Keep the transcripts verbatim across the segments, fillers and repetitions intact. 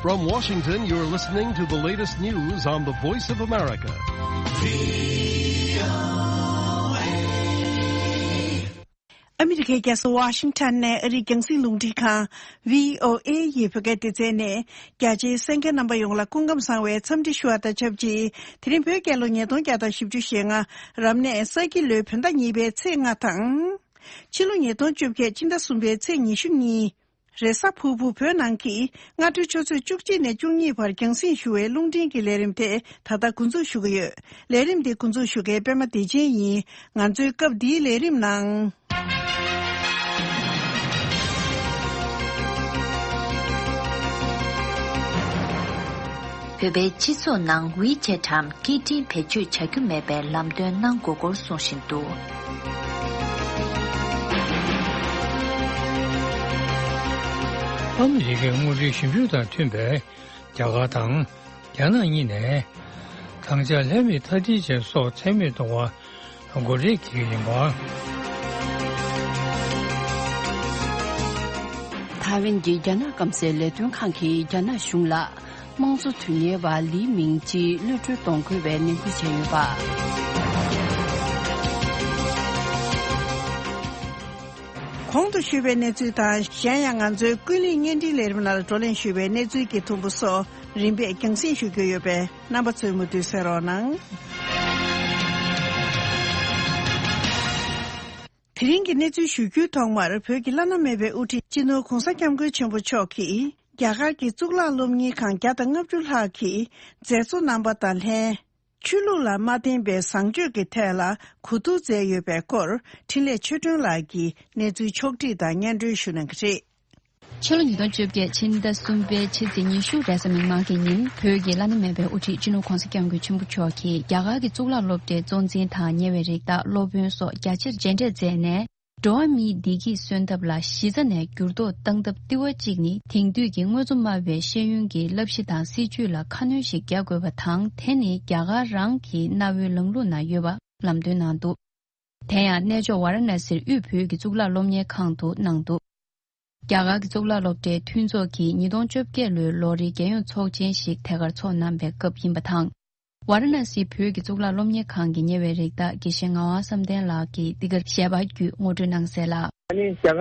From Washington, you're listening to the latest news on the Voice of America. ཨ་མི་རི་ཀའི་རྒྱལ་ས་ཝ་ཤིང་ཊོན་ནས་ཨ་རིའི་རྒྱང་སྲིང་རླུང་འཕྲིན་ཁང་བྷི་ཨོ་ཨེ་ཡི་བོད་སྐད་སྡེ་ཚན་ནས། རྒྱ་ཆེའི་གསན་མཁན་རྣམ་པ་ཡོངས་ལ་སྐུ་ཁམས་བཟང་བའི་འཚམས་འདྲི་ཞུ་བ་དང་ཆབས་ཅིག་དེ་རིང་བོད་རྒྱལ་ལོ་ཉིས་སྟོང་བརྒྱ་དང་བཞི་བཅུ་ཞེ་ལྔ། རབ་གནས་ས་ཁྱི་ལོའི་བོད་ཟླ་གཉིས་པའི་ཚེས་ལྔ་དང་། ཕྱི་ལོ་ཉིས་སྟོང་བཅོ་བརྒྱད་ཕྱི་ཟླ་གསུམ་པའི་ཚེས་ཉི་ཤུ་གཉིས། རེས་གཟའ་ཕུར་བུ་བོད་ནང་གི་སྔ་དྲོའི་ཆུ་ཚོད་བཅུ་གཅིག་ནས་བཅུ་གཉིས་བར་རྒྱང་སྲིང་ཞུ་བའི་རླུང་འཕྲིན་གྱི་ལས་རིམ་དེ་ད་ལྟ་འགོ་འཛུགས་ཞུ་གི་ཡོད། ལས་རིམ་འདི་འགོ་འཛུགས་ཞུ་མཁན་པད་མ་བདེ་ཆེན་ཡིན། ང་ཚོའི་སྐབས་འདིའི་ལས་རིམ་ནང་། བོད་པའི་སྤྱི་ཚོགས་ནང་ཝི་ཆེ་ཊམ་སྐད་འཕྲིན་བེད་སྤྱོད་བྱ་རྒྱུ་མེད་པའི་ལམ་སྟོན་གནང་དགོས་སྐོར་གསུང་བཞིན་འདུག་ཨ་མི་རི་ཀའི་དངུལ་འབྲེལ་ཞིབ་འཇུག་དང་མཐུན་པའི་རྒྱ་གར་དང་རྒྱ་ནག་གཉིས་ནས་དྭངས་ཆར་ལྷད་མེད་མཐའ་སྒྲིལ་ཅན་སོགས་ཚད་མེད་གཏོང་བ་འགོ་འབྲེལ་བྱེད་ཀྱི་ཡིན་པ། ཐའེ་ཝན་གྱི་རྒྱ་ནག་སྐམ་སའི་ལས་དོན་ཁང་གིས་རྒྱ་ནག་གཞུང་ལ་དམངས་གཙོ་དོན་གཉེར་བ་ལི་མིང་ཅི་གློད་གྲོལ་གཏོང་དགོས་པའི་ནན་སྐུལ་བྱས་ཡོད་པ། གོང་དུ་ཞུས་པའི་གནས་ཚུལ་དང་། གཞན་ཡང་ང་ཚོའི་ཀུན་གླེང་བརྙན་འཕྲིན་ལས་རིམ་ནང་ལ་བགྲོ་གླེང་ཞུས་པའི་གནས་ཚུལ་གྱི་ཐུང་པོ་སོགས་རིམ་པས་རྒྱང་སྲིང་ཞུ་རྒྱུ་ཡོད་པས། རྣམ་པ་ཚོས་མུ་མཐུད་གསན་རོགས་གནང་། དེ་རིང་གི་གནས་ཚུལ་ཞུ་རྒྱུའི་ཐོག་མར། བོད་ཀྱི་བླ་ན་མེད་པའི་དབུ་ཁྲིད་སྤྱི་ནོར་༧གོང་ས་༧སྐྱབས་མགོན་ཆེན་པོ་མཆོག་གིས། རྒྱ་གར་གྱི་གཙུག་ལག་སློབ་གཉེར་ཁང་བརྒྱ་དང་ལྔ་བཅུ་ལྷག་གི་མཛད་གཙོ་རྣམ་པ་དང་ལྷན། ཆོས་ལུགས་ལ་མ་བརྟེན་པའི་བཟང་སྤྱོད་ཀྱི་ཐད་ལ་གོ་བསྡུར་མཛད་ཡོད་པའི་སྐོར། འཕྲིན་ལས་ཆོས་སྒྲོན་ལགས་ཀྱིས་གནས་ཚུལ་ཕྱོགས་བསྒྲིགས་དང་སྙན་སྒྲོན་ཞུ་གནང་གི་རེད། ཕྱི་ལོ་ཉིས་སྟོང་བཅོ་བརྒྱད་ཕྱི་ཟླ་གསུམ་པའི་ཕྱི་ཚེས་ཉི་ཤུ་རེས་གཟའ་མིག་དམར་གྱི་ཉིན། བོད་ཀྱི་བླ་ན་མེད་པའི་དབུ་ཁྲིད་སྤྱི་ནོར་༧གོང་ས་༧སྐྱབས་མགོན་ཆེན་པོ་མཆོག་གིས་རྒྱ་གར་གྱི་གཙུག་ལག་སློབ་གྲྭའི་གཙོ་འཛིན་དང་ཉེ་བའི་རིགས་བདག་སློབ་དཔོན་སོགས་རྒྱ་ཆེར་མཇལ་འཕྲད་མཛད་ནས། འགྲོ་བ་མིའི་བདེ་སྐྱིད་གསོན་ཐབས་ལ་གཞི་རྩ་ནས་འགྱུར་ལྡོག་བཏང་ཐབས་ལྟེ་བ་གཅིག་ནི། དེང་དུས་ཀྱི་དངོས་གཙོ་སྨྲ་བའི་ཤེས་ཡོན་གྱི་བསླབ་གཞི་དང་སྲིད་བྱུས་ལ་ཁ་སྣོན་ཞིག་རྒྱག་དགོས་པ་དང་། དེ་ནི་རྒྱ་གར་རང་གི་གནའ་བོའི་ལམ་ལུགས་ནང་ཡོད་པ་ལམ་སྟོན་གནང་འདུག་དེ་ཡང་གནས་མཆོག་ཝཱ་ར་ཎ་སིར་དབུས་བོད་ཀྱི་གཙུག་ལག་སློབ་གཉེར་ཁང་དུ་གནང་འདུག་རྒྱ་གར་གྱི་གཙུག་ལག་སློབ་གྲྭའི་མཐུན་ཚོགས་ཀྱིས་ཉིས་སྟོང་བཅོ་བརྒྱད་ལོའི་ལོ་རེའི་རྒྱལ་ཡོངས་ཚོགས་ཆེན་ཞིག་ཐད་ཀར་འཚོགས་གནང་པའི་སྐབས་ཡིན་པ་དང་། ཝཱ་ར་ཎ་སིའི་བོད་ཀྱི་གཙུག་ལག་སློབ་གཉེར་ཁང་གི་ཉེ་བའི་རིགས་བདག་དགེ་བཤེས་ངག་དབང་བསམ་གཏན་ལགས་ཀྱིས་འདི་གར་ཞལ་པར་བརྒྱུད་ངོ་སྤྲོད་གནང་གསལ་ལ། ཨ་ནི་རྒྱ་གར་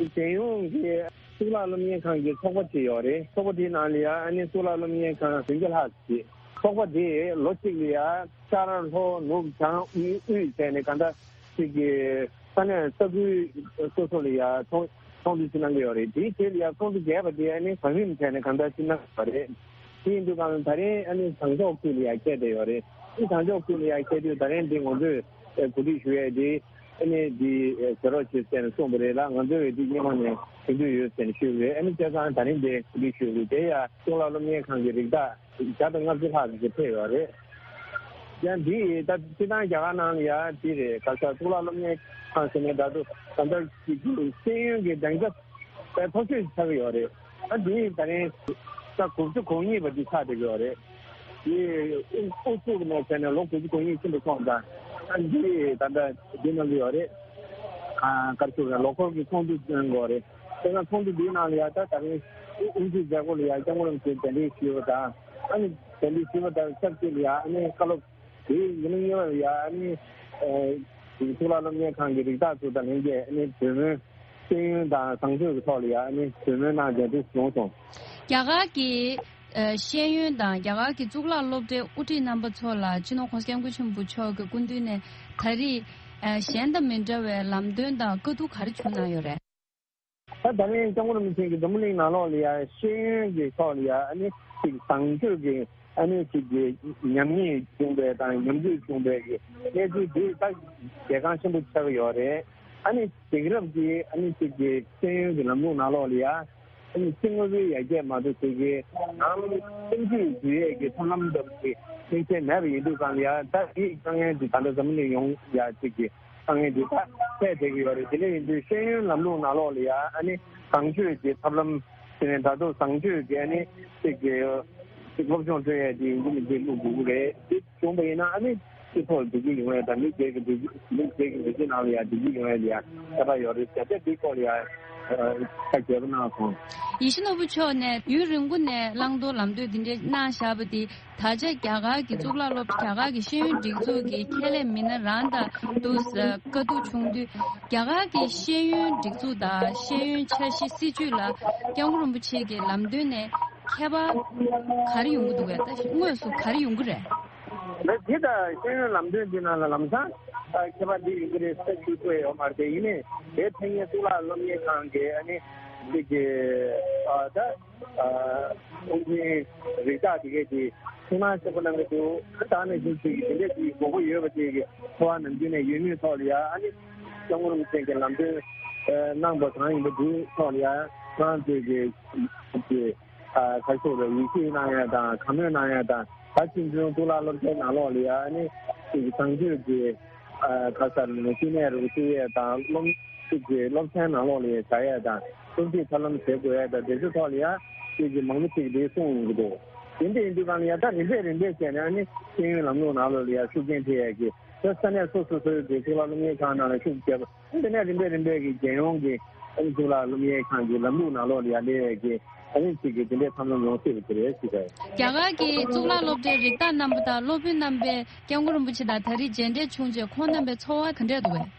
རྒྱལ་ཡོངས་ཀྱི་གཙུག་ལག་སློབ་གཉེར་ཁང་གི་ཚོགས་པ་ཅིག་ཡོད་རེད། ཚོགས་པ་དེའི་ནང་ལ་ཡང་ཨ་ནི་གཙུག་ལག་སློབ་གཉེར་ཁང་བདུན་བརྒྱ་ལྷག་ཅིག་ཚོགས་པ་དེས་ལོ་གཅིག་ལ་ཡང་ཤར་ལྷོ་ནུབ་བྱང་དབུས་དབུས་བྱས་ནས་གང་ལྟར་ཅིག་གི་ས་གནས་ས་ཁུལ་སོ་སོ་ལ་ཡང་ཚོགས་ཚོགས་འདུ་ཅིག་གནང་གི་ཡོད་རེད། དེའི་རྗེས་ལ་ཡང་ཚོགས་འདུ་བརྒྱད་པ་དེ་ཨ་ནི་གོང་རིམ་བྱས་ནས་གང་ལྟར་ཅིག་གནང་གི་ཡོད་རེད། དེ་ཡིན་དུས་གང་ད་རིང་ཨ་ནི་བཟང་ཕྱོགས་ཁུལ་ལ་ཡང་བསྐྱལ་བསྡད་ཡོད་རེད། དེ་བཟང་ཕྱོགས་ཁུལ་ལ་ཡང་བསྐྱལ་དུས་ད་རིང་འདི་ང་ཚོས་གོ་སྒྲིག་ཞུ་ཡས་དེ་ཨ་ནི་འདི་བྱེད་རོགས་བྱེད་ཟེར་ནས་གསུངས་པ་རེད་ལ། ང་ཚོས་འདི་སྔོན་མ་ནས་གོ་སྒྲིག་ཡོད་ཟེར་ནས་ཞུས་པ་རེད། ཨ་ནི་བྱས་ཙང་ད་རིང་འདི་གོ་སྒྲིག་ཞུས་པ་རེད། དེ་ཡང་གཙུག་ལག་སློབ་གཉེར་ཁང་གི་རིགས་བདག་བརྒྱ་དང་ལྔ་བཅུ་ལྷག་ཅིག་ཕེབས་ཡོད་རེད། ཡང་འདི་ད་སྤྱི་བཏང་རྒྱ་གར་ནང་ལ་ཡང་འདི་རེད། ག་ས་གཙུག་ལག་སློབ་གཉེར་ཁང་ཟེར་ནས་ད་དུང་ད་ལྟ་ཤེས་ཡོན་གྱི་སྦྱང་ཚབ་དཔེ་མཐོ་ཤོས་ཤིག་ཆགས་ཀྱི་ཡོད་རེད། ད་འདི་ད་རིང་ད་དགུ་བཅུ་གོ་གཉིས་པ་འདི་ཆགས་བསྡད་ཀྱི་ཡོད་རེད། འདི་ཨུ་ཚུགས་ནས་བྱས་ནས་ལོ་དགུ་བཅུ་གོ་གཉིས་ཕྱིན་པ་སོང་ཙང་ད་འདི་ད་ལྟ་འདི་གནང་གི་ཡོད་རེད། ག་རེ་ཟེར་དགོས་རེད། ལོ་འཁོར་གྱི་ཚོགས་འདུ་གནང་དགོས་རེད། དེ་ན་ཚོགས་འདུ་འདིའི་ནང་ལ་ཡང་ད་ད་རིང་དབུ་འཛུགས་མཛད་སྒོ་ལ་ཡང་སྐྱབས་མགོན་རིན་པོ་ཆེ་གདན་འདྲེན་ཞུས་པ་དང་། ཨ་ནི་གདན་འདྲེན་ཞུས་པ་དང་ཆབས་ཅིག་ལ་ཡང་ཨ་ནི་བཀའ་སློབ་དེའི་ཉིན་གཉིས་པ་ལ་ཡང་ཨ་ནི་ཨ་གཙུག་ལག་སློབ་གཉེར་ཁང་གི་རིགས་བདག་ཚོ་དང་ལྷན་རྒྱས་ཨ་ནི་གྲོས་མོལ་ཤེས་ཡོན་དང་བཟང་སྤྱོད་ཀྱི་ཐོག་ལ་ཡང་ཨ་ནི་གྲོས་མོལ་གནང་མཛད་དེ་བྱུང་སོང་། རྒྱ་གར་གྱི་ཨ་ཤེས་ཡོན་དང་རྒྱ་གར་གྱི་གཙུག་ལག་སློབ་གྲྭའི་དབུ་ཁྲིད་རྣམ་པ་ཚོ་ལ་སྤྱི་ནོར་༧གོང་ས་༧སྐྱབས་མགོན་ཆེན་པོ་མཆོག་གི་སྐུ་མདུན་ནས་ད་རེས་ཨ་གཞན་དང་མི་འདྲ་བའི་ལམ་སྟོན་དང་བཀའ་བསྡུར་ག་རེ་བྱུང་གནང་ཡོད་རེད། ད་ད་ལན་སྐྱབས་མགོན་རིན་པོ་ཆེ་གིས་འཛམ་བུ་གླིང་ནང་ལོགས་ལ་ཡང་ཤེས་ཡོན་གྱི་ཐོག་ལ་ཡང་ཨ་ནི་ཅིག་བཟང་སྤྱོད་ཀྱི་ཨ་ནི་ཅིག་གི་ཉམས་ཉེས་བྱུང་བའི་དང་ཉམས་རྒུད་བྱུང་བའི་གི་གནས་ཚུལ་འདི་ད་གལ་འགངས་ཆེན་པོ་ཆགས་ཀྱི་ཡོད་རེད། ཨ་ནི་དེང་རབས་ཀྱི་ཨ་ནི་ཅིག་གི་ཤེས་ཡོན་གྱི་ལམ་ལུགས་ནང་ལོགས་ལ་ཡང་ཨ་ནི་སྤྱི་དངོས་པོའི་ཡར་རྒྱས་མ་གཏོགས་ཅིག་གི་ནང་སེམས་རྒྱུད་འདུལ་ཡས་ཀྱི་ཐབས་ལམ་འདྲ་པོ་ཅིག་ཤེས་བྱ་མེད་པ་ཡིན་དུས་གང་ལ་ཡང་ད་དེའི་དཀའ་ངལ་འདི་ད་ལྟ་འཛམ་བུ་གླིང་ཡོངས་ཡ་ཅིག་གི་དཀའ་ངལ་འདི་དག་སེལ་བསྡད་ཀྱི་ཡོད་རེད། དེ་འདྲ་ཡིན་དུས་ཤེས་ཡོན་ལམ་ལུགས་ནང་ལོགས་ལ་ཡང་ཨ་ནི་བཟང་སྤྱོད་ཀྱི་ཐབས་ལམ་དེ་ནས་ད་དུང་བཟང་སྤྱོད་ཀྱི་ཨ་ནི་ཅིག་གི་ཅིག་སློབ་སྦྱོང་སྤྲོད་ཡས་དེ་ཡིན་གྱི་མིན་གྱི་བླུག་དགོས་ཀྱི་རེད། དེ་བྱུང་བ་ཡིན་ན་ཨ་ནི་སྤྱི་ཚོགས་བདེ་སྐྱིད་ཡོང་ཡས་དང་མི་སྒེར་གྱི་བདེ་སྐྱིད་མི་སྒེར་གྱི་བདེ་སྐྱིད་ནང་ལ་ཡང་བདེ་སྐྱིད་ཡོང་ཡས་ལ་ཡང་ཁྱད་པར་ཡོད་རེད་ཟེར་ཏེ་དེའི་སྐོར་ལ་ཡང་ ཁ་རྒྱལ་པོ་གནང་སོང་། ཡིད་བཞིན་ནོར་བུ་མཆོག་ནས་ཡུན་རིང་པོ་ནས་བླང་དོར་ལམ་སྟོན་འདི་འདྲའི་གནང་བཞག་པ་འདི། ད་ཆ་རྒྱ་གར་གྱི་གཙུག་ལག་སློབ་གྲྭ། རྒྱ་གར་གྱི་ཤེས་ཡོན་སྒྲིག་འཛུགས་ཀྱི་ཁྱད་ལས་མི་སྣ་རང་དང་དུ་བཀའ་བསྡུར་བྱུང་དུས། རྒྱ་གར་གྱི་ཤེས་ཡོན་སྒྲིག་འཛུགས་དང་ཤེས་ཡོན་འཆར་གཞི་སྲིད་བྱུས་ལ་སྐྱབས་མགོན་རིན་པོ་ཆེ་གི་ལམ་སྟོན་ནས་ཁྱད་པར་ག་རེ་ཡོང་གི་འདུག་གས། ད་དངོས་སུ་ག་རེ་ཡོང་གི་རེད། ལགས། དེ་ད་ཤེས་ཡོན་ལམ་སྟོན་འདི་ནང་ལ་ལམ་སང་ཨ་ཁྱད་པར་འདི་ཡོང་གི་རེད་ཟེར་ཞུ་ཐུབ་ཡོད་མ་རེད་དེ། ཡིན་ནའི་དེ་ཕན་ངེས་གཙུག་ལག་སློབ་གཉེར་ཁང་གི་ཨ་ནི་གཅིག་གི་ཨ་ད་ཨ་དབུ་འཛིན་རིགས་བདག་དེ་གས་ཀྱིས་ཐུགས་སྣང་ཆེན་པོ་གནང་གི་འདུག་ད་ནས་བཟུང་ཅིག་གི་དེ་འདྲས་ཀྱི་དགོས་མཁོ་ཡོད་པ་ཅིག་གི་འཚོ་བ་ནམ་རྒྱུན་ནས་ཡོད་མུས་ཐོག་ལ་ཡ། ཨ་ནི་སྐྱབས་མགོན་རིན་པོ་ཆེ་གི་ལམ་སྟོན་ཨ་གནང་བ་གང་ཡིན་པ་འདུག་ཐོག་ལ་ཡ། ང་ཚོས་ཀྱི་ཀྱི་ཨ་ཁ་ཕྱོགས་ལ་ཡིད་ཆེས་གནང་ཡ་དང་། དགའ་མོས་གནང་ཡ་དང་། ད་ཕྱིན་ཆད་གཙུག་ལག་སློབ་གྲྭའི་ནང་ལོགས་ལ་ཡ། ཨ་ནི་ཅིག་གི་བཟང་སྤྱོད་ཀྱི་ཨ་ག་ས་ལ་ནི་བསྟི་གནས་རུ་བསུ་ཡས་དང་། སློབ་ཅིག་གི་སློབ་ཚན་ནང་ལོགས་ལ་ཡ་བྱ་ཡས་དང་། སློབ་ཁྲིད་ཐབས་ལམ་བྱེད་དགོས་ཡས་དང་། དེ་ཚོའི་ཐོག་ལ་ཡ་ཅིག་གི་མང་པོ་ཅིག་དེ་གསུངས་ཡོང་གི་འདུག་དེ་འདྲ་ཡིན་དུས་གང་ལ་ཡ། ད་རིམ་པས་རིམ་པས་བྱས་ནས་ཨ་ནི་ཤེས་ཡོན་ལམ་ལུགས་ནང་ལོགས་ལ་ཡ་ཤུགས་རྐྱེན་ཐེབས་ཡས་ཀྱི། ད་ས་གནས་སོ་སོ་སོའི་གི་གཙུག་ལག་སློབ་གཉེར་ཁང་ནང་ལ་ཤུགས་རྒྱབ། དེ་ནས་རིམ་པས་རིམ་པས་ཀྱི་རྒྱལ་ཡོངས་ཀྱི་ཨ་ནི་གཙུག་ལག་སློབ་གཉེར་ཁང་གི་ལམ་ལུགས་ནང་ལོགས་ལ་ཡ་སླེབས་ཡས་ཀྱི་ཨ་ནི་ཅིག་གི་དེ་འདྲའི་བསམ་བློ་ཡོང་སྲིད་པ་དེ་རེད་ཟེར་བས། རྒྱ་གར་གྱི་གཙུག་ལག་སློབ་གྲྭའི་རིགས་བདག་རྣམ་པ་དང་སློབ་དཔོན་རྣམ་པས་སྐྱབས་མགོན་རིན་པོ་ཆེ་དང་ད་རེས་མཇལ་འཕྲད་བྱུང་རྗེས་ཁོང་རྣམ་པའི་ཚོར་བ་ག་འདྲས་འདུག་གས།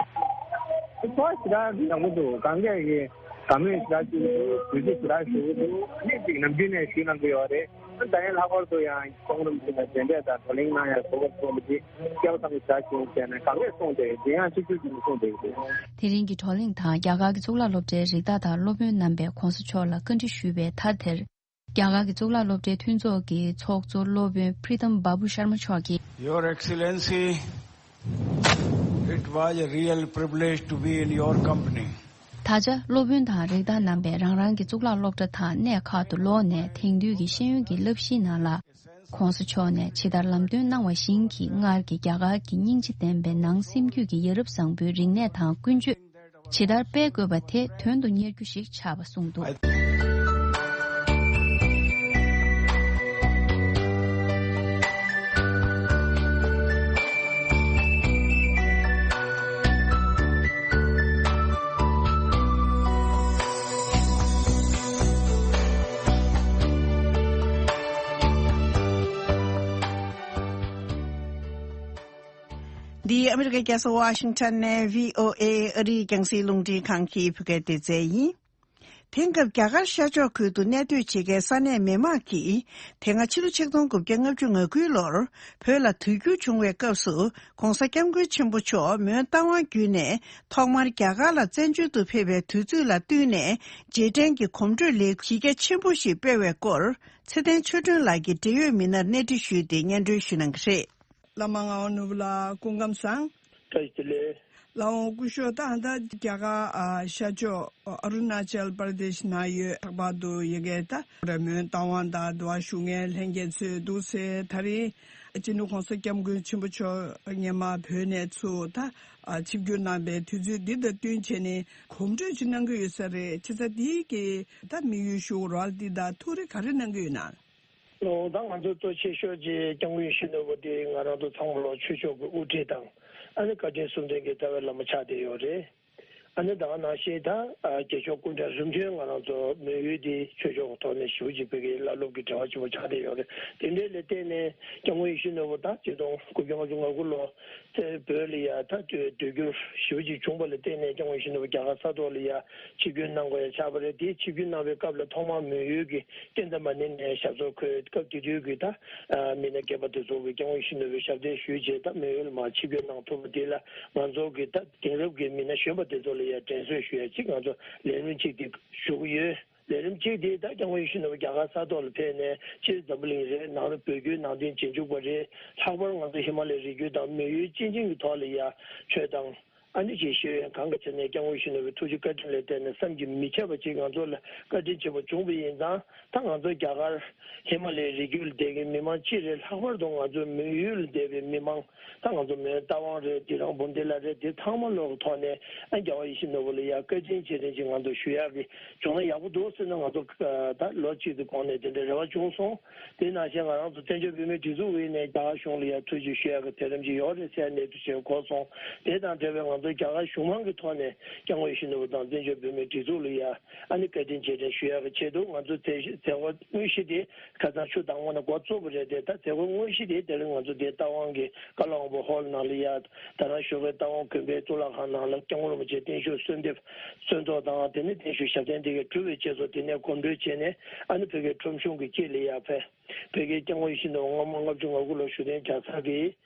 ཚོར་བ་ཞེ་དྲག་ཡག་པོ་འདུག་གང་གས་ཀྱི་དགའ་མོས་ཞེ་དྲག་བྱེད་ཀྱི་འདུག་གུས་བརྩི་ཞེ་དྲག་ཞུ་གི་འདུག་ཨ་ནི་ཅིག་ནམ་རྒྱུན་ནས་ཞུས་གནང་གི་ཡོད་རེད། ད་ཡིན་ལྷག་པར་དུ་ཡང་ཁོང་རྣམ་ཚོ་དང་མཇལ་འཕྲད་དང་བགྲོ་གླེང་གནང་ཡ་གོ་སྐབས་ཐོབ་པ་དེ་སྐལ་བ་བཟང་པོ་ཞེ་དྲག་བྱུང་ཟེར་ནས་གང་ལེགས་གསུངས་ཏེ། དེ་ཡང་ཆིག་སྒྲིལ་གྱིས་གསུངས་ཏེ་ཡོད། དེ་རིང་གི་བགྲོ་གླེང་དང་རྒྱ་གར་གྱི་གཙུག་ལག་སློབ་གྲྭའི་རིགས་བདག་དང་སློབ་དཔོན་རྣམ་པས་གོང་ས་མཆོག་ལ་བཀའ་འདྲི་ཞུས་པའི་མཐའ་དེར། རྒྱ་གར་གྱི་གཙུག་ལག་སློབ་གྲྭའི་མཐུན་ཚོགས་ཀྱི་ཚོགས་གཙོ་སློབ་དཔོན་Pritam Babu Sharma མཆོག་གིས། Your Excellency, it was a real privilege to be in your company. ད་ཆ་སློབ་དཔོན་དང་རིགས་བདག་རྣམ་པས་རང་རང་གི་གཙུག་ལག་སློབ་གྲྭ་དང་གནས་ཁག་ཏུ་ལོག་ནས་དེང་དུས་ཀྱི་ཤེས་ཡོན་གྱི་བསླབ་གཞིའི་ནང་ལ། གོང་ས་མཆོག་ནས་ཇི་ལྟར་ལམ་སྟོན་གནང་བ་བཞིན་གྱི་སྔར་གྱི་རྒྱ་གར་གྱི་སྙིང་རྗེ་ལྡན་པའི་ནང་སེམས་རྒྱུད་ཀྱི་ཡ་རབས་བཟང་པོའི་རིག་གནས་དང་ཀུན་སྤྱོད་ཇི་ལྟར་སྤེལ་དགོས་པ་དེ་དོན་དུ་གཉེར་རྒྱུ་ཞིག་ཆགས་པ་གསུངས་འདུག་འདི་ཨ་མི་རི་ཀའི་རྒྱལ་ས་ཝ་ཤིང་ཊོན་ནས་བྷི་ཨོ་ཨེ་ཨ་རིའི་རྒྱང་སྲིང་རླུང་འཕྲིན་ཁང་གི་བོད་སྐད་སྡེ་ཚན་ཡིན། དེང་སྐབས་རྒྱ་གར་ཤར་ཕྱོགས་ཁུལ་དུ་གནས་སྡོད་བྱེད་མཁན་ས་གནས་མི་མང་གིས། དེ་སྔ་ཕྱི་ལོ་ཆིག་སྟོང་དགུ་བརྒྱ་ལྔ་བཅུ་ང་དགུའི་ལོར་བོད་ལ་དུས་འགྱུར་བྱུང་བའི་སྐབས་སུ། ྋགོང་ས་ྋསྐྱབས་མགོན་ཆེན་པོ་མཆོག་མོན་རྟ་དབང་བརྒྱུད་ནས་ཐོག་མར་རྒྱ་གར་ལ་བཙན་བྱོལ་དུ་ཕེབས་པའི་དུས་ཚོད་ལ་བསྟུན་ནས། རྗེས་དྲན་གྱི་གོམ་བགྲོད་ལས་གཞི་རྒྱ་ཆེན་པོ་ཞིག་སྤེལ་བའི་སྐོར། ཚེ་བརྟན་ཆོས་སྒྲོན་ལགས་ཀྱིས་འབྲེལ་ཡོད་མི་སྣར་གནས་འདྲི་ཞུས་ཏེ་སྙན་སྒྲོན་ཞུ་གནང་གི་རེད། བླ་མ་ངག་དབང་ནོར་བུ་ལགས་སྐུ་ཁམས་བཟང་། བཀྲ་ཤིས་བདེ་ལེགས། ལགས་འོང་། སྐུ་ཞབས། ད་ལྟ་རྒྱ་གར་ཨ་ཤར་ཕྱོགས་ཨ་རུ་ན་ཅལ་པར་དེཤ་ནང་ཡོད། ལྷག་པར་དུ་ཡ་གི་ད་ར་མོན་རྟ་དབང་དང་འདུ་བ་ཞུ་མཁན་ལྷན་རྒྱས་ཚོས་འདུག་ཟེར། ད་རེས་སྤྱི་ནོར་༧གོང་ས་༧སྐྱབས་མགོན་ཆེན་པོ་མཆོག་སྔོན་མ་བོད་ནས་ཚུར་ད་ཨ་ཆིབས་བསྒྱུར་གནང་པའི་དུས་ཚོད་འདི་དང་བསྟུན་བྱས་ནས་གོམ་བགྲོད་ཅིག་གནང་གི་ཡོད་ས་རེད། བྱས་ཙང་འདི་གི་ད་དམིགས་ཡུལ་ཞུ་རོགས་འདི་དང་ཐུགས་རེ་ག་རེ་གནང་གི་ཡོད་ན། ལགས་འོང་། ད་ང་ཚོ་གཙོ་ཆེ་ཤོས་ཀྱི་སྐྱབས་མགོན་ཡིད་བཞིན་ནོར་བུ་དེ་ང་རང་ཚོ་ཚང་མ་ལོ་ཆོས་ཕྱོགས་ཀྱི་དབུ་ཁྲིད་དང་། ཨ་ནི་བཀའ་དྲིན་གསུམ་ལྡན་གྱི་རྩ་བའི་བླ་མ་ཆགས་བསྡད་ཡོད་རེད། ཨ་ནི་ད་ག་ནང་བཞིན་ད་ཨ་རྒྱལ་མཆོག་སྐུ་ཕྲེང་རིམ་བྱོན་ང་རང་ཚོ་མོན་ཡུལ་འདི་ཆོས་ཕྱོགས་ཀྱི་ཐོག་ནས་ཞེ་པོ་ཅིག་བོད་ཀྱི་བླ་སློབ་ཀྱི་གྲྭ་པ་ཆེན་པོ་ཆགས་བསྡད་ཡོད་རེད། དེ་འདྲའི་ལ་བརྟེན་ནས་སྐྱབས་མགོན་ཡིད་བཞིན་ནོར་བུ་ད་ཆིག་སྟོང་དགུ་བརྒྱ་ལྔ་བཅུ་ང་དགུ་ལོ་དེ་བོད་ལ་ཡ་ད་དུས་སྡོད་རྒྱུ་ཞེ་པོ་ཅིག་བྱུང་བ་ལ་བརྟེན་ནས་སྐྱབས་མགོན་ཡིད་བཞིན་ནོར་བུ་རྒྱ་གར་ས་ཐོག་ལ་ཡ་ཆིབས་བསྒྱུར་གནང་དགོས་ཡ་ཆགས་པ་རེད། དེ་ཆིབས་བསྒྱུར་གནང་བའི་སྐབས་ལ་ཐོག་མར་མོན་ཡུལ་གྱི་ཀུན་ཏུ་མ་ཎི་ནས་ཞབས་སོར་འཁོད། སྐབས་དེ་དུས་ཀྱི་ད་མི་སྣ་རྒན་པ་དེ་ཚོ་གིས་སྐྱབས་མགོན་ཡིད་བཞིན་ནོར་བུའི་ཞབས་བརྟན་ཞུས་བྱས། ད་མོན་ཡུལ་མར་ཆིབས་བསྒྱུར་གནང་ཐུབ་པ་དེ་ལ་ང་ཚོ་གི་ད་དེང་རབས་ཀྱི་མི་སྣ་གཞོན་པ་དེ་ཚོ་ལ་ཡང་དྲན་གསོ་ཞུ་ཡ་གཅིག་ང་ཚོ་ལས་རིམ་གཅིག་དེ་ཞུ་གི་ཡོད། ལས་རིམ་གཅིག་དེ་ད་སྐྱབས་མགོན་ཡིད་བཞིན་ནོར་བུ་རྒྱ་གར་ས་ཐོག་ལ་ཕེབས་ནས་སྤྱིར་འཛམ་བུ་གླིང་རེད། ནང་ལ་བོད་བརྒྱུད་ནང་བསྟན་རྗེས་འཇུག་པ་རེད། ལྷག་པར་ང་ཚོ་ཧི་མ་ལའི་རི་རྒྱུད་དང་མོན་ཡུལ་སྤྱི་ཆིངས་ཀྱི་ཐོག་ལ་ཡ་ཆོས་དང་། ཨ་ནི་ཅིག་ཤེས་ཡོན་གང་གི་ཆ་ནས་སྐྱབས་མགོན་ཡིད་བཞིན་ནོར་བུའི་ཐུགས་རྗེ་བཀའ་དྲིན་ལ་བརྟེན་ནས་བསམ་གྱིས་མི་ཁྱབ་པ་ཅིག་ང་ཚོ་ལ་བཀའ་དྲིན་ཆེན་པོ་བྱུང་བ་ཡིན་ཙང་། ད་ང་ཚོ་རྒྱ་གར་ཧི་མ་ལའི་རི་རྒྱུད་ལ་བསྡད་མཁན་མི་མང་སྤྱི་རེད། ལྷག་པར་དུ་ང་ཚོ་མོན་ཡུལ་ལ་བསྡད་པའི་མི་མང་། ད་ང་ཚོ་མོན་རྟ་དབང་རེད། དེ་རང་བོན་དྷེ་ལ་རེད། དེ་ཚང་མ་ལོག་གི་ཐོག་ནས་ཨ་རྒྱལ་བ་ཡིད་བཞིན་ནོར་བུ་ལ་ཡ་བཀའ་དྲིན་རྗེས་དྲན་ཅིག་ང་ཚོ་ཞུ་ཡག་གི་བྱུང་ན་ཡག་པོ་འདུག་ཟེར་ནས་ང་ཚོ་ད་ལོ་གཅིག་ཙམ་གོང་ནས་དེ་འདྲའི་རེ་བ་བྱུང་སོང་། དེ་ནང་བཞིན་ང་རང་ཚོ་བཙན་བྱོལ་བོད་མིའི་སྒྲིག་འཛུགས་ངོས་ནས་རྒྱ་གར་གཞུང་ལ་ཡང་ཐུགས་རྗེ་ཆེ་ཞུ་ཡག་གི་ཐད་རིམ་ཅིག་ཡོད་རེད་ཟེར་གནས་ཚུལ་ཞིག་གོ་སོང་། དེ་དང་འབྲེལ་བའི་ང་ ང་ཚོ་རྒྱ་གར་གཞུང་མང་གི་ཐོག་ནས་སྐྱབས་མགོན་ཡིད་བཞིན་ནོར་བུ་དང་བཙན་བྱོལ་བོད་མིའི་སྒྲིག་འཛུགས་ལ་ཡ་ཨ་ནི་བཀའ་དྲིན་རྗེས་དྲན་ཞུ་ཡག་གི་ཆེད་དུ། ང་ཚོ་མཛད་མཛད་སྒོ་དངོས་གཞི་དེ་ཁ་སང་ཆུ་དྭངས་མོ་ནས་འགོ་བཙུགས་པ་རེད་དེ། ད་མཛད་སྒོ་དངོས་གཞི་དེ་དེ་རིང་ང་ཚོ་དེ་རྟ་དབང་གི་བཀའ་བློན་དབང་པོ་ཧོལ་ནང་ལ་ཡ། ད་རང་ཞོགས་པའི་རྟ་དབང་དགོན་པའི་གཙུག་ལག་ཁང་ནང་ལ་སྐྱབས་མགོན་རིན་པོ་ཆེ་བརྟན་བཞུགས་གསོལ་འདེབས་གསོལ་ཚོགས་དང་། དེ་ནས་བརྟན་བཞུགས་ཞབས་བརྟན་དེ་གའི་གྲུབ་པའི་རྗེས་སུ་དེ་ནས་གོམ་བགྲོད་བྱས་ནས་ཨ་ནི་བོད་ཀྱི་ཁྲོམ་གཞུང་གི་དཀྱིལ་ལ་ཡ་ཕེབས། བོད་ཀྱི་སྐྱབས་མགོན་ཡིད་བཞིན་ནོར་བུ་སྔ་མོ་ལྔ་བཅུ་ང་དགུ་ལོར་བཞུགས་གདན་འཇགས་ས་གི་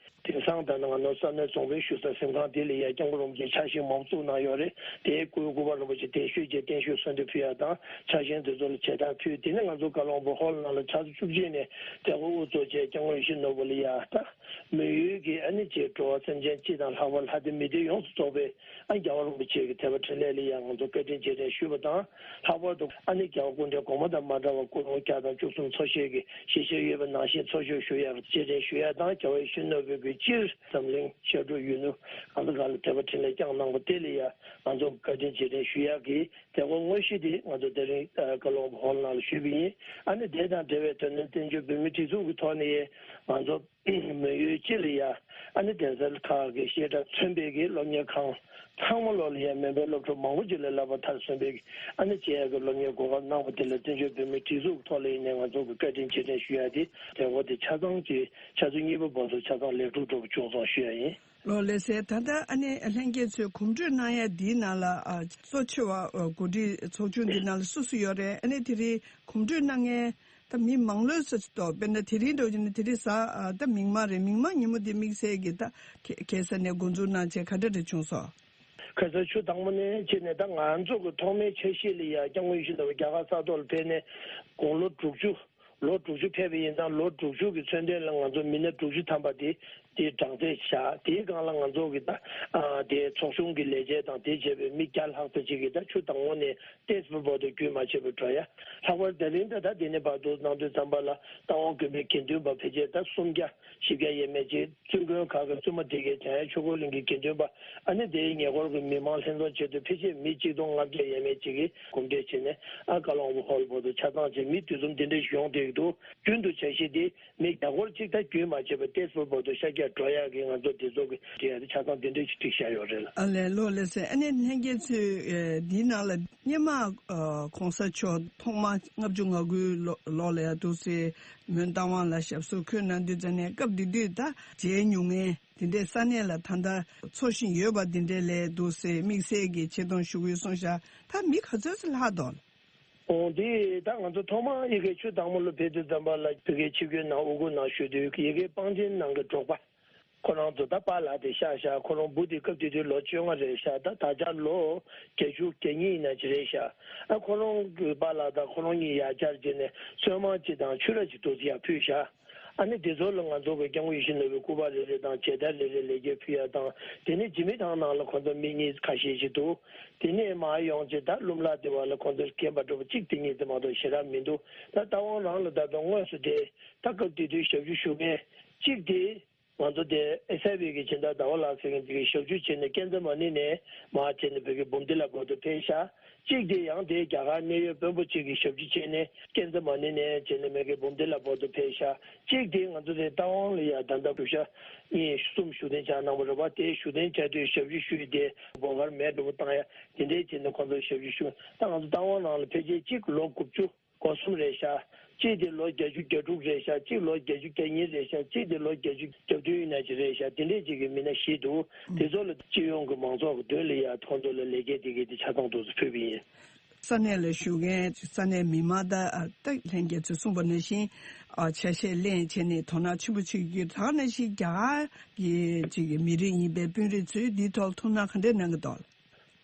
དེང་སང་ད་ནང་ང་ནོར་ས་གནས་རྫོང་དཔོན་བཞུགས་ས་གཟིམ་ཁང་དེ་ལ་ཡ་སྐྱབས་མགོན་རིན་པོ་ཆེ་ཕྱག་ཞུ་མང་པོ་བཙུགས་གནང་ཡོད་རེད། དེའི་སྐུའི་སྐུ་པར་རིན་པོ་ཆེ་དེ་བཞུགས་རྗེས་བརྟན་བཞུགས་གསོལ་འདེབས་ཕུལ་ཡ་དང་ཕྱག་ཆེན་དེ་ཚོ་ལ་མཇལ་དར་ཕུལ། དེ་ནས་ང་ཚོ་བཀའ་བློན་དབང་པོ་ཧོལ་ནང་ལ་ཆུ་ཚོད་བཅུ་གཅིག་ནས་མཛད་སྒོ་དབུ་འཛུགས་བྱས། སྐྱབས་མགོན་ཡིད་བཞིན་ནོར་བུ་ལ་ཡ་ད་མི་ཡུལ་གྱི་ཨ་ནི་ཅེས་འགྲོ་བ་སེམས་ཅན་སྤྱི་དང་ལྷག་པར་ལྷ་སྡེ་མི་སྡེ་ཡོངས་སུ་རྫོགས་པའི་ཨ་རྒྱལ་བ་རིན་པོ་ཆེ་གི་དད་པ་འཕྲིན་ལས་ལ་ཡང་ང་ཚོ་བཀའ་དྲིན་རྗེས་དྲན་ཞུས་པ་དང་། ལྷག་པར་དུ་ཨ་ནི་རྒྱལ་བ་སྐུ་ཕྲེང་གོང་མ་དང་མ་འདྲ་བར་སྐུ་རིམ་བརྒྱ་དང་བཅུ་གསུམ་འཚོ་བཞེས་ཀྱི་ཞལ་བཞེས་ཡོད་པ་ནང་བཞིན་འཚོ་བཞེས་ཞུ་ཡག་རྗེས་དྲན་ཞུ་ཡག་དང་། རྒྱལ་བ་ཡིད་བཞིན་ནོར་བུ་གི་སྤྱིར་འཛམ་གླིང་ཤར་ཕྱོགས་ཡུལ་གྲུ་གང་ས་གང་ལ་དད་པ་འཕྲིན་ལས་བསྐྱངས་གནང་བ་དེ་ལ་ཡང་ང་ཚོ་བཀའ་དྲིན་རྗེས་དྲན་ཞུ་ཡག་གི་མཛད་སྒོ་དངོས་གཞི་དེ་ང་ཚོ་དེ་རིང་ཨ་བཀའ་བློན་ཧོལ་ནང་ལ་ཞུས་པ་ཡིན། ཨ་ནི་དེ་དང་འབྲེལ་བའི་དོན་དུ་བཙན་བྱོལ་བོད་མིའི་སྒྲིག་འཛུགས་ཀྱི་ཐོག་ནས་ང་ཚོ་མི་ཡུལ་སྤྱི་ལ་ཡ་ཨ་ནི་གདན་ས་ཁག་གི་བཤད་གྲྭ་མཚོན་པའི་གི་སློབ་གཉེར་ཁང་ཚང་མ་ལོག་ལ་ཡ་མེད་པའི་སློབ་ཕྲུག་མང་པོ་ཅིག་ལ་བསླབ་པ་མཐར་སོན་པའི་གི་ཨ་ནི་སྤྱི་ཡ་གི་སློབ་གཉེར་གོ་སྐབས་གནང་བ་དེ་ལ་བཙན་བྱོལ་བོད་མིའི་སྒྲིག་འཛུགས་ཐོག་ལ་ཡིན་ནའི་ང་ཚོ་གི་བཀའ་དྲིན་རྗེས་དྲན་ཞུ་ཡ་དེ་མཛད་སྒོ་དེ་ཆ་ཚང་གི་ཆུ་ཚོད་གཉིས་པ་བར་དུ་ཆ་ཚང་ལེགས་གྲུབ་འགྲོ་བ་བྱུང་སོང་ཞུ་ཡ་ཡིན། ལགས་ལགས་སེ། ད་ལྟ་ཨ་ནི་ལྷན་རྒྱས་ཚོས་གོམ་བགྲོད་གནང་ཡ་འདིའི་ནང་ལ་ཨ་གཙོ་ཆེ་བ་ཨ་གོ་སྒྲིག་ཚོགས་ཆུང་འདི་ནང་ལ་སུ་སུ་ཡོད་རེད། ཨ་ནི་དེ་རིང་གོམ་བགྲོད་གནང་མཁན་ད་མི་མང་ལོས་སུ་ཅིག་འདུག་དཔེར་ན་དེ་རིང་འགྲོ་བཞིན་ན་དེ་རིང་གཟའ་ཨ་ད་མིག་དམར་རེད། མིག་དམར་ཉིན་མོ་འདི་དམིགས་བསལ་གྱི་ད་ཁ་ཁ་སང་ནས་འགོ་འཛུགས་གནང་བྱས་ག་འདྲ་རེ་བྱུང་སོང་། ཁ་སང་ཆུ་དྭངས་མོ་ནས་ཕྱིན་ནས་ད་ང་ཚོ་གི་ཐོག་མའི་འཆར་གཞི་ལ་ཡ་སྐྱབས་མགོན་ཡིད་བཞིན་ནོར་བུ་རྒྱ་གར་ས་ཐོག་ལ་ཕེབས་ནས་དགུང་ལོ་དྲུག་ཅུ། ལོ་དྲུག་ཅུ་ཕེབས་པ་ཡིན་ཙང་ལོ་དྲུག་ཅུ་གི་མཚོན་དོན་ལ་ང་ཚོ་མི་སྣ་དྲུག་ཅུ་ཐམ་པ་དེ་དེ་གྲངས་ཚད་བཞག་དེའི་སྒང་ལ་ང་ཚོ་གི་ད་ཨ་དེ་ཚོགས་ཆུང་གི་ལས་བྱེད་དང་དེ་བྱས་པའི་མི་བརྒྱ་ལྷག་ཙམ་ཅིག་གིས་ད་ཆུ་དྭངས་མོ་ནས་ཏེས་པུར་བར་དུ་རྒྱུན་མ་ཆད་པར་འགྲོ་ཡ། ལྷག་པར་དེ་རིང་ད་ད་དེ་ནས་བར་དུ་གནང་དུས་ཙམ་པ་ལ་རྟ་དབང་དགོན་པའི་དགེ་འདུན་པ་ཕལ་ཆེར་ད་སུམ་བརྒྱ་བཞི་བརྒྱ་ཡས་མས་ཅིག་བཙུན་དགོན་ཁག་གི་བཙུན་མ་དེ་གའི་འཇམ་དབྱངས་ཆོས་འཁོར་གླིང་གི་དགེ་འདུན་པ། ཨ་ནི་དེའི་ཉེ་འཁོར་གྱི་མི་མང་ལྷན་འཛོམས་ཆེད་དུ་ཕལ་ཆེར་མི་གཅིག་སྟོང་ལྔ་བརྒྱ་ཡས་མས་ཅིག་གིས་གོམ་བགྲོད་བྱས་ནས་ཨ་བཀའ་བློན་དབང་པོ་ཧོལ་བར་དུ་ཆ་ཚང་བྱས། མི་དུས་གསུམ་འདི་འདྲ་ཞིག་ཡོང་བསྡད་ཀྱི་འདུག་རྒྱུན་དུ་འཆར་གཞི་དེ་མི་བརྒྱ་སྐོར་གཅིག་ད་རྒྱུན་མ་ཆད་པར་ཏེས་པུར་བར་དུ་ཤར་རྒྱག་འགྲོ་ཡག་གི་ང་ཚོ་དེ་ཚོ་གི་དེ་ཡང་ཆ་ཚང་དེ་འདྲ་ཞིག་སྒྲིག་བཞག་ཡོད་རེད་ལ། ཨ་ལས། ལགས་ལགས་སེ། ཨ་ནི་ལྷན་རྒྱས་ཚོས་ཨེ་འདིའི་ནང་ལ་སྔོན་མ་ཨ་གོང་ས་མཆོག་ཐོག་མ་ལྔ་བཅུ་ང་དགུའི་ལོ་ལོ་ལ་ཡ་འདུག་སེ་མོན་རྟ་དབང་ལ་ཞབས་སོར་འཁོད་གནང་དུས་ཙམ་ནས་སྐབས་དེ་དུས་ད་མཇལ་མྱོང་མཁན་དེ་འདྲའི་ས་གནས་ལ་ད་ལྟ་འཚོ་བཞིན་ཡོད་པ་དེ་འདྲའི་ལ་འདུག་སེ་དམིགས་བསལ་གྱི་ཆེ་མཐོང་ཞུ་གི་ཡོད་གསུངས་ཤག་ད་མི་ག་ཚོད་ཙམ་ལྷག་འདུག་ཨོ་དེ་ད་ང་ཚོ་ཐོག་མར་ཡ་གི་ཆུ་དྭངས་མོ་ལ་ཕེབས་དུས་ཙམ་པ་ལ་བོད་ཀྱི་ཆིབས་བསྒྱུར་ནང་དབུ་བསྐོར་གནང་ཞུ་དུས་ཡ་གི་པང་ཆེན་ནང་གི་འབྲོག་པ། ཁོ་རང་ཚོ་ད་པཱ་ལགས་དེ་ཤག་ཤག་ཁོ་རང་བུ་དེ་སྐབས་དེ་དུས་ལོ་བཅོ་ལྔ་རེད་ཤག་ད་ད་ཆ་ལོ་བརྒྱད་ཅུ་གྱ་གཉིས་ཡིན་ན་ཅི་རེད་ཤག་ཨ་ཁོ་རང་གི་པཱ་ལགས་དང་ཁོ་རང་གཉིས་ཡར་བཅར་བྱས་ནས་ཚོད་མ་གཅིག་དང་ཕྱུར་ར་གཅིག་ཏོག་ཙམ་ཡར་ཕུལ་ཤག་ཨ་ནི་དེ་ཚོ་ལ་ང་ཚོ་གི་སྐྱབས་མགོན་ཡིད་བཞིན་ནོར་བུའི་སྐུ་པར་རེ་རེ་དང་མཇལ་དར་རེ་རེ་ལེགས་སྐྱེས་ཕུལ་ཡ་དང་། དེ་ནས་འཇིགས་མེད་ཐང་ནང་ལ་ཁོ་ཚོ་མི་གཉིས་ཁ་ཤས་ཤིག་འདུག་དེ་ནས་མར་ཡོང་བྱས་ད་ཀླུ་མོ་ལ་སྡེ་བ་ལ་ཁོ་ཚོ་རྒན་པ་འདྲ་པོ་གཅིག་དེ་གཉིས་དེ་མ་གཏོགས་ཞེ་དྲག་མི་འདུག་ད་རྟ་དབང་རང་ལ་ད་དུང་དངོས་སུ་དེ་ད་སྐབས་དེ་དུས་ཞབས་ཞུ་ཞུ་མཁན་གཅིག་དེ། ང་ཚོ་དེ་ཨེ་སའི་བྷི་གི་སྦྱིན་བདག་ཟླ་བ་ལགས་ཟེར་མཁན་དེ་གིས་ཞབས་ཞུ་བྱས་ནས་ཀན་ཛ་མ་ནི་ནས་མར་བྱས་ནས་བོད་ཀྱི་འབུམ་སྡེ་ལ་བར་དུ་ཕེབས་ཤག་གཅིག་དེ་ཡང་དེ་རྒྱ་གར་གནད་ཡོད་དཔོན་པོ་གཅིག་གིས་ཞབས་ཞུ་བྱས་ནས་ཀན་ཛ་མ་ནི་ནས་བྱས་ནས་མ་གི་འབུམ་སྡེ་ལ་བར་དུ་ཕེབས་ཤག་གཅིག་དེ་ང་ཚོ་དེ་རྟ་དབང་ལ་ཡ་ད་ལྟ་བོད་ཤག་གཉིས་གསུམ་བཞུགས་གདན་འཇགས་གནང་བ་རེད་པ། དེ་བཞུགས་གདན་འཇགས་དུས་ཞབས་ཞུ་ཞུ་ཡི་དེ་སྦོ་གར་མེད་འགྲོ་བོ་བཏང་ཡ་དེ་འདྲས་བྱས་ནས་ཁོང་ཚོ་ཞབས་ཞུ་ཞུ། ད་ང་ཚོ་རྟ་དབང་ནང་ལ་ཕལ་ཆེར་གཅིག་ལོ་དགུ་བཅུ། གོ་གསུམ་རེད་ཤག་གཅིག་དེ་ལོ་བརྒྱད་ཅུ་གྱ་དྲུག་རེད་ཤག་གཅིག་ལོ་བརྒྱད་ཅུ་གྱ་གཉིས་རེད་ཤག་གཅིག་དེ་ལོ་བརྒྱད་ཅུ་གྱ་བདུན་ཡིན་ན་ཅིག་རེད་ཤག་དེ་འདྲས་ཅིག་གི་མི་སྣ་བཞི་འདུག་དེ་ཚོ་ལ་སྤྱི་ཡོངས་ཀྱི་མང་ཚོགས་ཀྱི་མདུན་ལ་ཡ་ཁོང་ཚོ་ལ་ལེགས་སྐྱེས་དེ་གའི་དེ་ཆ་ཚང་འདུག་སེ་ཕུལ་བ་ཡིན། ས་གནས་ལ་བཞུགས་མཁན་ས་གནས་མི་མང་དང་ད་ལྷན་རྒྱས་ཚོས་གསུངས་པ་ནང་བཞིན་ཆ་ཤས་ལེན་བྱས་ནས་དོ་སྣང་ཆེན་པོ་བྱེད་ཀྱི་ཡོད། ད་ག་ནང་བཞིན་རྒྱ་གར་གྱི་ཅིག་གི་མི་རིགས་ཡིན་པའི་དཔོན་རིགས་ཚོས་འདིའི་ཐོག་ལ་ཐུགས་སྣང་ག་འདྲས་གནང་གི་འདུག་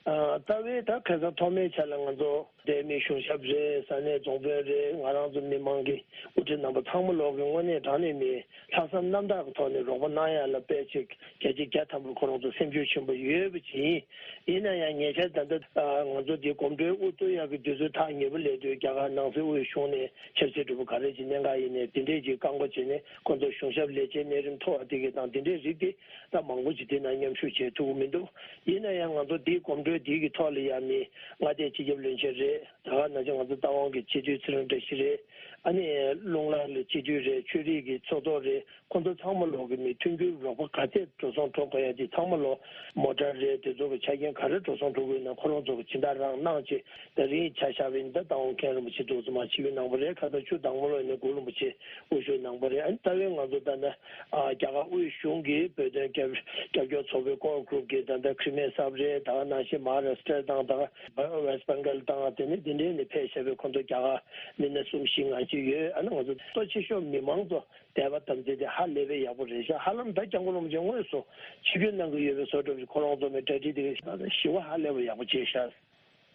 ཨ། རྩ་བའི་ད་ཁ་སང་ཐོག་མའི་ཆ་ལ་ང་ཚོ་འདས་མི་གཞུང་ཞབས་རེད། ས་གནས་རྫོང་དཔོན་རེད། ང་རང་ཚོ་མི་མང་གི་དབུ་ཁྲིད་རྣམ་པ་ཚང་མ་ལོག་གི་དངོས་གནས་དྲང་གནས་མི་ལྷག་བསམ་རྣམ་དག་གི་ཐོག་ནས་རོགས་པ་གནང་ཡ་ལ་དཔེ་ཆ་བརྒྱ་ཆ་བརྒྱ་ཐམ་པ་ཁོ་རང་ཚོ་སེམས་ཤུགས་ཆེན་པོ་ཡོད་པ་ཅིག་ཡིན། ཡིན་ན་ཡང་ཉེ་ཆར་ད་ལྟ་ང་ཚོ་འདི་གོམ་བགྲོད་དབུ་གཏོང་ཡག་གི་དུས་ཚོད་ཐག་ཉེ་པོ་སླེབས་དུས་རྒྱ་གར་ནང་སྲིད་དབུས་གཞུང་ནས་ཆབ་སྲིད་གྲོས་མོལ་ག་རེ་ཅིག་གནད་འགག་ཡིན་ནའི་དེ་འདྲས་ཅིག་བཀག་འགོག་བྱས་ནས་ཁོ་ཚོ་གཞུང་ཞབས་ལས་བྱེད་གནས་རིམ་མཐོ་བ་དེ་གའི་དང་དེ་འདྲས་རིགས་དེ། ད་མང་པོ་ཅིག་དེ་ན་མཉམ་ཞུགས་བྱེད་ཐུབ་ཀྱི་མི་འདུག་ཡིན་ན་ཡང་ང་ཚོ་འདིའི་གོམ་བགྲོད་ དེའི་གི་ཐོག་ལ་ཡང་མི་མངའ་སྡེ་སྤྱི་ཁྱབ་བློན་ཆེན་རེད། ད་ག་ནང་བཞིན་ང་ཚོ་རྟ་དབང་གི་སྤྱི་འཐུས་ཚེ་རིང་བཀྲ་ཤིས་རེད། ཨ་ནི་རླུང་ལྷ་ལ་སྤྱི་འཐུས་རེད། ཆོས་རིག་གི་ཚོགས་གཙོ་རེད། ཁོང་ཚོ་ཚང་མ་ལོག་གི་མི་མཐུན་འགྱུར་རོགས་པ་ག་ཚད་འགྲོ་སོང་འགྲོ་དགོས་ཡ་དེ་ཚང་མ་ལོག་མོ་ཊ་རེད། དེ་ཚོ་གི་ཆ་རྐྱེན་ག་རེ་འགྲོ་སོང་འགྲོ་དགོས་ན་ཁོ་རང་ཚོ་གི་སྦྱིན་བདག་རང་གནང་བྱས། ད་རིང་ཆ་བཞག་པ་ཡིན་ན་ད་རྟ་དབང་མཁན་རིན་པོ་ཆེ་འདུག་ཚང་མ་སྤྱི་འཐུས་གནང་པ་རེད། ཁ་སང་ཆུ་དྭངས་མོ་ལོག་ནས་གུ་རུ་རིན་པོ་ཆེ་དབུ་བཞུགས་གནང་པ་རེད། ཨ་ནི་རྩ་བའི་ང་ཚོ་ད་ནི་ཨ་རྒྱ་གར་དབུས་གཞུང་གི་བོད་དོན་རྒྱབ་རྒྱབ་སྐྱོར་ཚོགས་པའི་core group གི་ད་ལྟ་Khmer Sahib རེད། ད་ག་ནང་བཞིན་Maharashtra དང་ད་ག་West Bengal དང་དེ་ནི་དེ་འདྲའི་ནས་ཕེབས་བཞག་པའི་ཁོང་ཚོ་རྒྱ་གར་མི་སྣ་གསུམ་བཞི་ལྔ་ཅིག་ཡོད། ཨ་ནི་ང་ཚོ་གཙོ་ཆེ་ཤོས་མི་མང་ཚོ་དད་པ་དམ་ཚིག་དེ་ཧ་ལས་པའི་ཡག་པོ་རེད་ཤག་ཧ་ལམ་ད་སྐྱབས་མགོན་རིན་པོ་ཆེ་དངོས་སུ་ཆིབས་བསྒྱུར་གནང་གི་ཡོད་པའི་བཟོ་འདྲ་ཞིག་ཁོ་རང་ཚོ་མི་གྲ་སྒྲིག་དེ་ག་ཞི་བ་ཧ་ལས་པའི་ཡག་པོ་བྱས་ཤག་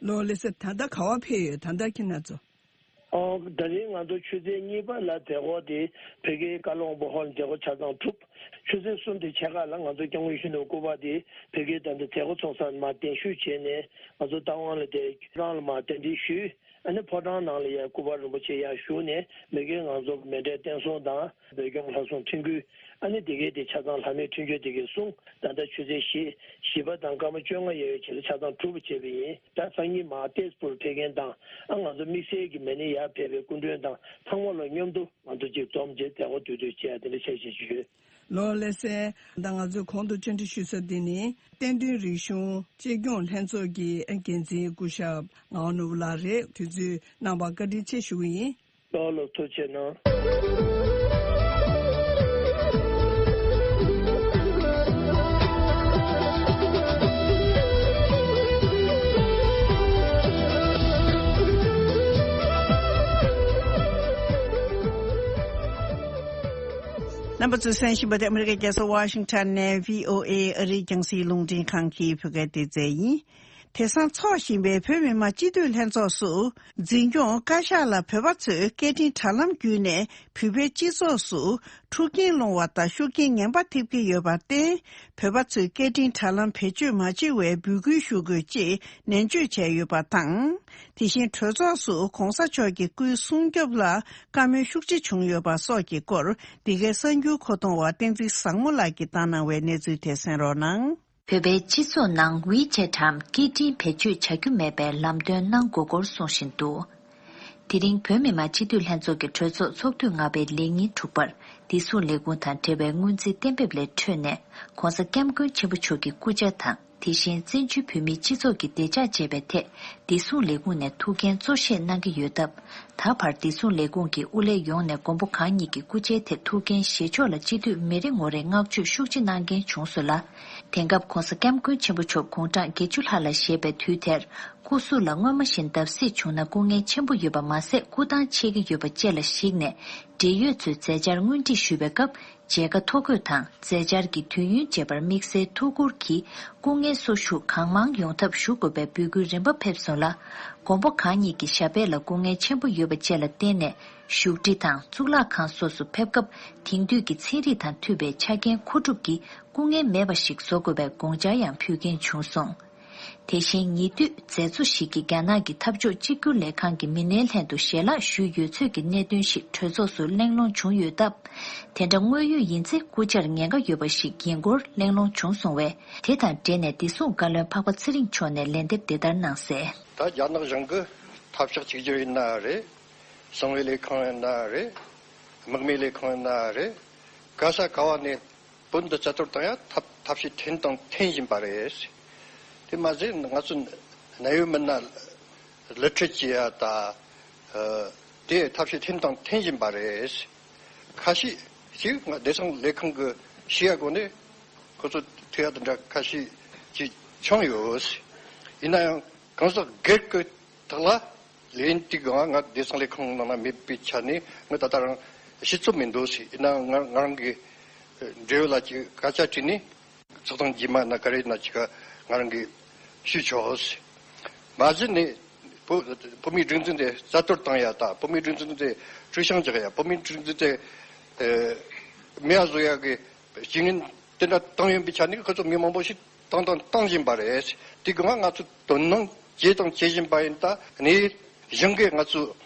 ལོ་ལེ་སེ་ད་ལྟ་ག་བ་ཕེབས་ཡོད། ད་ལྟ་ཁྱེད་རང་ཚོ། ཨོ། ད་རིང་ང་ཚོ་ཆུ་ཚོད་གཉིས་པ་ལ་མཛད་སྒོ་དེ་བོད་ཀྱི་བཀའ་བློན་སྦོ་ཧོལ་མཛད་སྒོ་ཆ་ཚང་གྲུབ། ཆུ་ཚོད་གསུམ་དེ་ཕྱེད་ཀ་ལ་ང་ཚོ་སྐྱབས་མགོན་ཆེན་པོ་སྐུ་པར་དེ་བོད་ཀྱི་ད་ལྟ་མཛད་སྒོ་ཚོགས་ས་མར་གདན་ཞུ་བྱས་ནས་ང་ཚོ་རྟ་དབང་ལ་དེ་ཁྱེད་རང་ལ་མར་གདན་འདྲེན་ཞུས། ཨ་ནི་ཕོ་བྲང་ནང་ལ་ཡང་སྐུ་པར་རིན་པོ་ཆེ་ཡར་བཞུགས་ནས་མ་གི་ང་ཚོ་མཎྜལ་བསྟན་སྲུང་དང་བོད་སྐྱོང་ལྷ་སྲུང་ཁྲིམས་ཁུལ། ཨ་ནི་དེ་གའི་དེ་ཆ་ཚང་ལྷ་མོའི་འཕྲིན་བཅོལ་དེ་གའི་གསུང་ད་ལྟ་ཆུ་ཚོད་བཞི་བཞི་པ་དང་སྐར་མ་བཅོ་ལྔ་ཡོལ་ཡོལ་བྱས་ཏེ་ཆ་ཚང་གྲུབ་པ་བྱས་པ་ཡིན། ད་སང་ཉིན་མར་ཏེས་པུར་ཕེབས་མཁན་དང་ཨ་ང་ཚོ་དམིགས་བསལ་གྱི་མ་ཎི་ཡར་ཕེབས་པའི་སྐུ་མགྲོན་དང་ཚང་མ་ལ་མཉམ་དུ་ང་ཚོ་གཅིག་འཛོམས་བྱས་མཛད་སྒོ་དུས་དུས་བྱས་དེ་འདྲ་བྱས་བྱས་བྱས་ཡོད། ལོ་ལེ་སེ། ད་ང་ཚོས་གོང་དུ་བཅར་འདྲི་ཞུས་ས་འདི་ནི་བསྟན་དོན་རིག་གཞུང་གཅེས་སྐྱོང་ལྷན་ཚོགས་ཀྱི་འགན་འཛིན་སྐུ་ཞབས་ངག་དབང་ནོར་བུ་ལགས་རེད། དུས་ཚོད་གནང་བར་བཀའ་དྲིན་ཆེ་ཞུ་གི་ཡིན། ལགས་ལགས། ཐུགས་རྗེ་གནང་། རྣམ་པ་ཚོས་གསན་བཞིན་པ་དེ་ཨ་མི་རི་ཀའི་རྒྱལ་ས་ཝ་ཤིང་ཊོན་ནས་བྷི་ཨོ་ཨེ་ཨ་རིའི་རྒྱང་སྲིང་རླུང་འཕྲིན་ཁང་གི་བོད་སྐད་སྡེ་ཚན་ཡིན། དེང་སང་འཚོགས་བཞིན་པའི་བོད་མི་མང་སྤྱི་འཐུས་ལྷན་ཚོགས་སུ་འཛིན་སྐྱོང་བཀའ་ཤག་ལ་བོད་པ་ཚོས་སྐད་འཕྲིན་དྲ་ལམ་བརྒྱུད་ནས་བོད་པའི་སྤྱི་ཚོགས་སུ་འཁྲུག་རྐྱེན་སློང་བ་དང་ཤུགས་རྐྱེན་ངན་པ་ཐེབས་ཀྱི་ཡོད་པར་བརྟེན། བོད་པ་ཚོས་སྐད་འཕྲིན་དྲ་ལམ་བེད་སྤྱོད་མ་བྱེད་པའི་འབོད་སྐུལ་ཞུ་དགོས་ཅེས་ནན་བརྗོད་བྱས་ཡོད་པ་དང་། དེ་བཞིན་གྲོས་ཚོགས་སུ་གོང་ས་མཆོག་གི་སྐུའི་སྲུང་སྐྱོབ་ལ་བཀའ་མོལ་ཤུགས་ཆེ་བྱུང་ཡོད་པ་སོགས་ཀྱི་སྐོར། འདི་གའི་གསར་འགྱུར་མཁོ་གཏོང་བ་བསྟན་འཛིན་བཟང་མོ་ལགས་ཀྱིས་བཏང་གནང་བའི་གནས་ཚུལ་དེ་གསན་རོགས་གནང་། བོད་པའི་སྤྱི་ཚོགས་ནང་ཝི་ཆེ་ཊམ་སྐད་འཕྲིན་བེད་སྤྱོད་བྱ་རྒྱུ་མེད་པའི་ལམ་སྟོན་གནང་དགོས་སྐོར་གསུང་བཞིན་འདུག་དེ་རིང་བོད་མི་མང་སྤྱི་འཐུས་ལྷན་ཚོགས་ཀྱི་གྲོས་ཚོགས་ཚོགས་དུས་ལྔ་པའི་ལས་ཉིན་དྲུག་པར་བདེ་སྲུང་ལས་ཁུངས་དང་འབྲེལ་བའི་སྔོན་རྩིས་གཏན་འབེབས་ལས་འཕྲོས་ནས་༸གོང་ས་༸སྐྱབས་མགོན་ཆེན་པོ་མཆོག་གི་སྐུ་ཕྱྭ་དང་། དེ་བཞིན་བཙན་བྱོལ་བོད་མིའི་སྤྱི་ཚོགས་ཀྱི་བདེ་འཇགས་བཅས་པའི་ཐད་བདེ་སྲུང་ལས་ཁུངས་ནས་ཐུགས་འགན་གཙོ་བཞེས་གནང་གི་ཡོད་སྟབས། ད་བར་བདེ་སྲུང་ལས་ཁུངས་ཀྱི་དབུ་ལས་ཡོངས་ནས་མགོན་པོ་གང་ཉིད་ཀྱི་སྐུ་ཕྱྭའི་ཐད་ཐུགས་འགན་བཞེས་ཕྱོགས་ལ་སྤྱི་འཐུས་མི་རེ་ངོ་རེས་བསྔགས་བརྗོད་ཤུགས་ཆེ་གནང་མཁན་བྱུང་སོང་ལ། དེང་སྐབས་༸གོང་ས་༸སྐྱབས་མགོན་ཆེན་པོ་མཆོག་དགུང་གྲངས་བརྒྱད་ཅུ་ལྷག་ལ་བཞེས་པའི་དུས་དེར། སྐུ་གཟུགས་ལ་སྔོན་མ་བཞིན་བརྡབ་གསིག་བྱུང་ན་སྐུ་ངལ་ཆེན་པོ་ཡོད་པ་མ་ཟད་སྐུ་ཐང་ཆད་ཀྱི་ཡོད་པ་བཅས་ལ་གཞིགས་ནས། འབྲེལ་ཡོད་ཚོས་མཛད་འཆར་སྔོན་ཁྲིད་ཞུས་པའི་སྐབས། མཇལ་ཁ་ཐོ་འགོད་དང་མཛད་འཆར་གྱི་དུས་ཡུན་བཅས་པར་དམིགས་བསལ་ཐུགས་ཁུར་གྱིས་སྐུ་ངལ་གསོ་ཞུ་གང་མང་ཡོང་ཐབས་ཞུ་དགོས་པའི་འབོད་སྐུལ་རིམ་པ་ཕེབས་སོང་ལ། མགོན་པོ་གང་ཉིད་ཀྱི་ཞབས་པད་ལ་སྐུ་ངལ་ཆེན་པོ་ཡོད་པ་བཅས་ལ་བརྟེན་ནས་བཞུགས་ཁྲི་དང་གཙུག་ལག་ཁང་སོགས་སུ་ཕེབས་སྐབས་དེང་དུས་ཀྱི་ཚན་རིག་དང་མཐུན་པའི་ཆ་རྐྱེན་མཁོ་སྒྲུབ་ཀྱིས་སྐུ་ངལ་མེད་པ་ཞིག་བཟོ་དགོས་པའི་དགོངས་འཆར་ཡང་ཕུལ་མཁན་བྱུང་སོང་། དེ་བཞིན་ཉེ་དུས་མཛད་གཙོ་ཞིག་གིས་རྒྱ་ནག་གི་འཐབ་ཕྱོགས་གཅིག་གྱུར་ལས་ཁང་གི་མི་སྣའི་ལྷན་དུ་ཞལ་ལག་ཞུས་ཡོད་ཚུལ་གྱི་གནད་དོན་ཞིག་གྲོས་ཚོགས་སུ་གླེང་སློང་བྱུང་ཡོད་སྟབས། དེ་འདྲ་དངོས་ཡོད་ཡིན་ཚེ་སྐུ་བཅར་ཉེན་ཁ་ཡོད་པ་ཞིག་ཡིན་སྐོར་གླེང་སློང་བྱུང་སོང་བས། དེ་དང་འབྲེལ་ནས་བདེ་སྲུང་བཀའ་བློན་འཕགས་པ་ཚེ་རིང་མཆོག་ནས་ལན་འདེབས་འདི་ལྟར་གནང་གསལ། ད་རྒྱ་ནག་གཞུང་གི་འཐབ་ཕྱོགས་གཅིག་གྱུར་ཡིན་ན་རེད། གསང་བའི་ལས་ཁང་ཡིན་ན་རེད། དམག་མིའི་ལས་ཁང་ཡིན་ན་རེད། ག་ས་ག་བ་ནས། བོད་འདི་རྩ་གཏོར་བཏང་ཡ་ཐབས་ཐབས་ཤེས་ཐེངས་དང་ཐེངས་བཞིན་པ་རེད། དེ་མ་ཟད་ང་ཚོ་གནད་ཡོད་མི་སྣ་ལི་ཁྲིད་བྱེད་ཡ་ད་དེ་ཐབས་ཤེས་ཐེངས་དང་ཐེངས་བཞིན་པ་རེད། ཁ་ཤས་ཤིག་ང་བདེ་སྲུང་ལས་ཁང་གི་ཞུ་ཡ་སྒོ་ནས་ཁོ་ཚོ་ཐུག་ཡ་དེ་འདྲ་ཁ་ཤས་ཅིག་བྱུང་ཡོད། ཡིན་ན་ཡང་གང་ཟག་སྒེར་གི་ཐོག་ལ། ལན་དེ་གང་ང་བདེ་སྲུང་ལས་ཁང་ནང་ན་མེད་པའི་ཆ་ནས་ང་ད་ལྟ་རང་ཤེས་ཚོད་མི་འདུག་ཟེར། ཡིན་ནའང་ང་ང་རང་གི་འབྲེལ་ཡོད་ལ་ཅིག་སྐད་ཆ་དྲིས་ནས་ཚོགས་ཐེངས་རྗེས་མ་ན་ག་རེ་ན་ཅིག་ང་རང་གིས་ཞུས་ཆོག་ཟེར། མ་གཞི་ནས་བོད་བོད་མིའི་སྒྲིག་འཛུགས་དེ་རྩ་གཏོར་བཏང་ཡ་ད་བོད་མིའི་སྒྲིག་འཛུགས་དེ་བཀྲུ་བཤམས་རྒྱག་ཡ་བོད་མིའི་སྒྲིག་འཛུགས་དེ་མེད་པ་བཟོ་ཡ་གི་རྐྱེན་ངན་དེ་འདྲ་བཏང་ཡོད་པའི་ཆ་ནས་ཁོ་ཚོ་མི་མང་པོ་ཞིག་བཏང་དང་བཏང་བཞིན་པ་རེད། དེ་གང་ང་ཚོ་དོ་སྣང་བྱས་དང་བྱེད་བཞིན་པ་ཡིན། ད་ནས་གཞུང་གིས་ང་ཚོ་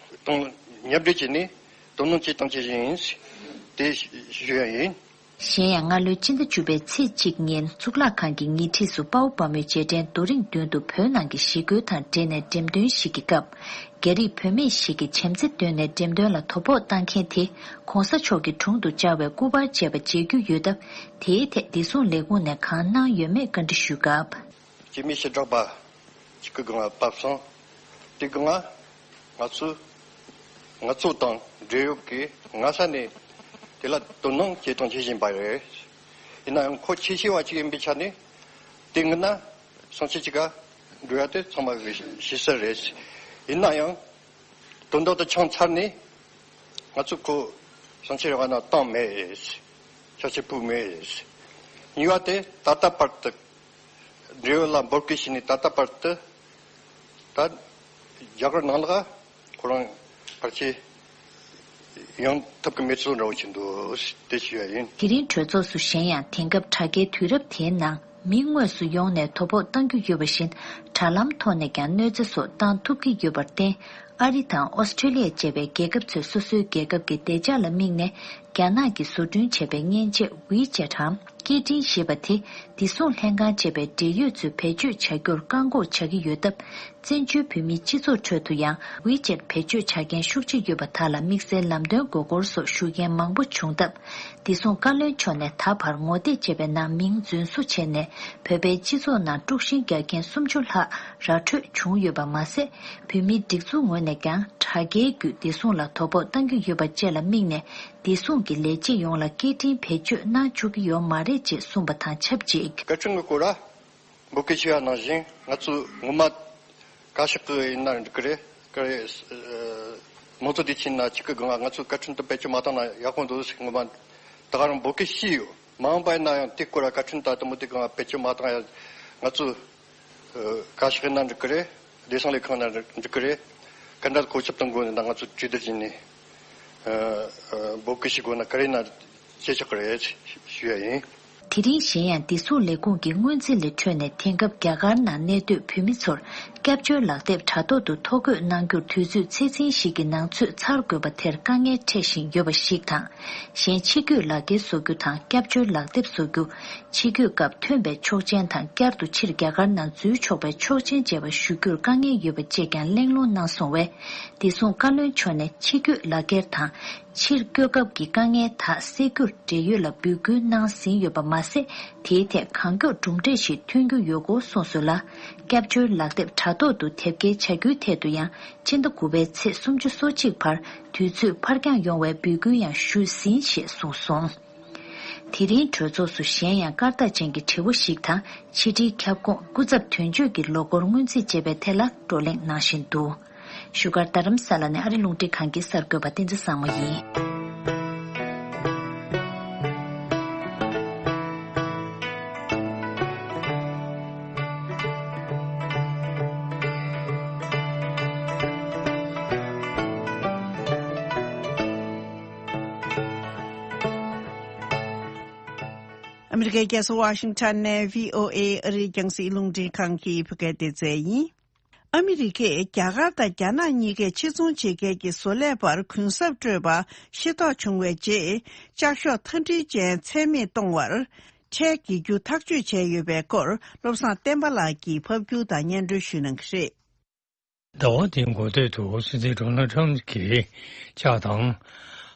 དང་མཉམ་འབྲེལ་བྱས་ནས་དོ་སྣང་བྱས་དང་བྱེད་བཞིན་ཡིན། དེ་ཞུ་ཡ་ཡིན། གཞན་ཡང་། སྔ་ལོའི་སྤྱི་ཟླ་བཅུ་པའི་ཚེས་གཅིག་ཉིན་གཙུག་ལག་ཁང་གི་ཉེ་འཁྲིས་སུ་དཔའ་བོ་དཔའ་མོའི་རྗེས་དྲན་རྡོ་རིང་མདུན་དུ་བོད་ནང་གི་ཞི་རྒོལ་དང་འབྲེལ་ནས་འགྲེམས་སྟོན་ཞིག་གི་སྐབས། རྒྱ་རིགས་བུད་མེད་ཞིག་གིས་བྱམས་བརྩེ་བཏོན་ནས་འགྲེམས་སྟོན་ལ་དོ་ཕོག་བཏང་མཁན་དེ་༸གོང་ས་མཆོག་གི་དྲུང་དུ་བཅར་བའི་སྐུ་པར་བཅས་པ་མཇལ་རྒྱུ་ཡོད་སྟབས། དེའི་ཐད་བདེ་སྲུང་ལས་ཁུངས་ནས་གང་གནང་ཡོད་མེད་བཀའ་འདྲི་ཞུས་སྐབས། སྐྱེ་དམན་ཞི་དྲག་པ་གཅིག་གི་སྒང་ལ་བབས་སོང་། དེ་སྒང་ང་ཚོས་ང་ཚོ་དང་འབྲེལ་ཡོད་ཀྱི་སྔ་ས་ནས་དེ་ལ་དོ་སྣང་བྱེད་སྟངས་ཇི་བཞིན་པ་རེད། ཡིན་ན་ཡང་ཁོ་ཆེ་ཤོས་བ་གཅིག་ཡིན་པའི་ཆ་ནས་དེ་སྔོན་ན་སང་ཕྱི་གཅིག་ག་འགྲོ་ཡ་དེ་ཚང་མ་གི་ཤེས་གསལ་རེད། ཡིན་ན་ཡང་དོན་དག་དེ་ཆགས་ཚར་ནས་ང་ཚོས་ཁོ་སང་ཕྱི་རེ་བ་ན་བཏང་མེད། ཕྱག་ཕྱིར་ཕུལ་མེད། གཉིས་པ་དེ་ད་ལྟ་བར་དུ། འབྲེལ་ཡོད་ལ་འབོད་སྐུལ་བྱས་ནས་ད་ལྟ་བར་དུ་ད་རྒྱ་གར་ནང་ལ་ཁོ་རང་ཕལ་ཆེར་ཡོང་ཐབས་ཀྱི་མེད་ཚུལ་འདྲ་བོ་ཞིག་འདུག་དེ་ཞུ་ཡ་ཡིན། དེ་རིང་གྲོས་ཚོགས་སུ་གཞན་ཡང་དེང་སྐབས་དྲ་རྒྱའི་དུས་རབས་དེའི་ནང་མི་དངོས་སུ་ཡོང་ནས་དོ་ཕོག་བཏང་རྒྱུ་ཡོད་པ་བཞིན་དྲ་ལམ་ཐོག་ནས་ཀྱང་གནོད་འཚེ་སོགས་བཏང་ཐུབ་ཀྱི་ཡོད་པར་བརྟེན། ཨ་རི་དང་ཨོ་སི་ཁྲེ་ལི་ཡ་བཅས་པའི་རྒྱལ་ཁབ་ཚོས་སོ་སོའི་རྒྱལ་ཁབ་ཀྱི་བདེ་འཇགས་ལ་དམིགས་ནས། རྒྱ་ནག་གིས་བཟོ་སྐྲུན་བྱས་པའི་མཉེན་ཆས་ཝི་ཅེ་ཊམ་སྐད་འཕྲིན་ཞེས་པ་དེ་བདེ་སྲུང་ལྷན་ཁང་བཅས་པའི་འབྲེལ་ཡོད་ཚོས་བེད་སྤྱོད་བྱ་རྒྱུར་བཀག་འགོག་བྱ་གི་ཡོད་སྟབས། བཙན་བྱོལ་བོད་མིའི་སྤྱི་ཚོགས་ཁྲོད་དུ་ཡང་ཝི་ཅེ་ཊི་བེད་སྤྱོད་བྱ་མཁན་ཤུགས་ཆེ་ཡོད་པ་དག་ལ་དམིགས་བསལ་ལམ་སྟོན་དགོས་སྐོར་སོགས་ཞུ་མཁན་མང་པོ་བྱུང་སྟབས། བདེ་སྲུང་བཀའ་བློན་མཆོག་ནས་ད་བར་ངོ་དེབ་ཅེས་པའི་ནང་མིང་རྫུན་བཟོ་བྱས་ནས་བོད་པའི་སྤྱི་ཚོགས་ནང་དཀྲུག་ཤིང་རྒྱག་མཁན་སུམ་ཅུ་ལྷག་ར་འཕྲོད་བྱུང་ཡོད་པ་མ་ཟད། བོད་མིའི་སྒྲིག་འཛུགས་ངོས་ནས་ཀྱང་དྲ་རྒྱའི་བརྒྱུད་བདེ་སྲུང་ལ་དོ་ཕོག་བཏང་རྒྱུ་ཡོད་པ་བཅས་ལ་དམིགས་ནས། བདེ་སྲུང་གི་ལས་བྱེད་ཡོངས་ལ་སྐད་འཕྲིན་བེད་སྤྱོད་གནང་བཅུག་གི་ཡོད་མ་རེད་ཅེས་གསུངས་པ་དང་ཆབས་ཅིག་བཀའ་ཁྲིམས་ཀྱི་སྐོར་ལ་འབོད་སྐུལ་ཞུ་བ་ནང་བཞིན། ང་ཚོས་ངོ་མ་བཀའ་ཤག་གི་ཡིན་ན་འགྲིག་གི་རེད། ག་རེ། ཨ། མང་གཙོ་དེ་ཕྱིན་ན་གཅིག་གི་སྒང་ང་ཚོས་བཀའ་ཁྲིམས་དེ་བེད་སྤྱོད་མ་བཏང་ན་ཡག་པོ་འདུག་ཟེར། ངོ་མ་ད་ག་རང་འབོད་སྐུལ་ཞུས་ཡོད། མ་འོངས་པ་ཡིན་ན་ཡང་དེ་སྐོར་ལ་བཀའ་ཁྲིམས་ད་དུང་མུ་མཐུད་སྒང་བེད་སྤྱོད་མ་བཏང་ཡ། ང་ཚོས་བཀའ་ཤག་ཡིན་ན་འགྲིག་གི་རེད། བདེ་སྲུང་ལས་ཁང་ཡིན་ན་འགྲིག་གི་རེད། ག་འདྲ་གོ་ཁྲབ་གཏོང་དགོས་ན་ང་ཚོ་གྲོས་བསྡུར་བྱས་ནས། ཨ། ཨ། འབོད་སྐུལ་ཞུ་དགོས་ན་ག་རེ་ཡིན་ན་བྱེད་ཆོག་གི་རེད་ཞུ་ཡ་ཡིན། དེ་རིང་གཞན་ཡང་བདེ་སྲུང་ལས་ཁུངས་ཀྱི་སྔོན་རྩིས་ལས་འཕྲོས་ནས་དེང་སྐབས་རྒྱ་གར་ནང་གནས་སྡོད་བོད་མི་ཚོར་སྐྱབས་བཅོལ་ལག་དེབ་དྲ་ཐོག་ཏུ་ཐོ་འགོད་གནང་རྒྱུར་དུས་ཚོད་ཚེ་ཚད་ཞིག་གི་ནང་ཚུད་ཚར་དགོས་པ་དེར་དཀའ་ངལ་འཕྲད་བཞིན་ཡོད་པ་ཞིག་དང་། གཞན་ཕྱི་སྐྱོད་ལག་འཁྱེར་བཟོ་རྒྱུ་དང་སྐྱབས་བཅོལ་ལག་དེབ་བཟོ་རྒྱུ། ཕྱི་སྐྱོད་སྐབས་ཐོན་པའི་ཆོག་མཆན་དང་བསྐྱར་དུ་ཕྱིར་རྒྱ་གར་ནང་འཛུལ་ཆོག་པའི་ཆོག་མཆན་བཅས་པ་ཞུ་རྒྱུར་དཀའ་ངལ་ཡོད་པ་བཅས་ཀྱང་གླེང་སློང་གནང་སོང་བས། བདེ་སྲུང་བཀའ་བློན་མཆོག་ནས་ཕྱི་སྐྱོད་ལག་འཁྱེར་དང་ཕྱིར་སྐྱོད་སྐབས་ཀྱི་དཀའ་ངལ་དག་སེལ་རྒྱུར་འབྲེལ་ཡོད་ལ་འབོད་སྐུལ་གནང་ཟིན་ཡོད་པ་མ་ཟད། དེའི་ཐད་གང་མགྱོགས་གྲུབ་འབྲས་ཤིག་ཐོན་རྒྱུ་ཡོད་སྐོར་གསུངས་སོང་ལ། སྐྱབས་བཅོལ་ལག་དེབ་དྲ་ཐོག་ཏུ་དེབ་སྐྱེལ་བྱ་རྒྱུའི་ཐད་དུ་ཡང་སྤྱི་ཟླ་དགུ་པའི་ཚེས་སུམ་ཅུ་སོ་གཅིག་བར་དུས་ཚོད་ཕར་འགྱངས་ཡོང་བའི་འབོད་སྐུལ་ཡང་ཞུས་ཟིན་ཞེས་གསུངས་སོང་། དེ་རིང་གྲོས་ཚོགས་སུ་གཞན་ཡང་སྐར་རྟགས་ཅན་གྱི་དྲི་བ་ཞིག་དང་ཕྱི་དྲིལ་ཁྱབ་ཁོངས་སྐུ་ཚབ་དོན་གཅོད་ཀྱི་ལོ་འཁོར་སྔོན་རྩིས་བྱེད་པའི་ཐད་ལ་བགྲོ་གླེང་གནང་བཞིན་འདུག་བཞུགས་སྒར་རྡ་རམ་ས་ལ་ནས་ཨ་རི་རླུང་འཕྲིན་ཁང་གི་གསར་འགོད་པ་བསྟན་འཛིན་བཟང་མོ་ཡིན། ཨ་མི་རི་ཀའི་རྒྱལ་ས་ཝ་ཤིང་ཊོན་ནས་བྷི་ཨོ་ཨེ་ཨ་རིའི་རྒྱང་སྲིང་རླུང་འཕྲིན་ཁང་གི་བོད་སྐད་སྡེ་ཚན་ཡིན། ཨ་མི་རི་ཀས་རྒྱ་གར་དང་རྒྱ་ནག་གཉིས་ཀས་ཕྱིར་ཚོང་བྱེད་མཁན་གྱི་བཟོ་ལས་པར་གུན་གསབ་སྤྲོད་པ་ཤེས་རྟོགས་བྱུང་བའི་རྗེས། ལྕགས་ཤོག་མཐའ་འདྲིལ་ཅན་ཚད་མེད་གཏོང་བར་ཁྲལ་འགེལ་རྒྱུ་ཐག་གཅོད་བྱས་ཡོད་པའི་སྐོར་བློ་བཟང་བསྟན་པ་ལགས་ཀྱིས་ཕབ་སྒྱུར་དང་སྙན་སྒྲོན་ཞུ་གནང་གི་རེད། ཟླ་བ་འདིའི་འགོ་སྟོད་དུ་སྲིད་འཛིན་ཌོ་ནལ་ཊམ་གྱིས་ལྕགས་དང་།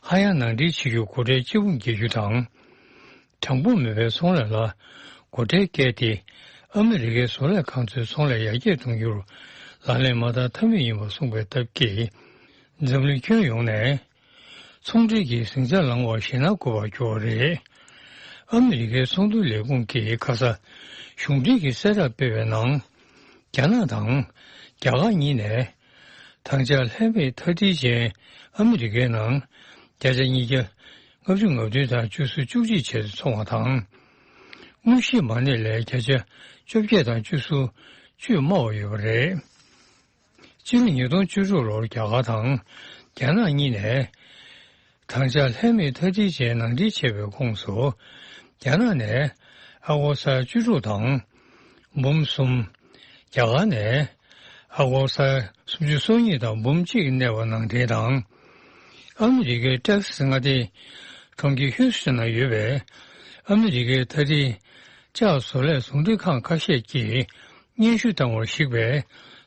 ཧ་ཡང་ནང་འདྲེན་བྱེད་རྒྱུའི་སྒོ་ཁྲལ་གཅིག་པུ་འགེལ་རྒྱུ་དང་། དྲང་པོ་མེད་པའི་ཚོང་ལས་ལ་སྒོ་ཁྲལ་བཀལ་ཏེ། ཨ་མི་རི་ཀའི་བཟོ་ལས་ཁང་ཚོའི་ཚོང་ལས་ཡར་རྒྱས་གཏོང་རྒྱུར་ལག་ལེན་མ་བསྟར་ཐབས་མེད་ཡིན་པ་གསུངས་པའི་སྟབས་ཀྱིས། འཛམ་གླིང་ཁྱོན་ཡོངས་ནས་ཚོང་འབྲེལ་གྱི་ཟིང་ཆ་ལངས་པར་ཞེད་སྣང་འཁོལ་བར་གྱུར་བ་རེད། ཨ་མི་རི་ཀའི་ཚོང་དོན་ལས་ཁུངས་ཀྱིས་ཁ་ས་གཞུང་འབྲེལ་གྱི་གསལ་བསྒྲགས་སྤེལ་བའི་ནང་། རྒྱ་ནག་དང་རྒྱ་གར་གཉིས་ནས། དང་ཆ་ལྷད་མེད་མཐའ་སྒྲིལ་ཅན་ཨ་མི་རི་ཀའི་ནང་བརྒྱ་ཆ་ཉིས་བརྒྱ་ལྔ་བཅུ་ང་བདུན་དང་བཅུ་གསུམ་བཅུ་གཅིག་བྱས་ཏེ་འཚོང་བ་དང་། དངོས་གཞིའི་མ་གནས་ལས་བརྒྱ་ཆ་བཅོ་བརྒྱད་དང་བཅུ་གསུམ་བཅུ་དམའ་བ་ཡོད་པ་རེད། སྤྱི་ལོ་ཉིས་སྟོང་བཅུ་དྲུག་ལོར་རྒྱ་གར་དང་རྒྱ་ནག་གཉིས་ནས། དང་ཆ་ལྷད་མེད་མཐའ་སྒྲིལ་ཅན་ནང་འདྲེན་བྱས་པའི་ཁོངས་སུ། རྒྱ་ནག་ནས་ཨ་སྒོར་ས་བཅུ་དྲུག་དང་འབུམ་གསུམ། རྒྱ་གར་ནས་ཨ་སྒོར་ས་སུམ་ཅུ་སོ་གཉིས་དང་འབུམ་གཅིག་གནས་པ་ནང་འདྲེན་དང་། ཨ་མི་རི་ཀའི་ཊེག་སི་མངའ་སྡེའི་གྲོང་ཁྱེར་ཧིའུ་སི་ཊོན་ན་ཡོད་པའི་ ཨ་མི་རི་ཀའི་ཐ་དད་ལྕགས་བཟོ་ལས་ཟུང་འབྲེལ་ཁང་ཁ་ཤས་ཀྱིས་སྙན་ཞུ་བཏང་བར་གཞིགས་པའི་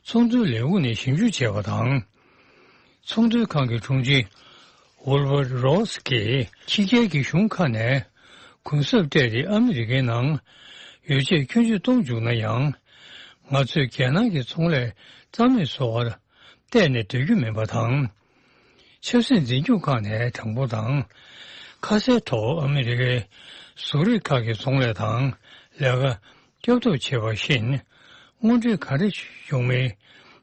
ཚོང་དོན་ལས་ཁུངས་ནས་ཞིབ་འཇུག་བྱས་པ་དང་། ཚོང་དོན་ཁང་གི་དྲུང་ཆེ་ཝུལ་བར་རོ་སི་གིས་ཕྱི་རྒྱལ་གྱི་གཞུང་ཁག་ནས་གུན་གསབ་སྤྲད་དེ་ཨ་མི་རི་ཀའི་ནང་ཡོ་ཆས་ཁྱོན་ཆུད་གཏོང་བཅུག་ན་ཡང་། ང་ཚོས་རྒྱལ་ནང་གི་ཚོང་ལས་རྩ་མེད་བཟོ་བར་གཏན་ནས་སྡོད་རྒྱུ་མིན་པ་དང་། ཆབ་སྲིད་འཛིན་སྐྱོང་ཁང་ནས་དྲང་པོ་དང་། ཁ་གསལ་ཐོག་ཨ་མི་རི་ཀའི་བཟོ་རིག་ཁག་གི་ཚོང་ལས་དང་ལས་ཀ་སྐྱོབ་ཐབས་བྱས་པ་བཞིན། དངོས་འབྲེལ་ག་རེ་བྱུང་མིན་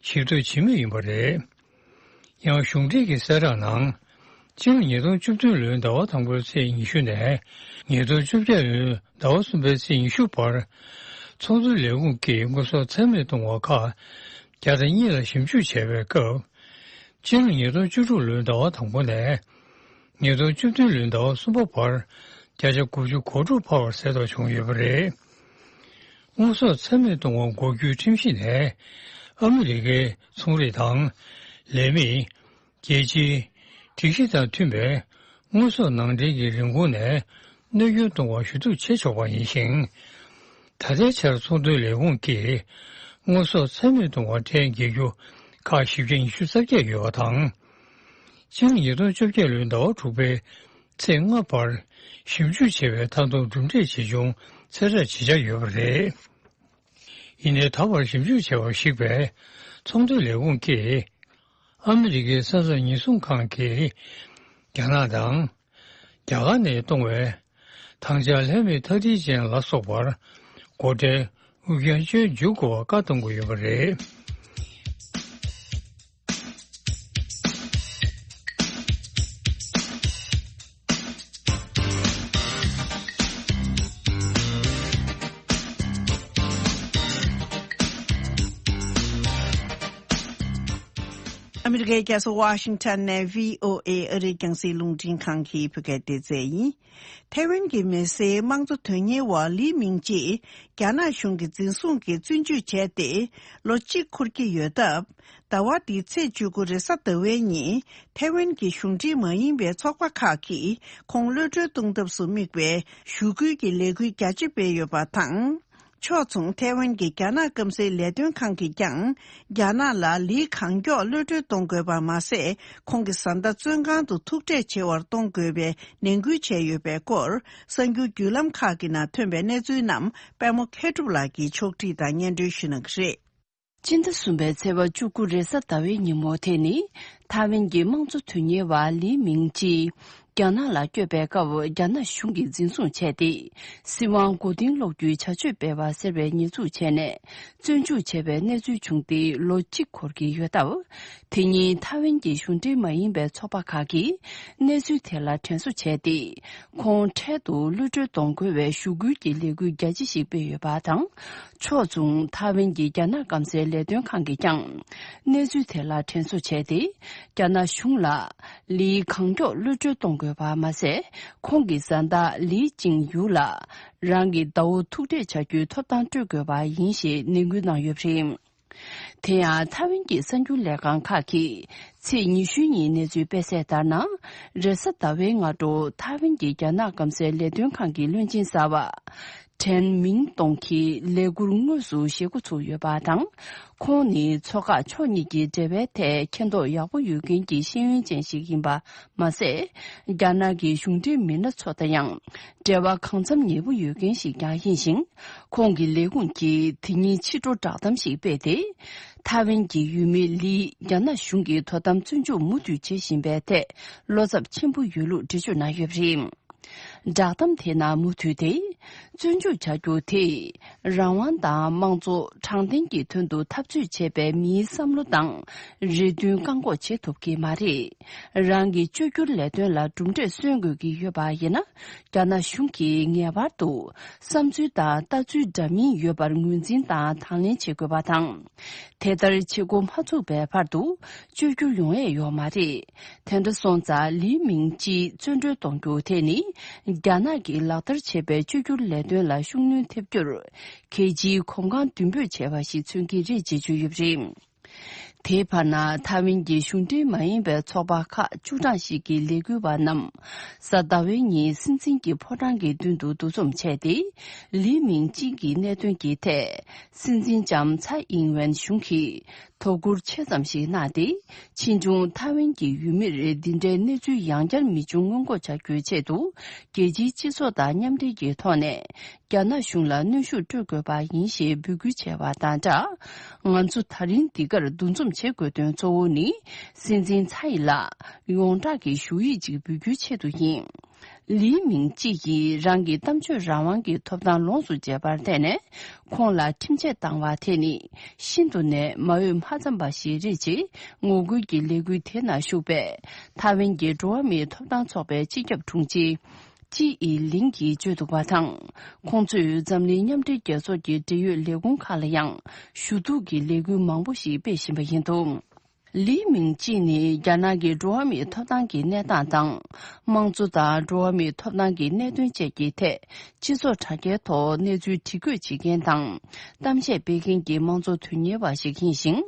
ཞིབ་ཐོ་བྱེད་མུས་ཡིན་པ་རེད། ཡང་གཞུང་འབྲེལ་གྱི་གསལ་བསྒྲགས་ནང་། སྤྱི་ལོ་ཉིས་སྟོང་བཅུ་བདུན་ལོའི་ཟླ་བ་དང་པོའི་ཚེས་ཉི་ཤུ་ནས་ཉིས་སྟོང་བཅོ་བརྒྱད་ལོའི་ཟླ་བ་གསུམ་པའི་ཚེས་ཉི་ཤུ་བར། ཚོང་དོན་ལས་ཁུངས་ཀྱིས་དངོས་ཟོག་ཚད་མེད་གཏོང་བ་ཁག་བརྒྱ་དང་གཉིས་ལ་ཞིབ་འཇུག་བྱས་པའི་སྐབས། སྤྱི་ལོ་ཉིས་སྟོང་བཅུ་དྲུག་ལོའི་ཟླ་བ་དང་པོ་ནས་ཉིས་སྟོང་བཅུ་བདུན་ལོའི་ཟླ་བ་གསུམ་པ་བར་བརྒྱ་ཆ་དགུ་བཅུ་གོ་དྲུག་འཕར་བ་གསལ་ཐག་བྱུང་ཡོད་པ་རེད། དངོས་ཟོག་ཚད་མེད་གཏོང་བ་འགོག་རྒྱུའི་ཁྲིམས་གཞི་ནས་ཨ་མི་རི་ཀའི་ཚོང་རིགས་དང་ལས་མི། རྒྱལ་སྤྱིའི་སྒྲིག་གཞི་དང་མཐུན་པའི་དངོས་ཟོག་ནང་འདྲེན་གྱི་རིན་གོང་ནས་གནོད་སྐྱོན་གཏོང་བར་ཞུ་གཏུག་བྱེད་ཆོག་པ་ཡིན་ཞིང་། ད་ལྟའི་ཆར་ཚོང་དོན་ལས་ཁུངས་ཀྱིས་དངོས་ཟོག་ཚད་མེད་གཏོང་བར་ཁྲལ་འགེལ་རྒྱུ་ཁག་བཞི་བརྒྱ་ཉི་ཤུ་རྩ་བརྒྱད་ཡོད་པ་དང་། སྤྱི་ལོ་ཉིས་སྟོང་བཅོ་བརྒྱད་ལོའི་ཟླ་བ་དྲུག་པའི་ཚེས་ལྔ་བར་ཞིབ་འཇུག་བྱས་པའི་མཐའ་སྡོམ་གྲུབ་འབྲས་ཇི་བྱུང་གསལ་བསྒྲགས་བྱེད་འཆར་ཡོད་པ་རེད། ཡིན་ནའི་ད་བར་ཞིབ་འཇུག་བྱས་པར་གཞིགས་པའི་ཚོང་དོན་ལས་ཁུངས་ཀྱིས། ཨ་མི་རི་ཀའི་ས་མཚམས་ཉེན་སྲུང་ཁང་གིས་རྒྱ་ནག་དང་། རྒྱ་གར་ནས་གཏོང་བའི་ཐང་ཆག་ལྷད་མེད་ཐག་སྒྲིལ་ཅན་ལ་སོགས་པར་སྒོ་ཁྲལ་དབུལ་རྐྱེན་སྤྱོད་འཇུག་དགོས་པར་བཀག་གཏོང་དགོས་ཡོད་པ་རེད། ཨ་མི་རི་ཀའི་རྒྱལ་ས་ཝ་ཤིང་ཊོན་ནས་བྷི་ཨོ་ཨེ་ཨ་རིའི་རྒྱང་སྲིང་རླུང་འཕྲིན་ཁང་གི་བོད་སྐད་སྡེ་ཚན་ཡིན། ཐའེ་ཝན་གྱི་མི་སེར་དམངས་གཙོ་དོན་གཉེར་བ་ལི་མིང་ཅི་རྒྱ་ནག་གཞུང་གི་འཛིན་བཟུང་གིས་བཙོན་འཇུག་བྱས་ཏེ་ལོ་གཅིག་འཁོར་གྱི་ཡོད་སྟབས། ཟླ་བ་འདིའི་ཚེས་བཅུ་དགུ་རེས་གཟའ་ཟླ་བའི་ཉིན་ཐའེ་ཝན་གྱི་གཞུང་འབྲེལ་མ་ཡིན་པའི་ཚོགས་པ་ཁག་གིས་ཁོང་གློད་གྲོལ་གཏོང་ཐབས་སུ་དམིགས་པའི་ཞུ་སྐུལ་གྱི་ལས་འགུལ་རྒྱ་ཆེ་སྤེལ་ཡོད་པ་དང་། ཕྱོགས་མཚུངས་ཐའེ་ཝན་གྱི་རྒྱ་ནག་སྐམ་སའི་ལས་དོན་ཁང་གིས་ཀྱང་རྒྱ་ནག་ལ་ལི་གང་མགྱོགས་གློད་གྲོལ་གཏོང་དགོས་པ་མ་ཟད། ཁོང་གི་བཟའ་ཟླ་བཙོན་ཁང་དུ་ཐུག་འཕྲད་བྱེད་པར་གཏོང་དགོས་པའི་ནན་སྐུལ་བྱས་ཡོད་པའི་སྐོར་གསར་འགྱུར་བརྒྱུད་ལམ་ཁག་གི་ནང་ཐོན་པའི་གནས་ཚུལ་རྣམས་པད་མ་མཁས་གྲུབ་ལགས་ཀྱིས་ཕྱོགས་སྒྲིག་དང་སྙན་སྒྲོན་ཞུ་གནང་གི་རེད། སྤྱི་ཟླ་གསུམ་པའི་ཚེས་པ་བཅུ་དགུ་རེས་གཟའ་ཟླ་བའི་ཉིན་མོ་དེ་ནི་ཐའེ་ཝན་གྱི་དམངས་གཙོ་དོན་གཉེར་བ་ལི་མིང་ཅི་རྒྱ་ནག་ལ་བསྐྱོད་པའི་སྐབས་རྒྱ་ནག་གཞུང་གིས་འཛིན་བཟུང་བྱས་ཏེ། སྲིད་དབང་མགོ་རྟིང་སློག་རྒྱུའི་བྱ་སྤྱོད་སྤེལ་བ་ཟེར་བའི་ཉེས་འཛུགས་བྱས་ནས་བཙོན་འཇུག་བྱས་པའི་གནས་ཚུལ་བྱུང་སྟེ་ལོ་གཅིག་འཁོར་གྱི་ཡོད་སྟབས། དེ་ཉིན་ཐའེ་ཝན་གྱི་གཞུང་འབྲེལ་མ་ཡིན་པའི་ཚོགས་པ་ཁག་གིས་གནས་ཚུལ་དེ་ལ་དྲན་གསོ་བྱས་ཏེ། ཁོང་འཕྲལ་དུ་གློད་གྲོལ་གཏོང་དགོས་པའི་ཞུ་སྐུལ་གྱི་ལས་འགུལ་རྒྱ་ཆེ་ཞིག་སྤེལ་ཡོད་པ་དང་། ཕྱོགས་མཚུངས་ཐའེ་ཝན་གྱི་རྒྱ་ནག་སྐམ་སའི་ལས་དོན་ཁང་གིས་ཀྱང་གནས་ཚུལ་དེ་ལ་དྲན་གསོ་བྱས་ཏེ། རྒྱ་ནག་གཞུང་ལ་ལི་གང་མགྱོགས་གློད་གྲོལ་གཏོང་དགོས་པ་མ་ཟད། ཁོང་གི་བཟའ་ཟླ་ལི་ཅིང་ཡུ་ལ་རང་གི་ཟླ་བོ་ཐུག་འཕྲད་བྱ་རྒྱུའི་ཐོབ་ཐང་སྤྲོད་དགོས་པ་ཡིན་ཞེས་ནན་སྐུལ་གནང་ཡོད་པ་རེད། དེ་ཡང་ཐའེ་ཝན་གྱི་གསར་འགྱུར་ལས་ཁང་ཁག་གིས་ཚེས་ཉི་ཤུ་ཉིན་གནས་ཚུལ་སྤེལ་གསལ་ལྟར་ན། རེས་གཟའ་ཟླ་བའི་སྔ་དྲོ་ཐའེ་ཝན་གྱི་རྒྱ་ནག་སྐམ་སའི་ལས་དོན་ཁང་གི་བློན་ཆེན་གསར་པ། ཁྲེན་མིང་ཏོང་གིས་ལས་ཁུར་དངོས་སུ་བཞེས་འགོ་ཚུགས་ཡོད་པ་དང་། ཁོང་ནི་མཚོ་འགག་ཕྱོགས་གཉིས་ཀྱི་འབྲེལ་བའི་ཐད་མཁྱེན་རྟོགས་ཡག་པོ་ཡོད་མཁན་གྱི་ཤེས་ཡོན་ཅན་ཞིག་ཡིན་པ་མ་ཟད། རྒྱ་ནག་གི་གཞུང་འབྲེལ་མི་སྣ་ཚོ་དང་ཡང་འབྲེལ་བ་གང་འཚམ་ཉེ་པོ་ཡོད་མཁན་ཞིག་ཀྱང་ཡིན་ཞིང་། ཁོང་གི་ལས་ཁུངས་ཀྱིས་དེ་ཉིན་ཕྱི་དྲོ་བསྒྲགས་གཏམ་ཞིག་སྤེལ་ཏེ། ཐའེ་ཝན་གྱི་ཡུལ་མི་ལིས་རྒྱ་ནག་གཞུང་གིས་དོ་དམ་བཙོན་འཇུག་མུ་མཐུད་བྱེད་བཞིན་པའི་ཐད་བློ་འཚབ་ཆེན་པོ་ཡོད་ལུགས་འགྲེལ་བརྗོད་གནང་ཡོད་པ་རེད། བསྒྲགས་གཏམ་དེའི་ནང་མུ་མཐུད་དེ། བཙོན་འཇུག་བྱ་རྒྱུ་དེས་རང་དབང་དང་དམངས་གཙོ་དྲང་བདེན་གྱི་དོན་དུ་འཐབ་རྩོད་བྱེད་པའི་མིའི་བསམ་བློ་དང་རེ་འདུན་བཀག་འགོག་བྱེད་ཐུབ་ཀྱི་མ་རེད། རང་གི་བཅོས་བསྒྱུར་ལས་དོན་ལ་གྲུབ་འབྲས་སོན་དགོས་ཀྱི་ཡོད་པ་ཡིན་ན། རྒྱ་ནག་གཞུང་གིས་ངེས་པར་དུ་བསམ་ཚུལ་དང་ལྟ་ཚུལ་འདྲ་མིན་ཡོད་པར་ངོས་འཛིན་དང་དང་ལེན་བྱེད་དགོས་པ་དང་། དེ་ལྟར་བྱེད་འགོ་མ་ཚུགས་པའི་བར་དུ་བཅོས་བསྒྱུར་ཡོང་ཡས་ཡོད་མ་རེད། དེ་འདྲ་སོང་ཙང་ལི་མིང་ཅི་བཙོན་གྲོལ་གཏོང་རྒྱུ་དེ་ནི་རྒྱ་ནག་གིས་ལག་བསྟར་བྱས་པའི་བཅོས་བསྒྱུར་ལས་དོན་ལ་ཤུགས་སྣོན་ཐེབས་རྒྱུར་གལ་ཆེའི་གོམ་གང་མདུན་སྤོས་བྱས་པ་ཞིག་མཚོན་གྱི་རེད་ཅེས་བརྗོད་ཡོད་པ་རེད། དེའི་བར་ན་ཐའེ་ཝན་གྱི་གཞུང་འབྲེལ་མ་ཡིན་པའི་ཚོགས་པ་ཁག་བཅུ་གྲངས་ཤིག་གི་ལས་འགུལ་བ་རྣམས་གཟའ་ཟླ་བའི་ཉིན་སྲིད་འཛིན་གྱི་ཕོ་བྲང་གི་མདུན་དུ་འདུ་འཛོམས་བྱས་ཏེ། ལི་མིང་ཅི་གི་གནད་དོན་གྱི་ཐད་སྲིད་འཛིན་ལྕམ་ཚའེ་ཨིང་ཝེན་གཞུང་གིས་དོ་ཁུར་ཆེ་ཙམ་ཞིག་གནང་སྟེ། ཕྱིས་འབྱུང་ཐའེ་ཝན་གྱི་ཡུལ་མིར་འདི་འདྲའི་གནས་ཚུལ་ཡང་བསྐྱར་མི་འབྱུང་སྔོན་འགོག་བྱ་རྒྱུའི་ཆེད་དུ། རྒྱལ་སྤྱིའི་སྤྱི་ཚོགས་དང་མཉམ་འབྲེལ་གྱི་ཐོག་ནས། རྒྱ་ནག་གཞུང་ལ་གནོན་ཤུགས་སྤྲོད་དགོས་པ་ཡིན་ཞེས་འབོད་སྐུལ་བྱས་པ་དང་སྦྲགས། ང་ཚོ་ད་རིང་འདི་གར་འདུ་འཛོམས་བྱེད་དགོས་དོན་གཙོ་བོ་ནི། སྲིད་འཛིན་ཚའེ་ལ་ཡོངས་གྲགས་ཀྱི་ཞུ་ཡིག་ཅིག་འབུལ་རྒྱུའི་ཆེད་དུ་ཡིན། ལི་མིང་ཅི་ཡིས་རང་གི་གཏམ་བརྗོད་རང་དབང་གི་ཐོབ་ཐང་ལོངས་སུ་སྤྱད་པར་བརྟེན་ནས། ཁོང་ལ་ཁྲིམས་ཆད་བཏང་བ་དེ་ནི་ཤིན་ཏུ་ནས་མ་འོས་མ་འཚམས་པ་ཞིག་རེད་ཅེས་ངོ་རྒོལ་གྱི་ལས་འགུལ་དེ་ནང་ཞུགས་པའི་ཐའེ་ཝན་གྱི་འགྲོ་བ་མིའི་ཐོབ་ཐང་ཚོགས་པའི་སྤྱི་ཁྱབ་དྲུང་ཆེ། ཅི་ཨི་ལིང་གིས་བརྗོད་འདུག་པ་དང་། ཁོང་ཚོས་འཛམ་གླིང་མཉམ་འབྲེལ་རྒྱལ་ཚོགས་ཀྱི་འབྲེལ་ཡོད་ལས་ཁུངས་ཁག་ལ་ཡང་ཞུ་གཏུག་གི་ལས་འགུལ་མང་པོ་ཞིག་སྤེལ་བཞིན་པ་ཡིན་འདུག་ལི་མིང་ཅི་ནི་རྒྱ་ནག་གི་འགྲོ་བ་མིའི་ཐོབ་ཐང་གི་གནས་སྟངས་དང་། དམངས་གཙོ་དང་འགྲོ་བ་མིའི་ཐོབ་ཐང་གི་གནད་དོན་བཅས་ཀྱི་ཐད་སྤྱི་ཚོགས་དྲ་རྒྱའི་ཐོག་གནས་ཚུལ་བྲིས་བཀོད་བྱེད་མཁན་དང་། གཏམ་བཤད་སྤེལ་མཁན་གྱི་དམངས་གཙོ་དོན་གཉེར་བ་ཞིག་ཡིན་ཞིང་།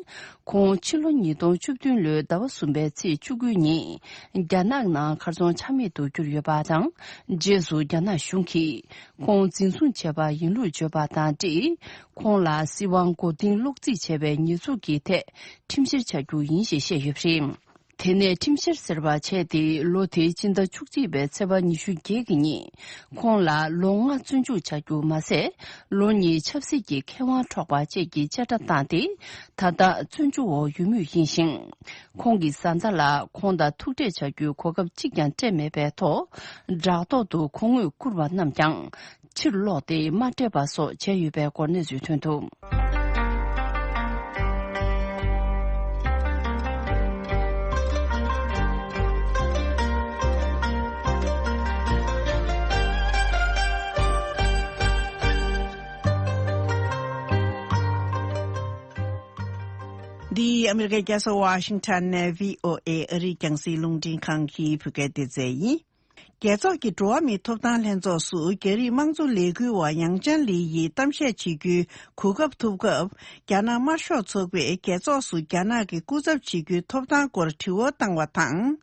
ཁོང་ཕྱི་ལོ་ཉིས་སྟོང་བཅུ་བདུན་ལོའི་ཟླ་བ་གསུམ་པའི་ཚེས་བཅུ་དགུ་ཉིན་རྒྱ་ནག་ནང་གར་སོང་ཆ་མེད་དུ་གྱུར་ཡོད་པ་དང་། རྗེས་སུ་རྒྱ་ནག་གཞུང་གིས་ཁོང་འཛིན་བཟུང་བྱས་པ་ཡིན་ལུགས་བརྗོད་པ་དང་འབྲེལ། ཁོང་ལ་སྲིད་དབང་མགོ་རྟིང་སློག་རྩིས་བྱས་པའི་ཉེས་འཛུགས་ཀྱི་ཐད་ཁྲིམས་བཤེར་བྱ་རྒྱུ་ཡིན་ཞེས་བཤད་ཡོད་པ་རེད། དེ་ནས་ཁྲིམས་བཤེར་ཟེར་བ་བྱས་ཏེ་ལོ་དེའི་སྤྱི་ཟླ་བཅུ་གཅིག་པའི་ཚེས་པ་ཉི་ཤུ་བརྒྱད་ཀྱི་ཉིན། ཁོང་ལ་ལོ་ལྔ་བཙོན་འཇུག་བྱ་རྒྱུ་མ་ཟད། ལོ་གཉིས་ཆབ་སྲིད་ཀྱི་ཁེ་དབང་འཕྲོག་པ་བཅས་ཀྱི་བཅད་ཁྲ་བཏང་སྟེ། ད་ལྟ་བཙོན་འཇུག་འོག་ཡོད་མུས་ཡིན་ཞིང་། ཁོང་གི་བཟའ་ཟླ་ལ་ཁོང་དང་ཐུག་འཕྲད་བྱ་རྒྱུའི་གོ་སྐབས་གཅིག་ཀྱང་སྤྲད་མེད་པའི་ཐོག་བྲག་ཐོག་ཏུ་ཁོང་དངོས་བཀུར་བ་རྣམས་ཀྱང་ཕྱིར་ལོག་སྟེ་མ་སྤྲད་པ་སོགས་བྱས་ཡོད་པའི་སྐོར་གནས་ཚུལ་ཐོན་འདུག་འདི་ཨ་མི་རི་ཀའི་རྒྱལ་ས་ཝ་ཤིང་ཊོན་ནས་བྷི་ཨོ་ཨེ་ཨ་རིའི་རྒྱང་སྲིང་རླུང་འཕྲིན་ཁང་གི་བོད་སྐད་སྡེ་ཚན་ཡིན། རྒྱལ་ཚོགས་ཀྱི་འགྲོ་བ་མིའི་ཐོབ་ཐང་ལྷན་ཚོགས་སུ་རྒྱ་རིགས་དམངས་གཙོ་ལས་འགུལ་བ་ཡང་ཅན་ལི་ཡིས་གཏམ་བཤད་བྱེད་རྒྱུའི་གོ་སྐབས་ཐོབ་སྐབས། རྒྱ་ནག་དམར་ཤོག་ཚོགས་པས་རྒྱལ་ཚོགས་སུ་རྒྱ་ནག་གི་སྐུ་ཚབ་བྱེད་རྒྱུའི་ཐོབ་ཐང་སྐོར་དྲི་བ་བཏང་བ་དང་།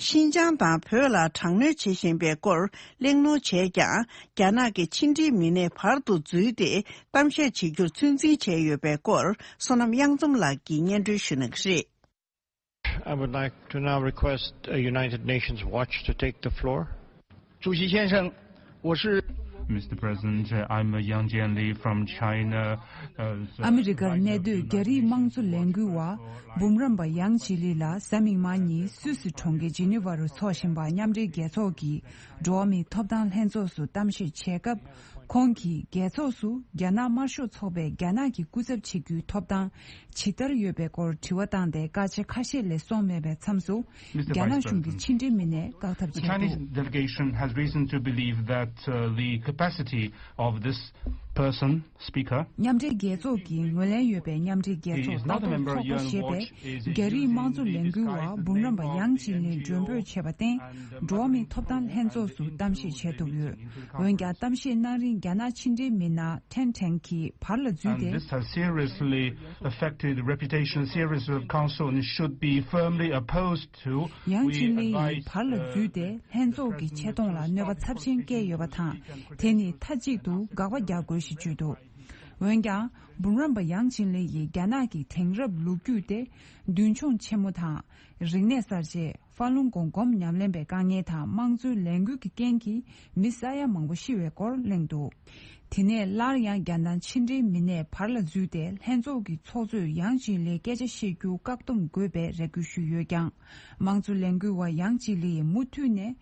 ཤིན་ཅང་དང་བོད་ལ་དྲག་གནོན་བྱེད་བཞིན་པའི་སྐོར་གླེང་སློང་བྱས་ཀྱང་། རྒྱ་ནག་གི་ཕྱི་འབྲེལ་མི་སྣས་བར་དུ་འཛུལ་ཏེ་གཏམ་བཤད་བྱེད་རྒྱུར་ཚོད་འཛིན་བྱས་ཡོད་པའི་སྐོར། བསོད་ནམས་གཡང་འཛོམས་ལགས་ཀྱིས་སྙན་སྒྲོན་ཞུ་གནང་གི་རེད། I would like to now request a United Nations Watch to take the floor. 主席先生，我是 Mister President, I'm Yang Jianli from China. Uh, so ཨ་མི་རི་ཀར་གནས་སྡོད་རྒྱ་རིགས་དམངས་གཙོ་ལས་འགུལ་བ་འབུམ་རམས་པ་ཡང་ཅི་ལི་ལ་གཟའ་མིག་དམར་ཉིན་སུད་སི་གྲོང་ཁྱེར་ཇི་ནི་ཝ་རུ་འཚོགས་བཞིན་པ་མཉམ་འབྲེལ་རྒྱལ་ཚོགས་ཀྱི་འགྲོ་བ་མིའི་ཐོབ་ཐང་ལྷན་ཚོགས་སུ་གཏམ་བཤད་བྱས་སྐབས། ཁོང་གིས་རྒྱལ་ཚོགས་སུ་རྒྱ་ནག་དམར་ཤོག་ཚོགས་པས་རྒྱ་ནག་གི་སྐུ་ཚབ་བྱེད་རྒྱུའི་ཐོབ་ཐང་ཇི་ལྟར་ཡོད་པའི་སྐོར་དྲི་བ་བཏང་སྟེ་སྐད་ཆ་ཁ་ཤས་ལས་སོང་མེད་པའི་མཚམས་སུ། Mister རྒྱ་ནག Vice གཞུང་གི་President, ཕྱི་འབྲེལ་མི་སྣས་བཀག་ཐབས་the བྱས་འདུག Chinese delegation has reason to believe that, uh, the capacity of this person, speaker, མཉམ་འབྲེལ་རྒྱལ་ཚོགས་ཀྱི་ངོས་ལེན་ཡོད་པའི་མཉམ་འབྲེལ་རྒྱལ་ཚོགས་ལྟ་རྟོག་ཚོགས་པ་ཞེས་པས་རྒྱ་རིགས་དམངས་གཙོ་ལས་འགུལ་བ་འབུམ་རམས་པ་ཡང་ཅི་ལིན་མགྲོན་འབོད་བྱས་པར་བརྟེན། འགྲོ་བ་མིའི་ཐོབ་ཐང་ལྷན་ཚོགས་སུ་གཏམ་བཤད་བྱས་ཐུབ་ཡོད། འོན་ཀྱང་གཏམ་བཤད་གནང་རིང་རྒྱ་ནག་ཕྱི་འབྲེལ་མི་སྣ་ཁྲེན་ཁྲེང་གིས་བར་ལ་འཛུལ་ཏེ། And this has seriously affected the reputation, seriously of council and should be firmly opposed to. ཡང་ཅི་ལིན་ཡིས་བར་ལ་འཛུལ་ཏེ་ལྷན་ཚོགས་ཀྱི་ཆེ་མཐོང་ལ་གནོད་པ་ཚབས་ཆེན་བསྐྱལ་ཡོད་པ་དང་། དེ་ནི་མཐའ་གཅིག་ཏུ་དགག་པ་རྒྱག་དགོས་ཞེས་བརྗོད་འདུག་འོན་ཀྱང་། འབུམ་རམས་པ་ཡང་ཅི་ལིན་ཡིས་རྒྱ་ནག་གི་དེང་རབས་ལོ་རྒྱུས་ཏེ། མདུན་མཆོང་ཆེན་མོ་དང་། རིག་གནས་གསར་བརྗེ། ཧྥ་ལུང་གོང་གོམ་ཉམས་ལེན་པའི་དཀའ་ངལ་དང་དམངས་གཙོའི་ལས་འགུལ་གྱི་རྐྱེན་གྱིས་མི་ས་ཡ་མང་པོ་ཤི་བའི་སྐོར་གླེང་འདུག་དེ་ནས་སླར་ཡང་རྒྱ་ནག་ཕྱི་འབྲེལ་མི་སྣས་བར་ལ་འཛུལ་ཏེ་ལྷན་ཚོགས་ཀྱི་ཚོགས་གཙོས་ཡང་ཅི་ལིན་སྐད་ཆ་བཤད་རྒྱུ་བཀག་སྡོམ་དགོས་པའི་རེ་སྐུལ་ཞུས་ཡོད་ཀྱང་། དམངས་གཙོ་ལས་འགུལ་བ་ཡང་ཅི་ལིན་མུ་མཐུད་ནས།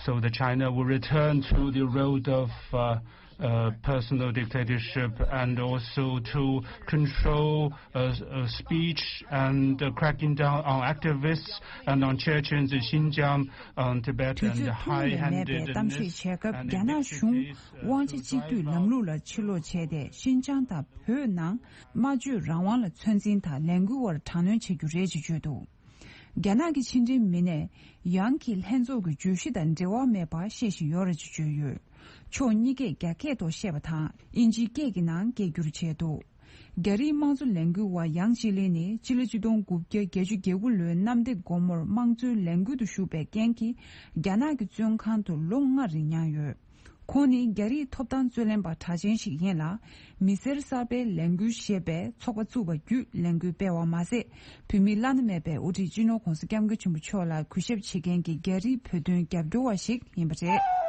So the China will return to the road of, uh, uh, personal dictatorship and also to control, uh, uh, speech and, uh, cracking down on activists and on Chechens in Xinjiang, on Tibet and high-handedness and iniquity. དུས་ཚོད་ཐུང་ངུ་ལས་མེད་པའི་གཏམ་བཤད་བྱས་སྐབས་རྒྱ་ནག་གཞུང་དབང་ཆ་གཅིག་སྡུད་ལམ་ལུགས་ལ་ཕྱིར་ལོག་བྱས་ཏེ་ཤིན་ཅང་དང་བོད་ནང་སྨྲ་བརྗོད་རང་དབང་ལ་ཚོད་འཛིན་དང་ལས་འགུལ་བར་དྲག་གནོན་བྱེད་རྒྱུ་རེད་ཅེས་བརྗོད་འདུག་རྒྱ་ནག་གི་ཕྱི་འབྲེལ་མི་སྣས་ཡང་གི་ལྷན་ཚོགས་ཀྱི་བརྗོད་གཞི་དང་འབྲེལ་བ་མེད་པ་བཤད་བཞིན་ཡོད་རེད་ཅེས་བརྗོད་ཡོད། ཕྱོགས་གཉིས་ཀས་རྒྱ་སྐད་ཐོག་བཤད་པ་དང་ཨིན་ཇིའི་སྐད་ཀྱི་ནང་སྐད་བསྒྱུར་བྱས་འདུག་རྒྱ་རིགས་དམངས་གཙོ་ལས་འགུལ་བ་ཡང་ཅི་ལིན་ནི་ཕྱི་ལོ་ཆིག་སྟོང་དགུ་བརྒྱ་བརྒྱད་ཅུ་གྱ་དགུ་ལོའི་གནམ་བདེ་སྒོ་མོར་དམངས་གཙོའི་ལས་འགུལ་དུ་ཞུགས་པའི་རྐྱེན་གྱིས་རྒྱ་ནག་གི་བཙོན་ཁང་དུ་ལོ་ལྔ་རིང་མྱངས་ཡོད། ཁོང་ནི་རྒྱ་རིགས་ཐོབ་ཐང་རྩོད་ལེན་པ་གྲགས་ཅན་ཞིག་ཡིན་ལ། མི་སེར་གསར་པའི་ལས་འགུལ་ཞེས་པའི་ཚོགས་པ་བཙུགས་པ་བརྒྱུད་ལས་འགུལ་སྤེལ་བ་མ་ཟད། བོད་མིའི་བླ་ན་མེད་པའི་དབུ་ཁྲིད་སྤྱི་ནོར་༸གོང་ས་༸སྐྱབས་མགོན་ཆེན་པོ་མཆོག་ལ་གུས་ཞབས་བྱེད་མཁན་གྱི་རྒྱ་རིགས་བོད་དོན་རྒྱབ་སྐྱོར་བ་ཞིག་ཡིན་པ་རེད།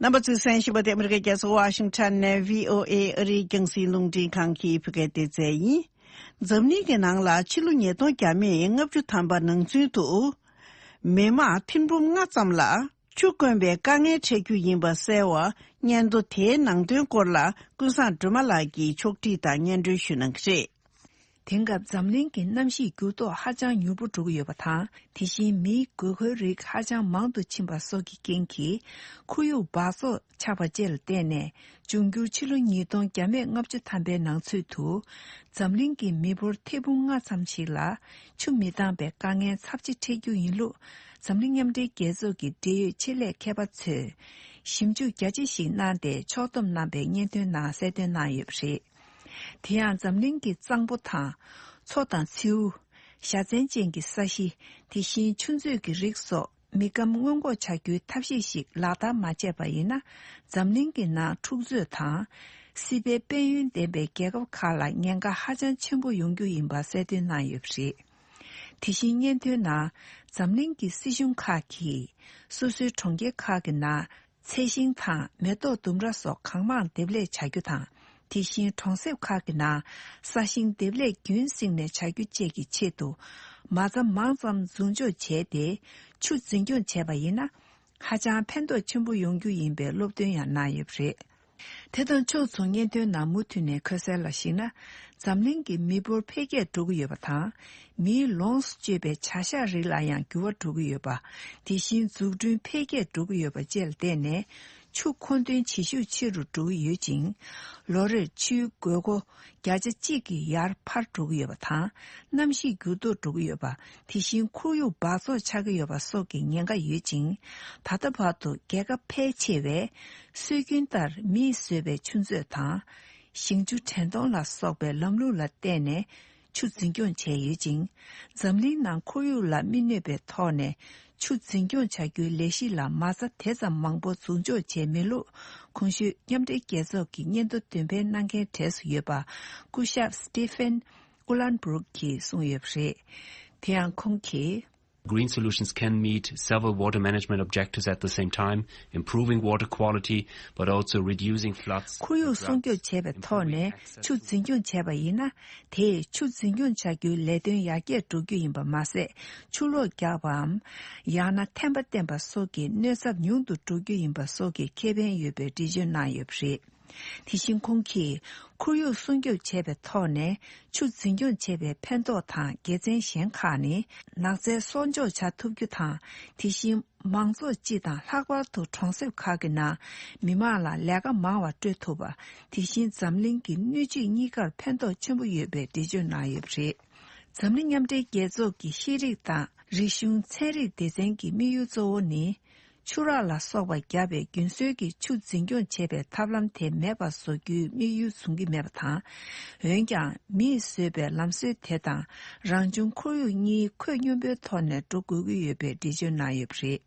རྣམ་པ་ཚོས་གསན་བཞིན་པ་དེ་ཨ་མི་རི་ཀའི་རྒྱལ་ས་ཝ་ཤིང་ཊོན་ནས་བྷི་ཨོ་ཨེ་ཨ་རིའི་རྒྱང་སྲིང་རླུང་འཕྲིན་ཁང་གི་བོད་སྐད་སྡེ་ཚན་ཡིན། འཛམ་གླིང་གི་ནང་ལ་ཕྱི་ལོ་ཉིས་སྟོང་བརྒྱ་མེད་ལྔ་བཅུ་ཐམ་པ་ནང་ཚུན་དུ། མི་དམངས་ཐེར་འབུམ་ལྔ་ཙམ་ལ་ཆུ་དཀོན་པའི་དཀའ་ངལ་འཕྲད་རྒྱུ་ཡིན་པ་གསལ་བ་སྙན་ཐོ་དེའི་ནང་དོན་སྐོར་ལ་ཀུན་བཟང་སྒྲོལ་མ་ལགས་ཀྱིས་ཕྱོགས་སྒྲིག་དང་སྙན་སྒྲོན་ཞུ་གནང་གི་རེད། དེང་སྐབས་འཛམ་གླིང་གི་གནམ་གཤིས་འགྱུར་ལྡོག་ཧ་ཅང་མྱུར་པོ་འགྲོ་གི་ཡོད་པ་དང་། དེ་བཞིན་མིའི་དགོས་མཁོའི་རིགས་ཧ་ཅང་མང་དུ་ཕྱིན་པ་སོགས་ཀྱི་རྐྱེན་གྱིས་ཁོར་ཡུག་འབག་བཙོག་ཆགས་པ་བཅས་ལ་བརྟེན་ནས་འབྱུང་འགྱུར་ཕྱི་ལོ་ཉིས་སྟོང་བརྒྱ་མེད་ལྔ་བཅུ་ཐམ་པའི་ནང་ཚུད་དུ་འཛམ་གླིང་གི་མི་འབོར་ཐེར་འབུམ་ལྔ་ཙམ་ཞིག་ལ་ཆུ་མི་འདང་པའི་དཀའ་ངལ་ཚབས་ཆེ་འཕྲད་རྒྱུ་ཡིན་ལུགས་འཛམ་གླིང་མཉམ་འབྲེལ་རྒྱལ་ཚོགས་ཀྱི་འབྲེལ་ཡོད་ཆེད་ལས་མཁས་པ་ཚོས་ཞིབ་འཇུག་རྒྱ་ཆེ་ཞིག་གནང་སྟེ་ཕྱོགས་བསྡོམས་གནང་པའི་སྙན་ཐོའི་ནང་གསལ་སྟོན་གནང་ཡོད་པ་རེད། དེ་ཡང་འཛམ་གླིང་གི་གཙང་པོ་དང་མཚོ་དང་མཚེའུ། བཞའ་ཚན་ཅན་གྱི་ས་གཞི། དེ་བཞིན་ཆུ་མཛོད་ཀྱི་རིགས་སོགས་མི་སྐམ་སྔོན་འགོག་བྱ་རྒྱུའི་ཐབས་ཤེས་ཤིག་ལག་བསྟར་མ་བྱས་པ་ཡིན་ན། འཛམ་གླིང་གི་ནང་འཁྲུག་རྩོད་དང་། སྲིད་པའི་དཔལ་ཡོན་ལྡན་པའི་རྒྱལ་ཁབ་ཁག་ལ་ཉེན་ཁ་ཧ་ཅང་ཆེན་པོ་ཡོང་རྒྱུ་ཡིན་པ་གསལ་སྟོན་གནང་ཡོད་པ་རེད། དེ་བཞིན་སྙན་ཐོའི་ནང་འཛམ་གླིང་གི་སྲིད་གཞུང་ཁག་གིས་སོ་སོའི་གྲོང་ཁྱེར་ཁག་གི་ནང་ཚལ་ཞིང་དང་མེ་ཏོག་ལྡུམ་ར་སོགས་གང་མང་འདེབས་ལས་བྱ་རྒྱུ་དང་། དེ་བཞིན་གྲོང་གསེབ་ཁག་གི་ནང་ས་ཞིང་འདེབས་ལས་རྒྱུན་བསྲིངས་ནས་བྱ་རྒྱུ་བཅས་ཀྱི་ཆེད་དུ་མ་རྩ་མང་ཙམ་འཛུགས་འཇོག་བྱས་ཏེ་ཆུ་འཛིན་སྐྱོང་བྱས་པ་ཡིན་ན་ཧ་ཅང་ཕན་ཐོགས་ཆེན་པོ་ཡོང་རྒྱུ་ཡིན་པའི་སློབ་སྟོན་ཡང་གནང་ཡོད་པ་རེད། དེ་དང་ཕྱོགས་མཚུངས་སྙན་ཐོའི་ནང་མུ་མཐུད་ནས་འཁོད་གསལ་ལ་གཞིགས་ན། འཛམ་གླིང་གི་མི་འབོར་འཕེལ་རྒྱས་འགྲོ་གི་ཡོད་པ་དང་། མིའི་ལོངས་སུ་སྤྱོད་པའི་བྱ་གཞག་རིགས་ལ་ཡང་འགྱུར་བ་འགྲོ་གི་ཡོད་པ། དེ་བཞིན་འཛུགས་སྐྲུན་འཕེལ་རྒྱས་འགྲོ་གི་ཡོད་པ་བཅས་ལ་བརྟེན་ནས་ཆུ་མཁོ་འདོན་བྱེད་ཤུགས་ཆེ་རུ་འགྲོ་གི་ཡོད་ཅིང་། ལོ་རེར་ཆུའི་དགོས་མཁོ་བརྒྱ་ཆ་གཅིག་གི་ཡར་འཕར་འགྲོ་གི་ཡོད་པ་དང་། གནམ་གཤིས་འགྱུར་ལྡོག་འགྲོ་གི་ཡོད་པ། དེ་བཞིན་ཁོར་ཡུག་འབག་བཙོག་ཆགས་ཀྱི་ཡོད་པ་སོགས་ཀྱི་ཉེན་ཁ་ཡོད་ཅིང་། ད་ལྟ་བར་དུ་རྒྱལ་ཁབ་ཕལ་ཆེ་བས་སྲོལ་རྒྱུན་ལྟར་མིས་བཟོས་པའི་ཆུ་མཛོད་དང་། ཞིང་ཆུ་དྲན་གཏོང་ལ་སོགས་པའི་ལམ་ལུགས་ལ་བརྟེན་ནས་ཆུ་འཛིན་སྐྱོང་བྱས་ཡོད་ཅིང་། འཛམ་གླིང་ནང་ཁོར་ཡུག་ལ་མི་གནོད་པའི་ཐོག་ནས་ཆུ་འཛིན་སྐྱོང་བྱ་རྒྱུའི་ལས་གཞི་ལ་མ་རྩ་དེ་ཙམ་མང་པོ་འཛུགས་འཇོག་བྱས་མེད་ལུགས། གོང་ཞུས་མཉམ་འབྲེལ་རྒྱལ་ཚོགས་ཀྱི་སྙན་ཐོ་འདོན་སྤེལ་གནང་མཁན་གྲས་སུ་ཡོད་པ་སྐུ་ཞབས་Stephen Uhlenbrook གིས་གསུངས་ཡོད་པ་རེད། དེ་ཡང་ཁོང་གིས། Green solutions can meet several water management objectives at the same time, improving water quality, but also reducing floods, ཁོར་ཡུག་སྲུང་སྐྱོབ་བྱས་པའི་ཐོག་ནས་ཆུ་འཛིན་སྐྱོང་བྱས་པ་ཡིན་ན། དེས་ཆུ་འཛིན་སྐྱོང་བྱ་རྒྱུའི་ལས་དོན་ཡར་རྒྱས་འགྲོ་རྒྱུ་ཡིན་པ་མ་ཟད། ཆུ་ལོག་རྒྱག་པའམ། ཡང་ན་ཐན་པ་བསྟེན་པ་སོགས་ཀྱི་གནོད་ཚབས་ཉུང་དུ་འགྲོ་རྒྱུ་ཡིན་པ་སོགས་ཀྱི་ཁེ་ཕན་ཡོད་པའི་འགྲེལ་བརྗོད་གནང་ཡོད་པ་རེད། དེ་བཞིན་ཁོང་གིས་ཁོར་ཡུག་སྲུང་སྐྱོབ་བྱས་པའི་ཐོག་ནས་ཆུ་འཛིན་སྐྱོང་བྱས་པའི་ཕན་ཐོགས་དང་དགེ་མཚན་གཞན་ཁག་ནི། ནགས་ཚལ་གསོག་འཇོག་བྱ་ཐུབ་རྒྱུ་དང་། དེ་བཞིན་མང་ཚོགས་སྤྱི་དང་ལྷག་པར་དུ་གྲོང་གསེབ་ཁག་གི་ནང་མི་མང་ལ་ལས་ཀ་མང་བ་སྤྲོད་ཐུབ་པ། དེ་བཞིན་འཛམ་གླིང་གི་སྣོད་བཅུད་གཉིས་ཀར་ཕན་ཐོགས་ཆེན་པོ་ཡོད་པའི་འགྲེལ་བརྗོད་གནང་ཡོད་པ་རེད། འཛམ་གླིང་མཉམ་འབྲེལ་རྒྱལ་ཚོགས་ཀྱི་ཤེས་རིག་དང་རིག་གཞུང་ཚན་རིག་སྡེ་ཚན་གྱི་དམིགས་ཡུལ་གཙོ་བོ་ནི། ཆུ་རགས་ལ་སོགས་པ་བརྒྱབ་པའི་རྒྱུན་སྲོལ་གྱི་ཆུ་འཛིན་སྐྱོང་བྱེད་པའི་ཐབས་ལམ་དེ་མེད་པ་བཟོ་རྒྱུའི་དམིགས་ཡུལ་བཟུང་གི་མེད་པ་དང་། འོན་ཀྱང་མིས་བཟོས་པའི་ལམ་སྲོལ་དེ་དང་རང་བྱུང་ཁོར་ཡུག་གཉིས་ཁོད་སྙོམས་པོའི་ཐོག་ནས་འགྲོ་དགོས་ཀྱི་ཡོད་པའི་འགྲེལ་བརྗོད་གནང་ཡོད་པ་རེད།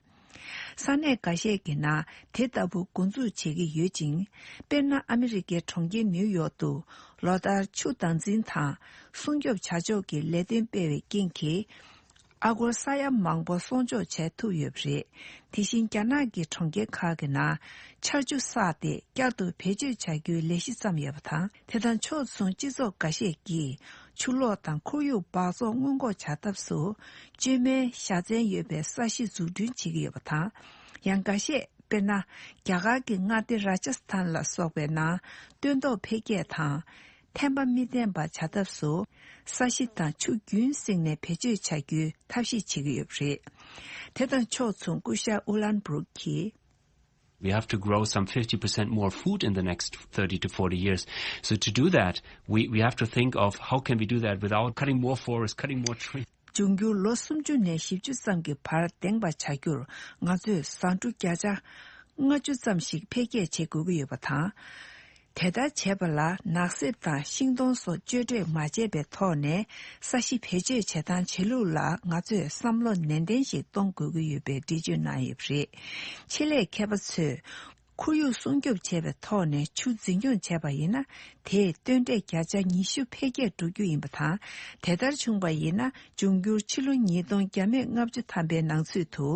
ས་གནས་འགའ་ཤས་ཀྱི་ནང་དེ་ལྟ་བུ་འགོ་འཛུགས་བྱེད་ཀྱི་ཡོད་ཅིང་། དཔེར་ན། ཨ་མི་རི་ཀའི་གྲོང་ཁྱེར་ནིའུ་ཡོག་ཏུ་ལོ་ལྟར་ཆུ་བདག་འཛིན་དང་སྲུང་སྐྱོབ་བྱ་ཕྱོགས་ཀྱི་ལས་དོན་སྤེལ་བའི་རྐྱེན་གྱིས། ཨ་སྒོར་ས་ཡ་མང་པོ་གསོག་འཇོག་བྱས་ཐུབ་ཡོད་པ་རེད། དེ་བཞིན་རྒྱ་ནག་གི་གྲོང་ཁྱེར་ཁག་གི་ནང་ཆར་ཆུ་བསགས་ཏེ་བསྐྱར་དུ་བེད་སྤྱོད་བྱ་རྒྱུའི་ལས་གཞི་བརྩམས་ཡོད་པ་དང་། དེ་དང་ཕྱོགས་མཚུངས་སྤྱི་ཚོགས་འགའ་ཤས་ཀྱིས་ཆུ་ལོག་དང་ཁོར་ཡུག་འབག་བཙོག་སྔོན་འགོག་བྱ་ཐབས་སུ་བཅོས་མའི་བཞའ་ཚན་ཡོད་པའི་ས་གཞི་འཛུགས་སྐྲུན་བྱེད་ཀྱི་ཡོད་པ་དང་། ཡང་འགའ་ཤས། དཔེར་ན། རྒྱ་གར་གྱི་མངའ་སྡེ་ར་ཇ་སི་ཐན་ལ་སོགས་པའི་ནང་སྟོན་ཐོག་འཕེལ་རྒྱས་དང་། ཐན་པ་མི་བརྟེན་པ་བྱ་ཐབས་སུ། ས་གཞི་དང་ཆུ་རྒྱུན་བསྲིངས་ནས་བེད་སྤྱོད་བྱ་རྒྱུའི་ཐབས་ཤེས་བྱེད་ཀྱི་ཡོད་པ་རེད། དེ་དང་ཕྱོགས་མཚུངས་སྐུ་ཞབས་ཨུ་ལན་སྦུག་གིས། We have to grow some fifty percent more food in the next thirty to forty years. So to do that, we, we have to think of how can we do that without cutting more forests, cutting more trees. འབྱུང་འགྱུར་ལོ་སུམ་ཅུ་ནས་བཞི་བཅུ་ཙམ་གྱི་བར་ལྡེང་བ་བྱ་རྒྱུར་ང་ཚོས་ཟ་འབྲུ་བརྒྱ་ཆ་ལྔ་བཅུ་ཙམ་ཞིག་འཕེལ་རྒྱས་བྱེད་དགོས་ཀྱི་ཡོད་པ་དང་། དེ་ལྟར་བྱས་པ་ལ་ནགས་གསེབ་དང་ཤིང་སྡོང་སོགས་གཅོད་འབྲེག་མ་བྱས་པའི་ཐོག་ནས་ས་གཞི་བེད་སྤྱོད་བྱེད་སྟངས་བྱེད་ལུགས་ལ་ང་ཚོས་བསམ་བློ་ནན་ཏན་ཞིག་གཏོང་དགོས་ཀྱི་ཡོད་པའི་འགྲེལ་བརྗོད་གནང་ཡོད་པ་རེད། ཆེད་ལས་མཁས་པ་ཚོས། ཁོར་ཡུག་སྲུང་སྐྱོབ་བྱས་པའི་ཐོག་ནས་ཆུ་འཛིན་སྐྱོང་བྱས་པ་ཡིན་ན། དེས་བཏོན་འབྲས་བརྒྱ་ཆ་ཉི་ཤུ་འཕེལ་རྒྱས་འགྲོ་རྒྱུ་ཡིན་པ་དང་། དེ་ལྟར་བྱུང་བ་ཡིན་ན། འབྱུང་འགྱུར་ཕྱི་ལོ་ཉིས་སྟོང་བརྒྱ་མེད་ལྔ་བཅུ་ཐམ་པའི་ནང་ཚུད་དུ།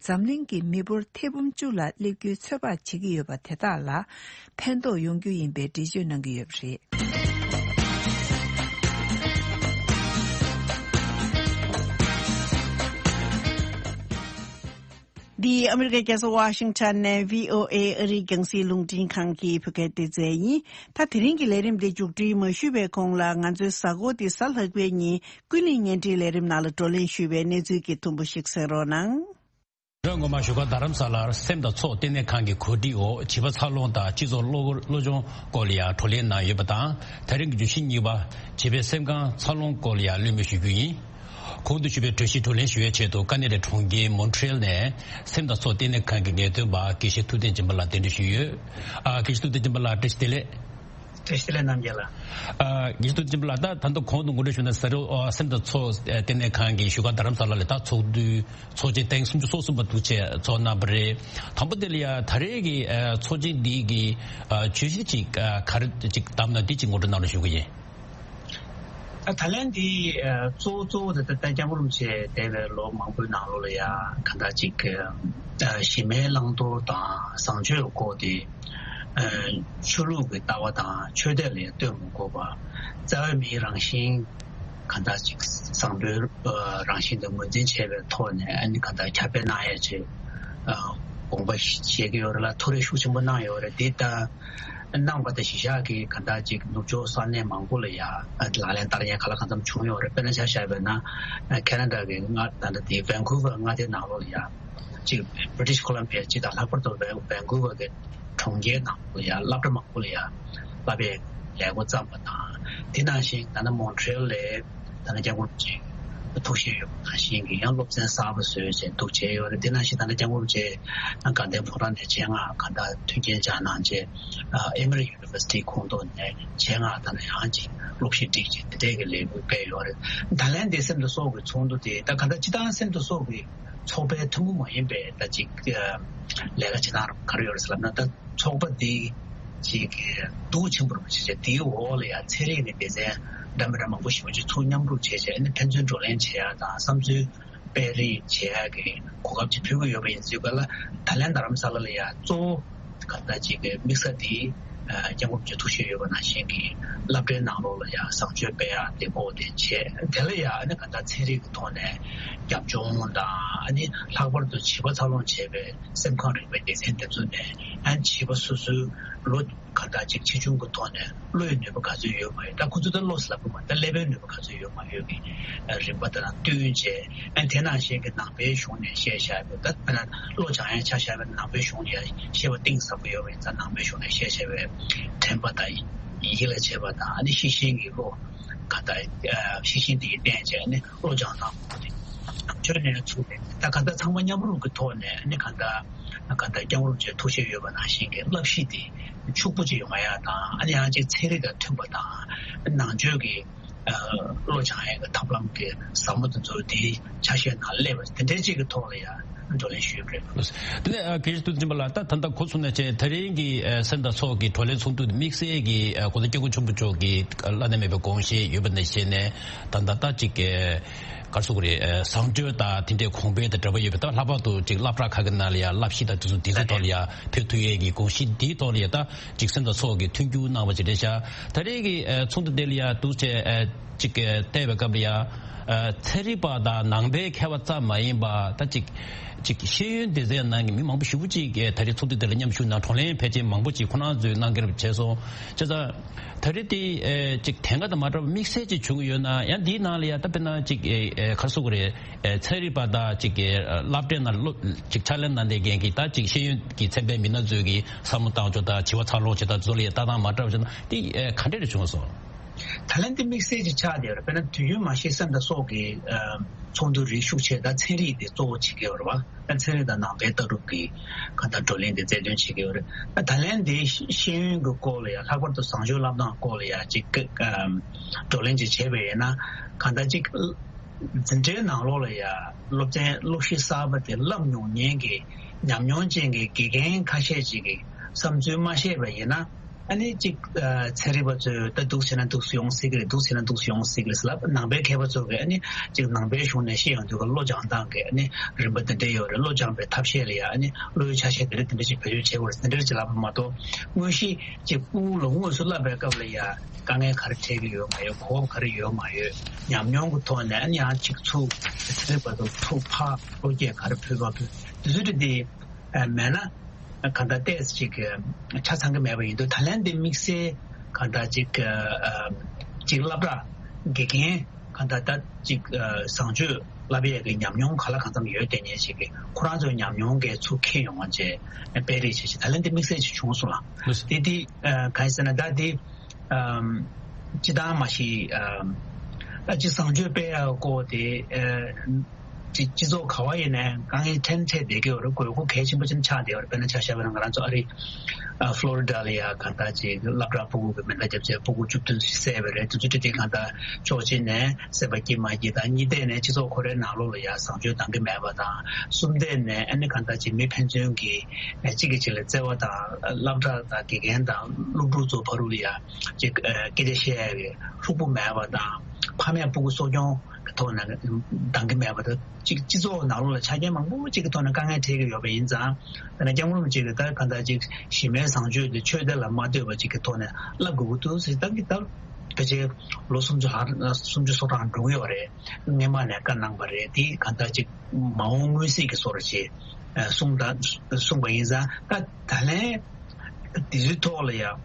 འཛམ་གླིང་གི་མི་འབོར་ཐེར་འབུམ་བཅུ་ལ་སླེབས་རྒྱུའི་ཚོད་དཔག་བྱེད་ཀྱི་ཡོད་པ་དེ་དག་ལ། ཕན་ཐོགས་ཡོང་རྒྱུ་ཡིན་པའི་འགྲེལ་བརྗོད་གནང་གི་ཡོད་པ་རེད། འདི་ཨ་མི་རི་ཀའི་རྒྱལ་ས་ཝ་ཤིང་ཊོན་ནས་བྷི་ཨོ་ཨེ་ཨ་རིའི་རྒྱང་སྲིང་རླུང་འཕྲིན་ཁང་གི་བོད་སྐད་སྡེ་ཚན་ཡིན། ད་དེ་རིང་གི་ལས་རིམ་འདི་མཇུག་སྒྲིལ་མ་ཞུས་པའི་གོང་ལ། ང་ཚོའི་གཟའ་འཁོར་འདི་གཟའ་ལྷག་པའི་ཉིན་ཀུན་གླེང་བརྙན་འཕྲིན་ལས་རིམ་ནང་ལ་བགྲོ་གླེང་ཞུས་པའི་གནས་ཚུལ་གྱི་ཐུང་པོ་ཞིག་གསན་རོགས་གནང་། ལོ་སྔོན་མ་བཞུགས་སྒར་རྡ་རམ་ས་ལར་སེམས་དང་ཚོགས་ལྟེ་གནས་ཁང་གི་གོ་སྒྲིག་འོག་བྱིས་པ་འཚར་ལོངས་དང་སྤྱི་ཚོགས་བློ་བློ་སྦྱོང་སྐོར་ལ་ཡང་བགྲོ་གླེང་གནང་ཡོད་པ་དང་། དེ་རིང་གི་བརྗོད་གཞི་གཉིས་པ་བྱིས་པའི་སེམས་ཁམས་འཚར་ལོངས་སྐོར་ལ་ཡང་གླེང་མོལ་ཞུ་རྒྱུ་ཡིན། གོང་དུ་ཞུས་པའི་གྲོས་གཞི་བགྲོ་གླེང་ཞུ་བའི་ཆེད་དུ་ཀ་ན་ཌའི་གྲོང་ཁྱེར་མོན་ཊི་རེལ་ནས་སེམས་དང་ཚོགས་ལྟེ་གནས་ཁང་གི་ངེས་སྟོན་པ་དགེ་བཤེས་ཐུབ་བསྟན་སྦྱིན་པ་ལགས་གདན་འདྲེན་ཞུས་ཡོད། ཨ། དགེ་བཤེས་ཐུབ་བསྟན་སྦྱིན་པ་ལགས་བཀྲ་ཤིས་བདེ་ལེགས། བཀྲ་ཤིས་བདེ་ལེགས་རྣམ་རྒྱལ་ལགས། ཨ། དགེ་བཤེས་ཐུབ་བསྟན་སྦྱིན་པ་ལགས། ད་ད་ལྟ་གོང་དུ་ངོ་སྤྲོད་ཞུས་ན་ཟ་རོ། ཨ། སེམས་དང་ཚོགས་ལྟེ་གནས་ཁང་གི་བཞུགས་སྒར་རྡ་རམ་ས་ལ་ལ་ད་ཚོགས་འདུའི་ཚོགས་ཆེན་ཐེངས་སུམ་ཅུ་སོ་གསུམ་པ་འདུག་བྱས་ཚོགས་གནང་བ་རེད། དང་པོ་དེ་ལ་ཡ་ད་རེས་ཀྱི་ཨ་ཚོགས་ཆེན་འདི་གི་ཨ་བརྗོད་གཞི་ཅིག་ཨ་ག་རེ་ཅིག་བདམས་ན་འདི་ཅིག་ངོ་སྤྲོད་གནང་རོགས་ཞུ་གི་ཡིན། ད་ད་ལན་འདི་ཨ་གཙོ་བོ་གཙོ་བོ་དེ་ད་ལྟ་སྐྱབས་མགོན་རིན་པོ་ཆེ་འདས་པའི་ལོ་མང་པོའི་ནང་ལོགས་ལ་ཡ་གང་ལྟར་ཅིག་ཨ་གཞི་མེད་བླང་དོར་དང་བཟང་སྤྱོད་སྐོར་དེ། ཨ་ཆོས་ལུགས་ཀྱི་ལྟ་བ་དང་ཆོས་དད་ལ་ཡ་ལྟོས་མི་དགོས་པ། རྩ་བའི་མིའི་རང་བཞིན་གང་ལྟར་ཅིག་བཟང་པོའི་ཨ་རང་བཞིན་དེ་ངོས་འཛིན་བྱས་པའི་ཐོག་ནས། ཨ་ནི་གང་ལྟར་ཁྱབ་སྤེལ་གནང་ཡ་ཆེད་ཨ་དགོངས་པ་བཞེས་ཀྱི་ཡོད་རེད་ལ། ཐུགས་རེ་ཤུགས་ཆེན་པོ་གནང་ཡོད་རེད། དེ་ལྟར་གནང་བ་དང་གཞི་བཞག་གིས་གང་ལྟར་ཅིག་ནུབ་ཕྱོགས་ས་གནས་མང་པོ་ལ་ཡ་ལག་ལེན་བསྟར་མཁན་ག་ལ་གང་འཚམ་བྱུང་ཡོད་རེད། དཔེར་ན་ཆ་བཞག་པ་ཡིན་ན་ཁེ་ན་ཌ་གི་མངའ་ད་ལྟ་དེ་ཝན་ཀུ་ཝར་མངའ་སྡེའི་ནང་ལོགས་ལ་ཡ་ཅིག་བྷི་རི་ཊི་ཤི་ཀོ་ལམ་བྷི་ཡ་སྤྱི་དང་ལྷག་པར་དུ་ཝན་ཝན་ཀུ་ཝར་གི་གྲོང་ཁྱེར་ནང་ལོགས་ལ་ཡ་སློབ་གྲྭ་མང་པོ་ལ་ཡ་བསླབ་པའི་ལས་འགོ་བརྩམས་པ་དང་། དེ་ནང་བཞིན་ད་ལྟ་མོན་ཊི་རེལ་ལ་ད་ལྟ་སྐྱབས་མགོན་རིན་པོ་ཆེ་ཐུགས་བཞེད་ཡོད་པ་ནང་བཞིན་གྱི་ཡང་སློབ་ཚན་གསར་པ་བཟོས་བྱས་འདུག་བྱས་ཡོད་རེད། དེ་ནང་བཞིན་ད་ལྟ་སྐྱབས་མགོན་རིན་པོ་ཆེ་དགའ་ལྡན་ཕོ་བྲང་ནས་ཆེད་མངགས་གང་ལྟར་མཐུན་རྐྱེན་སྦྱར་གནང་བྱས། ཨ་ཨེ་མི་རི་ཡུ་ནི་ཝར་སི་ཊི་ཁོངས་གཏོགས་ནས་ཆེད་མངགས་ད་ལྟ་ཡང་ཅིག་སློབ་གཞི་སྒྲིག་བྱས་དེ་འདྲས་ཀྱི་ལས་འགུལ་སྤེལ་ཡོད་རེད། ད་ལན་དེ་སེམས་དང་སྲོག་གི་ཚོགས་འདུ་དེ་ད་གང་ལྟར་སྤྱི་བཏང་སེམས་དང་སྲོག་གི་ཚོགས་པའི་ཐུན་མོང་མ་ཡིན་པའི་ད་ཅིག་ལས་ཀ་བྱེད་སྟངས་རང་ག་རེ་ཡོད་རེད་ཟེར་ལབ་ན། ད་ཚོགས་པ་འདི་ཅིག་གི་འདུ་ཆེན་པོ་རུ་བྱེད་བྱས། དེའི་འོག་ལ་ཡང་ཚན་རིག་གི་སྡེ་ཚན་འདྲ་མི་འདྲ་མང་པོ་ཞེ་པོ་ཅིག་ཚུར་མཉམ་རུབ་བྱས་བྱས། ཨ་ནི་ཕན་ཚུན་བགྲོ་གླེང་བྱེད་ཡ་དང་བསམ་ཚུལ་སྤེལ་རེས་བྱེད་ཡ་གི་གོ་སྐབས་ཅིག་ཕུལ་གྱི་ཡོད་པ་ཡིན་ཙང་། ག་ལ་ད་ལན་རྡ་རམ་ས་ལ་ལ་ཡང་གཙོ་བོ་ག་ད་ཅིག་གི་དམིགས་ས་དེ་ཨ་སྐྱབས་མགོན་རིན་པོ་ཆེ་ཐུགས་བཞེད་ཡོད་པ་ནང་བཞིན་གྱི་སློབ་གྲྭའི་ནང་ལོགས་ལ་ཡང་བཟང་སྤྱོད་སྤེལ་ཡ་དེ་སྐོར་དེ་བྱས། དེ་ལ་ཡང་ཨ་ནི་ག་ད་ཚན་རིག་གི་ཐོག་ནས་རྒྱབ་ལྗོངས་དང་། ཨ་ནི་ལྷག་པར་དུ་བྱིས་པ་འཚར་ལོངས་བྱེད་པའི་སེམས་ཁམས་རིག་པའི་སྡེ་ཚན་དེ་ཚོ་ནས། ཨ་ནི་བྱིས་པ་སོ་སོའི་ལོ་ག་ད་ཅིག་ཆེ་ཆུང་གི་ཐོག་ནས་བློ་ཡི་ནུས་པ་ག་ཚོད་ཡོད་མ་ཡོད། ད་ཁོ་ཚོ་ད་བློ་ཟེར་ལབ་ཀྱི་མ་རེད། ད་ཀླད་པའི་ནུས་པ་ག་ཚོད་ཡོད་མ་ཡོད་ཀྱི་རིམ་པ་དེ་དང་བསྟུན་བྱས། ཨ་ནི་དེ་ནང་བཞིན་གྱི་ནང་པའི་གཞུང་ནས་བཤད་བཞག་པའི། ད་དཔེར་ན་བློ་སྦྱང་ཡ་ཆ་བཞག་པའི་ནང་པའི་གཞུང་ནས་བཤད་པ་གཏིང་ཟབ་པོ་ཡོད་པ་ཡིན་ཙང་། ནང་པའི་གཞུང་ནས་བཤད་བཞག་པའི་དྲན་པ་དང་ཡིད་ལ་བྱེད་པ་དང་། ཨ་ནི་ཤེས་བཞིན་གྱི་བློ་ག་ད་ཤེས་བཞིན་དེ་ཡིས་བརྟེན་བྱས་ནས་བློ་སྦྱང་སྟངས་དེ་ནང་ཆོས་ནས་ཚུགས་པའི། ད་ག་ད་ཚང་མ་མཉམ་རུབ་ཀྱི་ཐོག་ནས། ཨ་ནི་ག་ད་ག་ད་སྐྱབས་མགོན་རིན་པོ་ཆེ་ཐུགས་བཞེད་ཡོད་པ་ནང་བཞིན་གྱི་བསླབ་གཞི་དེ་ཕྱུག་པོ་ཅིག་ཡོང་ཡ་དང་། ཨ་ནི་ཡང་ཅིག་ཚན་རིག་དང་མཐུན་པ་དང་། ནང་ཆོས་ཀྱི་ཨ་བློ་སྦྱང་ཡ་གི་ཐབས་ལམ་གྱི་ཟབ་མོ་དེ་ཚོ་དེའི་ཆ་ཤས་ནང་སླེབས་པ་དེ་འདྲའི་ཅིག་གི་ཐོག་ལ་ཡང་བགྲོ་གླེང་ཞུས་པ་རེད། དེ་ནས་ཨ་དགེ་བཤེས་ཐུབ་བསྟན་སྦྱིན་པ་ལགས། ད་ད་ལྟ་གོ་སོང་ན་བྱས། ད་རིང་གི་ཨ་སེམས་དང་ཚོགས་ཀྱི་བགྲོ་གླེང་ཚོགས་འདུ་དེ་དམིགས་བསལ་གྱི་ཨ་གོང་ས་སྐྱབས་མགོན་ཆེན་པོ་མཆོག་གི་བླ་ན་མེད་པའི་དགོངས་བཞེད་ཡོད་པ་ནང་བཞིན་ནས། ད་ད་ལྟ་ཅིག་ག་རེ་ཟེར་དགོས་རེད། ཨ་བཟང་སྤྱོད་དང་དེ་འདྲའི་གོང་འཕེལ་དང་འབྲེལ་བ་ཡོད་པའི། ད་ལྷག་པར་དུ་ཅིག་སློབ་གྲྭ་ཁག་གི་ནང་ལ་ཡང་བསླབ་གཞི་དང་དེ་ཚོ་དེ་ཚོ་ཐོག་ལ་ཡང་ཕེབས་ཐུབ་ཡས་ཀྱི་དགོངས་གཞི་འདིའི་ཐོག་ལ་ཡང་ད་ཅིག་སེམས་དང་ཚོགས་ཀྱིས་མཐུན་འགྱུར་གནང་བ་ཅིག་རེད་ཤག། ད་རེས་ཀྱི་ཨ་ཚོགས་འདུ་དེ་ལ་ཡང་འདུག་བྱས། ཨ་ཅིག་ག་རེ་བལྟས་པའི་སྐབས་ལ་ཡང་ ཚན་རིག་པ་དང་ནང་པའི་མཁས་པ་ཙམ་མ་ཡིན་པ་ད་ཅིག་ཅིག་ཤེས་ཡོན་སྡེ་ཚན་ནང་གི་མི་མང་པོ་ཞེ་པོ་ཅིག་གིས་ད་རེས་ཚོགས་འདུ་དེ་ལ་མཉམ་ཞུགས་གནང་། བགྲོ་གླེང་ཕལ་ཆེར་མང་པོ་ཅིག་ཁོ་རང་ཚོས་གནང་གི་རེད་བྱས་སོང་བྱས་ཙང་། ད་རེས་དེ་ཨེ་ཅིག་དེང་ག་དང་མ་འདྲ་བ་དམིགས་བསལ་ཅིག་བྱུང་གི་ཡོད་ན། ཡང་འདིའི་ནང་ལ་ཡང་ད་དཔེར་ན་ཅིག་ཨེ་ཨེ་ག་རེ་ཟེར་དགོས་རེད། ཨེ་ཚན་རིག་པ་དང་ཅིག་ཨེ་སློབ་གྲྭའི་ནང་སློབ་ཅིག་ཕྱག་ལས་གནང་བསྡད་མཁན་གྱི་ད་ཅིག་ཤེས་ཡོན་གྱི་ཚན་པའི་མི་སྣ་ཚོས་ཀྱི་བསམ་བློ་བཏང་ཕྱོགས་དང་བྱ་བ་འཚར་ལོངས་བྱེད་སྟངས་ཚོ་ལ་ཡང་ལྟ་སྟངས་མ་འདྲ་བ་བྱུང་ན་དེ་ཨེ་ག་འདྲ་རེ་བྱུང་སོང་། ད་ལན་དེ་དམིགས་བསལ་ཅིག་ཆགས་བསྡད་ཡོད་རེད། དཔེར་ན་དུས་ཡུན་མ་ཤེས་སེམས་དང་སྲོག་གི་ཨ་ཚོགས་འདུ་རིགས་ཤུགས་ཆེ་ད་ཚན་རིག་དེ་གཙོ་བོ་བྱེད་ཀྱི་ཡོད་རེད་བ། ད་ཚན་རིག་དང་ནང་པའི་ལྟ་གྲུབ་ཀྱི་གང་ལྟར་བགྲོ་གླེང་དེ་རྩལ་འདོན་བྱེད་ཀྱི་ཡོད་རེད། ད་ད་ལན་དེ་ཤེས་ཡོན་གྱི་སྐོར་ལ་ཡང་ལྷག་པར་དུ་བཟང་སྤྱོད་བསླབ་སྟངས་སྐོར་ལ་ཡང་ཅིག་ཨ་བགྲོ་གླེང་ཅིག་བྱས་པ་ཡིན་ན། གང་ལྟར་ཅིག་འཛིན་གྲྭའི་ནང་ལོགས་ལ་ཡང་སློབ་ཚན་སློབ་གཞི་གསར་པ་དེ་བསླབ་མྱོང་མཁན་གྱི་ཉམས་མྱོང་ཅན་གྱི་དགེ་རྒན་ཁ་ཤས་ཅིག་གི་བསམ་ཚུལ་མ་བཤད་པ་ཡིན་ན། ཨ་ནི་གཅིག་ཨ་ཚན་རིག་པ་ཚོས་ད་འདུག་བྱས་ན་འདུག་སེ་ཡོང་སྲིད་ཀྱི་རེད། འདུག་བྱས་ན་འདུག་སེ་ཡོང་སྲིད་ཀྱི་རེད་ཟེར་ལབ། ནང་པའི་མཁས་པ་ཚོ་གིས་ཨ་ནི་གཅིག་ནང་པའི་གཞུང་ནས་བཤད་ཡོང་དུས་ཀ་བློ་སྦྱང་སྟངས་ཀྱི་ཨ་ནི་རིམ་པ་འདི་འདྲ་ཡོད་རེད། བློ་སྦྱང་པའི་ཐབས་ཤེས་ལ་ཡ་ཨ་ནི་བློ་ཡུལ་ཆ་ཤས་འདི་འདྲ་འདི་འདྲ་ཞིག་བེད་སྤྱོད་བྱེད་དགོས་རེད་ཟེར་འདྲ་ཞིག་ལབ་པ་མ་གཏོགས། དངོས་གཞི་གཅིག་ཕྲུ་གུ་ལ་དངོས་སུ་བསླབ་པའི་སྐབས་ལ་ཡ་དཀའ་ངལ་ག་རེ་འཕྲད་ཀྱི་ཡོད་མ་ཡོད། གོ་སྐབས་ག་རེ་ཡོད་མ་ཡོད། ཉམས་མྱོང་གི་ཐོག་ནས་ཨ་ནི་ཡང་གཅིག་ཚུགས་ཚན་རིག་པ་ཚོ་ཚུགས་ཕར་བློ་སྐྱེད་ག་རེ་ཕུལ་མ་ཕུལ་དེ་ཚོ་འདྲ་དེ། ཨ་མེད་ན་གང་ལྟར་ཏོག་ཙམ་ཅིག་ཆ་ཚང་གི་མེད་པ་ཡིན་དུས། ད་ལན་འདི་དམིགས་བསལ་གང་ལྟར་ཅིག་ཨ་ཅིག་སློབ་གྲྭ་དགེ་རྒན་གང་ལྟར་ད་ཅིག་ཨ་བཟང་སྤྱོད་བསླབ་ཡས་ཀྱི་ཉམས་མྱོང་ག་ལ་གང་འཚམ་ཡོད་བསྡད་མཁན་ཞིག་གིས་ཁོ་རང་ཚོའི་ཉམས་མྱོང་གི་ཚུར་འཁྱེར་ཡོང་བ་བྱས་སྤེལ་རེས་བྱས་ཤིང་། ད་ལན་འདི་དམིགས་བསལ་ཅིག་བྱུང་སོང་ལ། ལགས་སོ། དེ་དེ་ཨ་གང་ཡིན་ཟེར་ན་ད་དེ། ཨམ། སྤྱི་བཏང་མ་གཞི་ཨམ། ཨ་ཅི་བཟང་སྤྱོད་སྤེལ་ཡག་སྐོར་དེ་ཨ་སྤྱི་སྤྱི་ཚོགས་ག་བ་ཡིན་ནའང་དཀའ་ངལ་ཕྲན་ཕྲན་བསྡད་ཀྱི་ཡོད་རེད། དགོས་མཁོ་གལ་ཆེན་པོ་ཅིག་ཆགས་བསྡད་ཡོད་རེད། དཔེར་ན་ཆ་བཞག་པ་ན་ང་རང་ཚོ་ཨ་རི་ཨ་ཕློ་རི་ཌ་ལ་ཡ་གང་ལྟར་ཅིག་སློབ་གྲྭ་སྤུ་གུ་གི་མེ་མདའ་བརྒྱབ་བྱས་སྤུ་གུ་བཅུ་བདུན་ཞིག་བསད་པ་རེད། དེ་ཚོ་དེ་དེ་གང་ལྟར་ཕྱོགས་གཅིག་ནས་སེམས་པ་སྐྱིད་མ་སྐྱིད་དང་། གཉིས་ཐད་ནས་སྤྱི་ཚོགས་ཁོ་རའི་ནང་ལོགས་ལ་ཡ་བཟང་སྤྱོད་འདང་གི་མེད་པ་དང་། གསུམ་ཐད་ནས་ཨ་ནི་གང་ལྟར་ཅིག་མི་ཕན་ཚུན་གྱི་གཅིག་གིས་གཅིག་ལ་བརྩེ་བ་དང་། སློབ་གྲྭ་དང་དགེ་རྒན་དང་སློབ་ཕྲུག་ཚོ་བར་དུ་ལ་ཡ་ཅིག་སྐད་ཆ་བཤད་ཡ་གི་ལྷུག་པོ་མེད་པ་དང་། ཕ་མས་སྤུ་གུ་གསོ་སྐྱོང་གི་ཐོག་ནས་འདང་གི་མེད་པ་དང་། ཅིག་སྤྱི་ཚོགས་ནང་ལོགས་ལ་ཆ་རྐྱེན་མང་པོ་ཅིག་གི་ཐོག་ནས་དཀའ་ངལ་འཕྲད་ཀྱི་ཡོད་པ་ཡིན་ཙང་། དཔེར་ན་སྐྱབས་མགོན་རིན་པོ་ཆེ་གིས་ད་གང་ལྟར་ཅིག་གཞི་མའི་བཟང་སྤྱོད་དེ་ཆོས་དད་ལ་མ་ལྟོས་པ་ཅིག་གི་ཐོག་ནས་བསླབ་དགོས་ཀྱི་འདུག་ཟེར། ད་གི་ད་ཕལ་ཆེར་ལོ་སུམ་ཅུ་ལྷག་སུམ་ཅུ་སོ་གྲངས་འགྲོ་གི་ཡོད་རེད། སྔོན་མ་ནས་བཀའ་གནང་བ་རེད། དེ་གང་ལྟར་ཅིག་མ་འོངས་མངོན་གསལ་གྱི་བཟོ་འདྲ་ཅིག་གསུངས་ད་གསུངས་པ་ཡིན་ཙང་། ད་ད་ལན་དེ་ཚོའི་ཐོག་ལ་ཡང་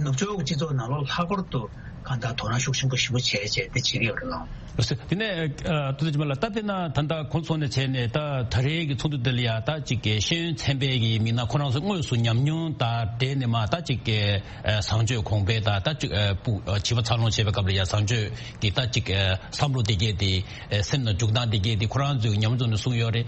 ནུབ་ཕྱོགས་ཀྱི་སྤྱི་ཚོགས་ནང་ལོགས་ལྷག་པར་དུ་གང་ལྟར་དོ་སྣང་ཤུགས་ཆེན་པོ་ཞེ་པོ་བྱས་བྱས་དེ་བྱེད་ཀྱི་ཡོད་རེད་ལགས། དེ་ནས་ཨ་ཐུགས་རྗེ་ཆེ་མ་ལགས། ད་དཔེར་ན་ད་ལྟ་ཁོང་ཚོ་ནས་བྱས་ནས་ད་ད་རེས་ཀྱི་ཚོགས་འདུ་འདི་ལ་ཡ་ད་ཅིག་གི་ཤེས་ཡོན་ཚན་པའི་གི་མི་སྣ་ཁོ་རང་ཚོ་དངོས་སུ་ཉམས་མྱོང་དང་འབྲེལ་ནས་མ་ད་ཅིག་གི་ཨ་བཟང་སྤྱོད་གོང་འཕེལ་དང་། ད་ཅིག་ཨ་སྤུ་ཨ་བྱིས་པ་འཚར་ལོངས་བྱེད་པའི་སྐབས་ལ་ཡ་བཟང་སྤྱོད་ཀྱི་ད་ཅིག་ཨ་བསམ་བློ་དེ་གས་དེ་ཨ་སེམས་ནང་འཇུག་སྟངས་དེ་གས་དེ་ཁོ་རང་ཚོའི་ཉམས་མྱོང་ནས་གསུངས་ཡོད་རེད།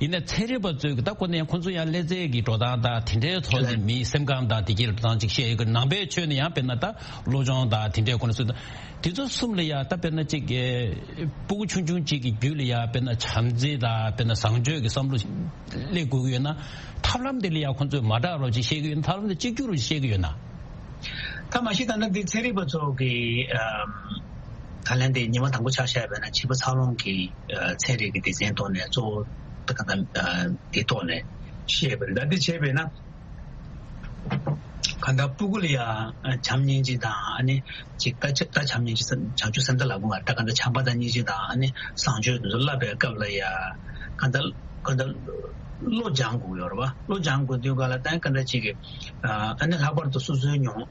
ཡིན་ནའི་ཚན་རིག་པ་ཚོས་ཀྱི་ད་ཁོ་ནས་ཁོ་ཚོ་ཡང་ཀླད་རྩའི་གི་འགྲོ་སྟངས་དང་དེ་འདྲའི་ཐོག་ནས་མིའི་སེམས་ཁམས་དང་དེ་གས་འགྲོ་སྟངས་ཅིག་བཤད་ཡོད་གི། ནང་པའི་ཆོས་ནས་ཡང་དཔེར་ན་ད་བློ་སྦྱོང་དང་དེ་འདྲའི་སྐོར་ནས་གསུངས། དེ་ཚོ་གསུམ་ལ་ཡང་ད་དཔེར་ན་ཅིག་གི་སྤུ་གུ་ཆུང་ཆུང་ཅིག་གི་རྒྱུད་ལ་ཡང་དཔེར་ན་བྱམས་བརྩེ་དང་དཔེར་ན་བཟང་སྤྱོད་ཀྱི་བསམ་བློ་སླེབས་དགོས་ཀྱི་ཡོད་ན། ཐབས་ལམ་དེ་ལ་ཡང་ཁོང་ཚོས་མ་དྲག་རོགས་ཅིག་བཤད་ཀྱི་ཡོད་ན། ཐབས་ལམ་དེ་གཅིག་གྱུར་རུ་བཤད་ཀྱི་ཡོད་ན། ད་མ་གཞི་ད་ལྟ་འདི་ཚན་རིག་པ་ཚོ་གི་ཨམ་ད་ལན་དེ་ཉི་མ་དང་པོ་ཆ་བཞག་པ་ཡིན་ན་བྱིས་པ་འཚར་ལོངས་ཀྱི་ཨ་ཚན་རིག་གི་སྡེ་ཚན་ཐོག་ནས་གཙོ་བོ་ད་ག་ད་ཨ་དེ་ཐོག་ནས་བཤད་པ་རེད། ད་འདི་བྱས་པས་ན། གང་ལྟར་སྤུ་གུ་ལ་ཡ་བྱམས་སྙིང་རྗེ་དང་། ཨ་ནི་ཅིག་ད་ཆ་ད་བྱམས་སྙིང་རྗེ་བྱང་ཆུབ་སེམས་དང་ལབ་དགོས་མ་རེད། ད་གང་ལྟར་བྱམས་པ་དང་སྙིང་རྗེ་དང་། ཨ་ནི་བཟང་སྤྱོད་དེ་ཚོ་བསླབ་པའི་སྐབས་ལ་ཡ་གང་ལྟར་གང་ལྟར་བློ་སྦྱང་དགོས་ཡོད་རེད་བ། བློ་སྦྱང་དགོས་དུས་ག་ལ་ད་གང་ལྟར་ཅིག་གི་ཨ་ནི་ལྷག་པར་དུ་སོ་སོའི་ཉོན་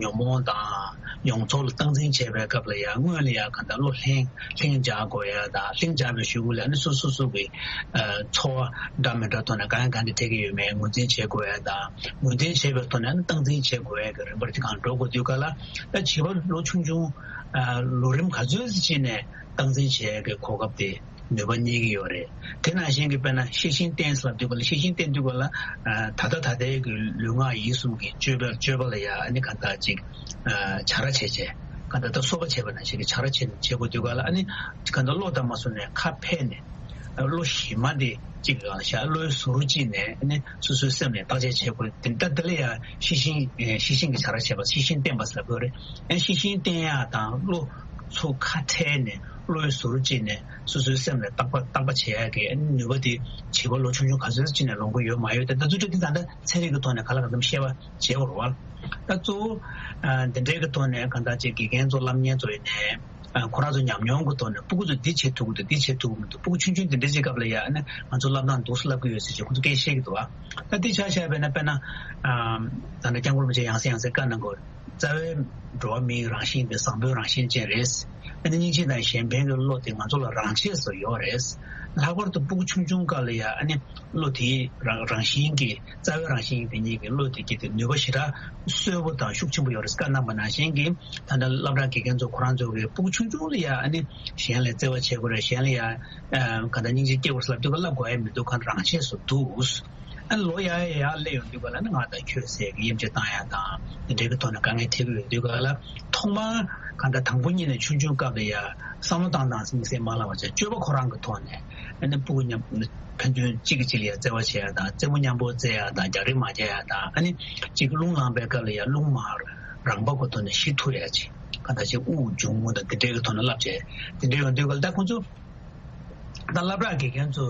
ཉོན་མོངས་དང་མྱོང་ཚོར་ལ་སྟངས་འཛིན་བྱེད་པའི་སྐབས་ལ་ཡ་སྔོན་ལ་ཡ་གང་ལྟར་བློ་ལྷིང་ལྷིང་འཇགས་དགོས་ཡ་དང་། ལྷིང་འཇགས་པའི་གཞུག་གུ་ལ་ཨ་ནི་སོ་སོ་སོ་གི་ཨ་ཚོར་བ་འདྲ་མི་འདྲ་ཐོག་ནས་གང་ཡང་གང་འདྲ་འཕྲད་ཀྱི་ཡོད་མེད་ངོས་འཛིན་བྱེད་དགོས་ཡ་དང་། ངོས་འཛིན་བྱེད་པའི་ཐོག་ནས་ཨ་ནི་སྟངས་འཛིན་བྱེད་དགོས་ཡ་གི་རིམ་པར་དེ་གང་འགྲོ་དགོས་དུས་ག་ལ། ད་བྱིས་པ་ལོ་ཆུང་ཆུང་ཨ་ལོ་རིམ་ག་ཚོད་ཅིག་ནས་སྟངས་འཛིན་བྱེད་ཡ་གི་གོ་སྐབས་དེ་ནུས་པ་རྙེད་ཀྱི་ཡོད་རེད། དེ་ནང་བཞིན་གྱི་དཔེར་ན་ཤེས་བཞིན་བསྟེན་ཟེར་ལབ་དུས་ག་ལ། ཤེས་བཞིན་བསྟེན་དུས་ག་ལ་ཨ་ད་ལྟ་ད་ལྟའི་གི་ལུས་ངག་ཡིད་གསུམ་གྱི་སྤྱོད་པ་སྤྱོད་པ་ལ་ཡ་ཨ་ནི་གང་ལྟར་ཅིག་ཨ་བྱ་ར་བྱེད་བྱེད་གང་ལྟར་ད་གསོ་བ་བྱེད་པ་ནང་བཞིན་གྱི་བྱ་ར་བྱེད་བྱེད་དགོས་དུས་ག་ལ། ཨ་ནི་གང་ལྟར་བློ་དང་མ་བཟུང་ནས་ཁ་ཕྱེ་ནས་བློ་གཞི་མ་དེ་གཅིག་ལ་བཞག་བློའི་ཟུར་གཅིག་ནས་ཨ་ནི་སོ་སོའི་སེམས་ནས་བརྟག་དཔྱད་བྱེད་དགོས། དེ་ལྟ་དེ་ལ་ཡང་ཤེས་བཞིན་ཤེས་བཞིན་གྱི་བྱ་ར་བྱེད་པ་ཤེས་བཞིན་བསྟེན་པ་ཟེར་དགོས་རེད། ཨ་ཤེས་བཞིན་བསྟེན་ཡག་དང་བློ་ཚུར་ཁ་ཕྱེ་ནས་བློའི་ཟུར་གཅིག་ནས་སོ་སོའི་སེམས་ལ་བརྟག་པ་བརྟག་པ་བྱེད་ཡག་གི་ཨ་ནི་ནུས་པ་དེ་བྱིས་པ་ལོ་ཆུང་ཆུང་ག་ཚོད་ཅིག་ནས་ལོན་གྱི་ཡོད་མ་ཡོད་དེ། ད་ཚོ་ཚོ་དེ་ད་ལྟ་ཚན་རིག་གི་ཐོག་ནས་ག་ལ་གང་འཚམ་བཤད་པ་བྱེད་དགོས་རེད་བ། ད་གཙོ་བོ་ཨ་འདི་འདྲའི་གི་ཐོག་ནས་གང་ལྟར་ཅིག་དགེ་རྒན་ཚོ་སློབ་གཉེར་ཚོ་ཡིན་ནའི། ཁོ་རང་ཚོ་ཉམས་མྱོང་གི་ཐོག་ནས་སྤུ་གུ་ཚོ་འདི་བྱེད་ཐུབ་ཀྱི་འདུག་འདི་བྱེད་ཐུབ་ཀྱི་མི་འདུག་སྤུ་གུ་ཆུང་ཆུང་འདི་འདྲ་ཅིག་སྐབས་ལ་ཡ་ཨ་ནི་ང་ཚོ་བསླབ་སྟངས་འདུག་སེ་བསླབ་ཀྱི་ཡོད་ཟེར་བྱས་ཁོ་ཚོ་སྐད་བཤད་ཀྱི་འདུག་ཨ། ད་འདི་ཆ་བཞག་པ་ཡིན་ན་དཔེར་ན་ད་ནི་སྐྱབས་མགོན་རིན་པོ་ཆེ་ཡང་སེ་ཡང་སེ་བཀའ་གནང་གི་ཡོད་རེད། རྩ་བའི་འགྲོ་བ་མིའི་རང་བཞིན་དེ་བཟང་པོའི་རང་བཞིན་ཅན་རེད། ཨ་ནི་སྙིང་རྗེ་དང་གཞན་ཕན་གྱི་བློ་དེ་ང་ཚོ་ལ་རང་ཆས་སུ་ཡོད་རེད། ལྷག་པར་དུ་སྤུ་གུ་ཆུང་ཆུང་སྐབས་ལ་ཡ་ཨ་ནི་བློ་དེའི་རང་རང་བཞིན་གྱི་རྩ་བའི་རང་བཞིན་དེ་ཉིད་ཀྱི་བློ་དེ་སྐྱེ་དེ་ནུས་པ་ཞེ་དྲག་གསོན་པོ་དང་ཤུགས་ཆེན་པོ་ཡོད་རེད་བཀའ་གནང་པ་ནང་བཞིན་གྱི་ད་ལྟ་སློབ་གྲྭ་དགེ་རྒན་ཚོ་ཁོ་རང་ཚོ་གི་སྤུ་གུ་ཆུང་ཆུང་ལ་ཡ་ཨ་ནི་གཞན་ལ་བརྩེ་བ་བྱེད་དགོས་རེད། གཞན་ལ་ཡ་གང་ལྟར་སྙིང་རྗེ་སྐྱེ་དགོས་ལབ་དུས་ཀ་ལབ་དགོས་ཡ་མི་འདུག་གང་ལྟར་རང་ཆས་སུ་འདུག་ཨ་ནི་ལོ་ཡར་ཡར་ཡར་སླེབས་ཡོང་དུས་ག་ལ་ནི་ང་དང་ཁྱོད་ཟེར་གི་དབྱེ་འབྱེད་བཏང་ཡ་དང་དེ་འདྲའི་གི་ཐོག་ནས་དཀའ་ངལ་འཕྲད་ཀྱི་ཡོད་དུས་ག་ལ་ཐོག་མར་གང་ལྟར་དང་པོ་ཉིད་ནས་ཆུང་ཆུང་སྐབས་ལ་ཡ་བསམ་བློ་བཏང་སྟངས་དམིགས་བསལ་མ་བསླབ་པ་བྱས་སྤྱོད་པ་ཁོ་རང་གི་ཐོག་ནས་ཨ་ནི་སྤུ་གུ་མཉམ་ཕན་ཚུན་གཅིག་གིས་གཅིག་ལ་ཡ་བརྩེ་བ་བྱེད་ཡ་དང་རྩེད་མོ་མཉམ་པོ་རྩེ་ཡ་དང་རྒྱག་རེས་མ་བྱེད་ཡ་དང་ཨ་ནི་གཅིག་རླུང་ལངས་པའི་སྐབས་ལ་ཡ་རླུང་མར་རང་བབས་ཀྱི་ཐོག་ནས་ཞི་ཐུབ་ཡ་ཅིག་གང་ལྟར་ཅིག་དབུགས་འབྱུང་རྔུབ་དང་དེ་འདྲའི་གི་ཐོག་ནས་བསླབ་བྱས་དེ་འདྲའི་ཡོང་དུས་ག་ལ་ད་ཁོང་ཚོ། ད་སློབ་གྲྭ་དགེ་རྒན་ཚོ་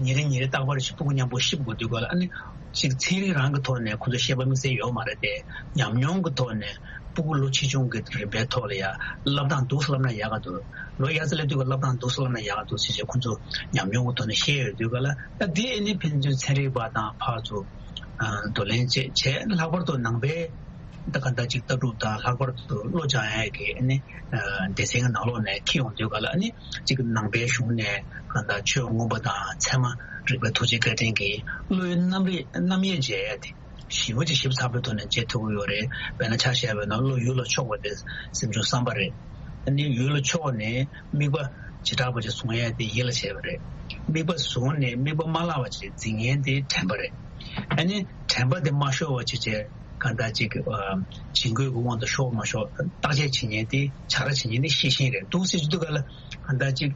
ཉིན་རེ་ཉིན་རེ་རྟག་པར་ཞིག་སྤུ་གུ་མཉམ་པོ་ཤེས་དགོས་དུས་སྐབས་ལ་ཨ་ནི་ཅིག་ཚན་རིག་རང་གི་ཐོག་ནས་ཁོ་ཚོ་ཤེས་པ་དམིགས་བསལ་ཡོད་མ་རེད་དེ། ཉམས་མྱོང་གི་ཐོག་ནས་སྤུ་གུ་ལོ་ཆེ་ཆུང་གི་རིམ་པའི་ཐོག་ལ་ཡ་བསླབ་སྟངས་འདུག་སེ་བསླབ་ན་ཡག་ག་འདུག་ལོ་ཡར་ཙམ་སླེབས་དུས་སྐབས་བསླབ་སྟངས་འདུག་སེ་བསླབ་ན་ཡག་ག་འདུག་ཟེར་བྱས་ཁོ་ཚོ་ཉམས་མྱོང་གི་ཐོག་ནས་ཤེས་ཡོད་དུས་སྐབས་ལ་ད་དེ་ཨ་ནི་ཕན་ཚུན་ཚན་རིག་པ་དང་ཕར་ཚུར་འདོར་ལེན་བྱས་བྱས་ལྷག་པར་དུ་ནང་པའི། ད་ག་འདྲ་ཅིག་ལྟ་གྲུབ་དང་ལྷག་པར་དུ་བློ་སྦྱང་ཡས་ཀྱི་ཨ་ནི་སྡེ་ཚན་གྱི་ནང་ལོགས་ནས་འཁྱེར་ཡོང་དུས་ག་ལ་ཨ་ནི་ཅིག་ནང་པའི་གཞུང་ནས་ག་འདྲ་ཆོས་མངོན་པ་དང་ཚད་མ་རིག་པའི་ཐུགས་རྗེ་བཀའ་དྲིན་གྱིས་བློའི་རྣམ་རིག་རྣམ་དབྱེ་འབྱེད་ཡས་དེ་ཞིབ་པོ་ཅིག་ཞིབ་ཚགས་པོའི་ཐོག་ནས་འབྱེད་ཐུབ་ཀྱི་ཡོད་རེད། དཔེར་ན་ཆ་བཞག་པ་ཡིན་ན་བློ་ཡུལ་ལ་ཕྱོགས་པ་དེ་སེམས་བྱུང་བསམ་པ་རེད། ཨ་ནི་ཡུལ་ལ་ཕྱོགས་ནས་དམིགས་པ་བྱེ་བྲག་པ་ཅིག་བཟུང་ཡས་དེ་ཡིད་ལ་བྱེད་པ་རེད། དམིགས་པ་བཟུང་ནས་དམིགས་པ་མ་བརླག་པ་ཅིག་འཛིན་མཁན་དེ་དྲན་པ་རེད། ཨ་ནི་དྲན་པ་དེ་མ་ཤོར་བ་ཅིག་བྱས། གང་ལྟར་ཅིག་ཨ། བྱིང་རྒོད་ཀྱི་དབང་དུ་ཤོར་མ་ཤོར་བརྟག་དཔྱད་བྱེད་མཁན་དེ་བྱ་ར་བྱེད་མཁན་དེ་ཤེས་བཞིན་རེད་འདུག་ཟེར་གྱི་འདུག་ག་ལ། གང་ལྟར་ཅིག་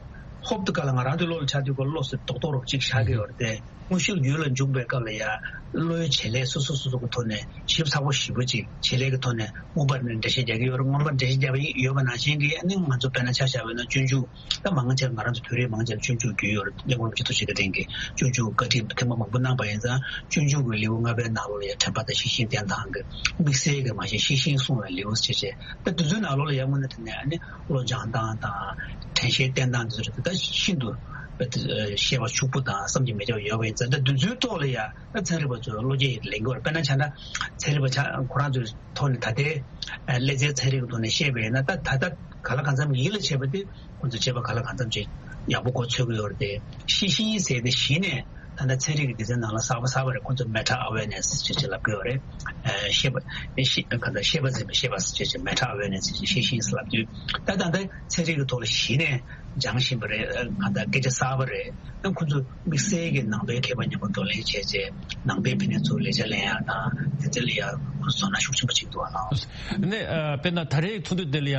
ཧོབ་ཏེ་ག་ལ་ང་རང་ཚོའི་བློ་ལ་ཆགས་དུས་ག་ལ་བློ་ཟེར་རྡོག་རྡོག་རོབ་ཅིག་བཞག་གི་ཡོད་རེད་དེ། དངོས་གཞིར་ཡུལ་ལ་འཇུག་པའི་སྐབས་ལ་ཡང་བློའི་བྱེད་ལས་སོ་སོ་སོ་སོ་གི་ཐོག་ནས་ཞིབ་ཚགས་པོ་ཞིབ་པོ་ཅིག་བྱེད་ལས་ཀྱི་ཐོག་ནས་མངོན་པར་འགྲེལ་བཤད་རྒྱག་གི་ཡོད་རེད། མངོན་པར་འགྲེལ་བཤད་རྒྱག་པ་ཡིན་ཡོད་པ་ནང་བཞིན་གྱི་ཨ་ནི་ང་ཚོ་དཔེར་ན་ཆ་བཞག་པ་ཡིན་ན་སྤྱོད་འཇུག་ད་མང་ཆེ་ང་རང་ཚོ་བོད་རིགས་མང་ཆེ་ལ་སྤྱོད་འཇུག་རྒྱུས་ཡོད་རེད། སྐྱབས་མགོན་རིན་པོ་ཆེ་ཐུགས་རྗེ་བཀའ་དྲིན་གྱིས་སྤྱོད་འཇུག་བཀའ་ཁྲིད་ཐེངས་མ་མང་པོ་གནང་པ་ཡིན་ཙང་སྤྱོད་འཇུག་གི་ལེའུ་ལྔ་པའི་ནང་ལོགས་ལ་ཡང་དྲན་པ་དང་ཤེས་བཞིན་ལྡན་སྟངས་ཀྱི་དམིགས་བསལ་གྱི་མ་གཞི་ཤེས་བཞིན་བསྲུང་བའི་ལེའུ་ཞེས་བྱས། ད་དུས་ཚོད་ནང་ལོགས་ལ་ཡང་དངོས་གནས་དྲང་གནས་ཨ་ནི་བློ་སྦྱང་སྟངས་དང་དྲན་ཤེས་བསྟེན་སྟངས་དེ་ཚོ་ད་ཤིན་ཏུ་བཤད་པ་ཕྱུག་པོ་དང་བསམ་གྱིས་མི་ཁྱབ་པ་ཡོད་པ་ཡིན་ཙང་ད་དུས་ཚོད་ཐོག་ལ་ཡང་ད་ཚན་རིག་པ་ཚོས་བློ་སྐྱེད་ལེན་དགོས་རེད། དཔེར་ན་ཆ་འདྲ་ཚན་རིག་པ་ཆ་ཁོ་རང་ཚོའི་ཐོག་ནས་ད་ལྟའི་ཨ་ལས་རྩལ་ཚན་རིག་གི་ཐོག་ནས་བཤད་པ་ཡིན་ན་ད་ད་ལྟ་ག་ལ་གང་འཚམ་ཡིད་ལ་བྱེད་པ་དེ་ཁོང་ཚོས་བྱས་པ་ག་ལ་གང་འཚམ་ཅིག་ཡག་པོ་གོ་ཆོད་ཀྱི་ཡོད་རེད་དེ། ཤེས་བཞིན་ཟེར་དེ་གཞི་ནས་ད་ལྟ་ཚན་རིག་གི་སྡེ་ཚན་ནང་ལ་གསར་པ་གསར་པ་རེད། ཁོང་ཚོས་matter awareness་ཟེར་ཅིག་ལབ་ཀྱི་ཡོད་རེད། ཨ་ཤེས་པ་ཤེས་ག་ད་ཤེས་པ་འཛིན་པའི་ཤེས་པ་ཟེར་ཅིག་matter awareness་ཟེར་ཅིག་ཤེས་བཞིན་ཟེར་ལབ་དུས་ད་ད་ལྟ་ཚན་རིག་གི་ཐོག་ལ་གཞི་ནས་སྦྱང་བཞིན་པ་རེད། ག་ད་སྐད་ཆ་གསར་པ་རེད། ཨ་ཁོང་ཚོ་དམིགས་བསལ་གྱི་ནང་པའི་མཁས་པ་མཉམ་པོ་བགྲོ་གླེང་བྱས་རྗེས་ནང་པའི་ཕན་ནུས་ཚོ་ལས་ཆ་ལེན་ཡག་དང་དེ་ཚོ་ལ་ཡ་ཁོང་ཚོ་ཚོར་སྣང་ཤུགས་ཆེན་པོ་བྱེད་ཀྱི་འདུག་ཨ་ལགས། ནས་དཔེར་ན་ད་རེས་ཚོགས་འདུ་དེ་ལ་ཡ་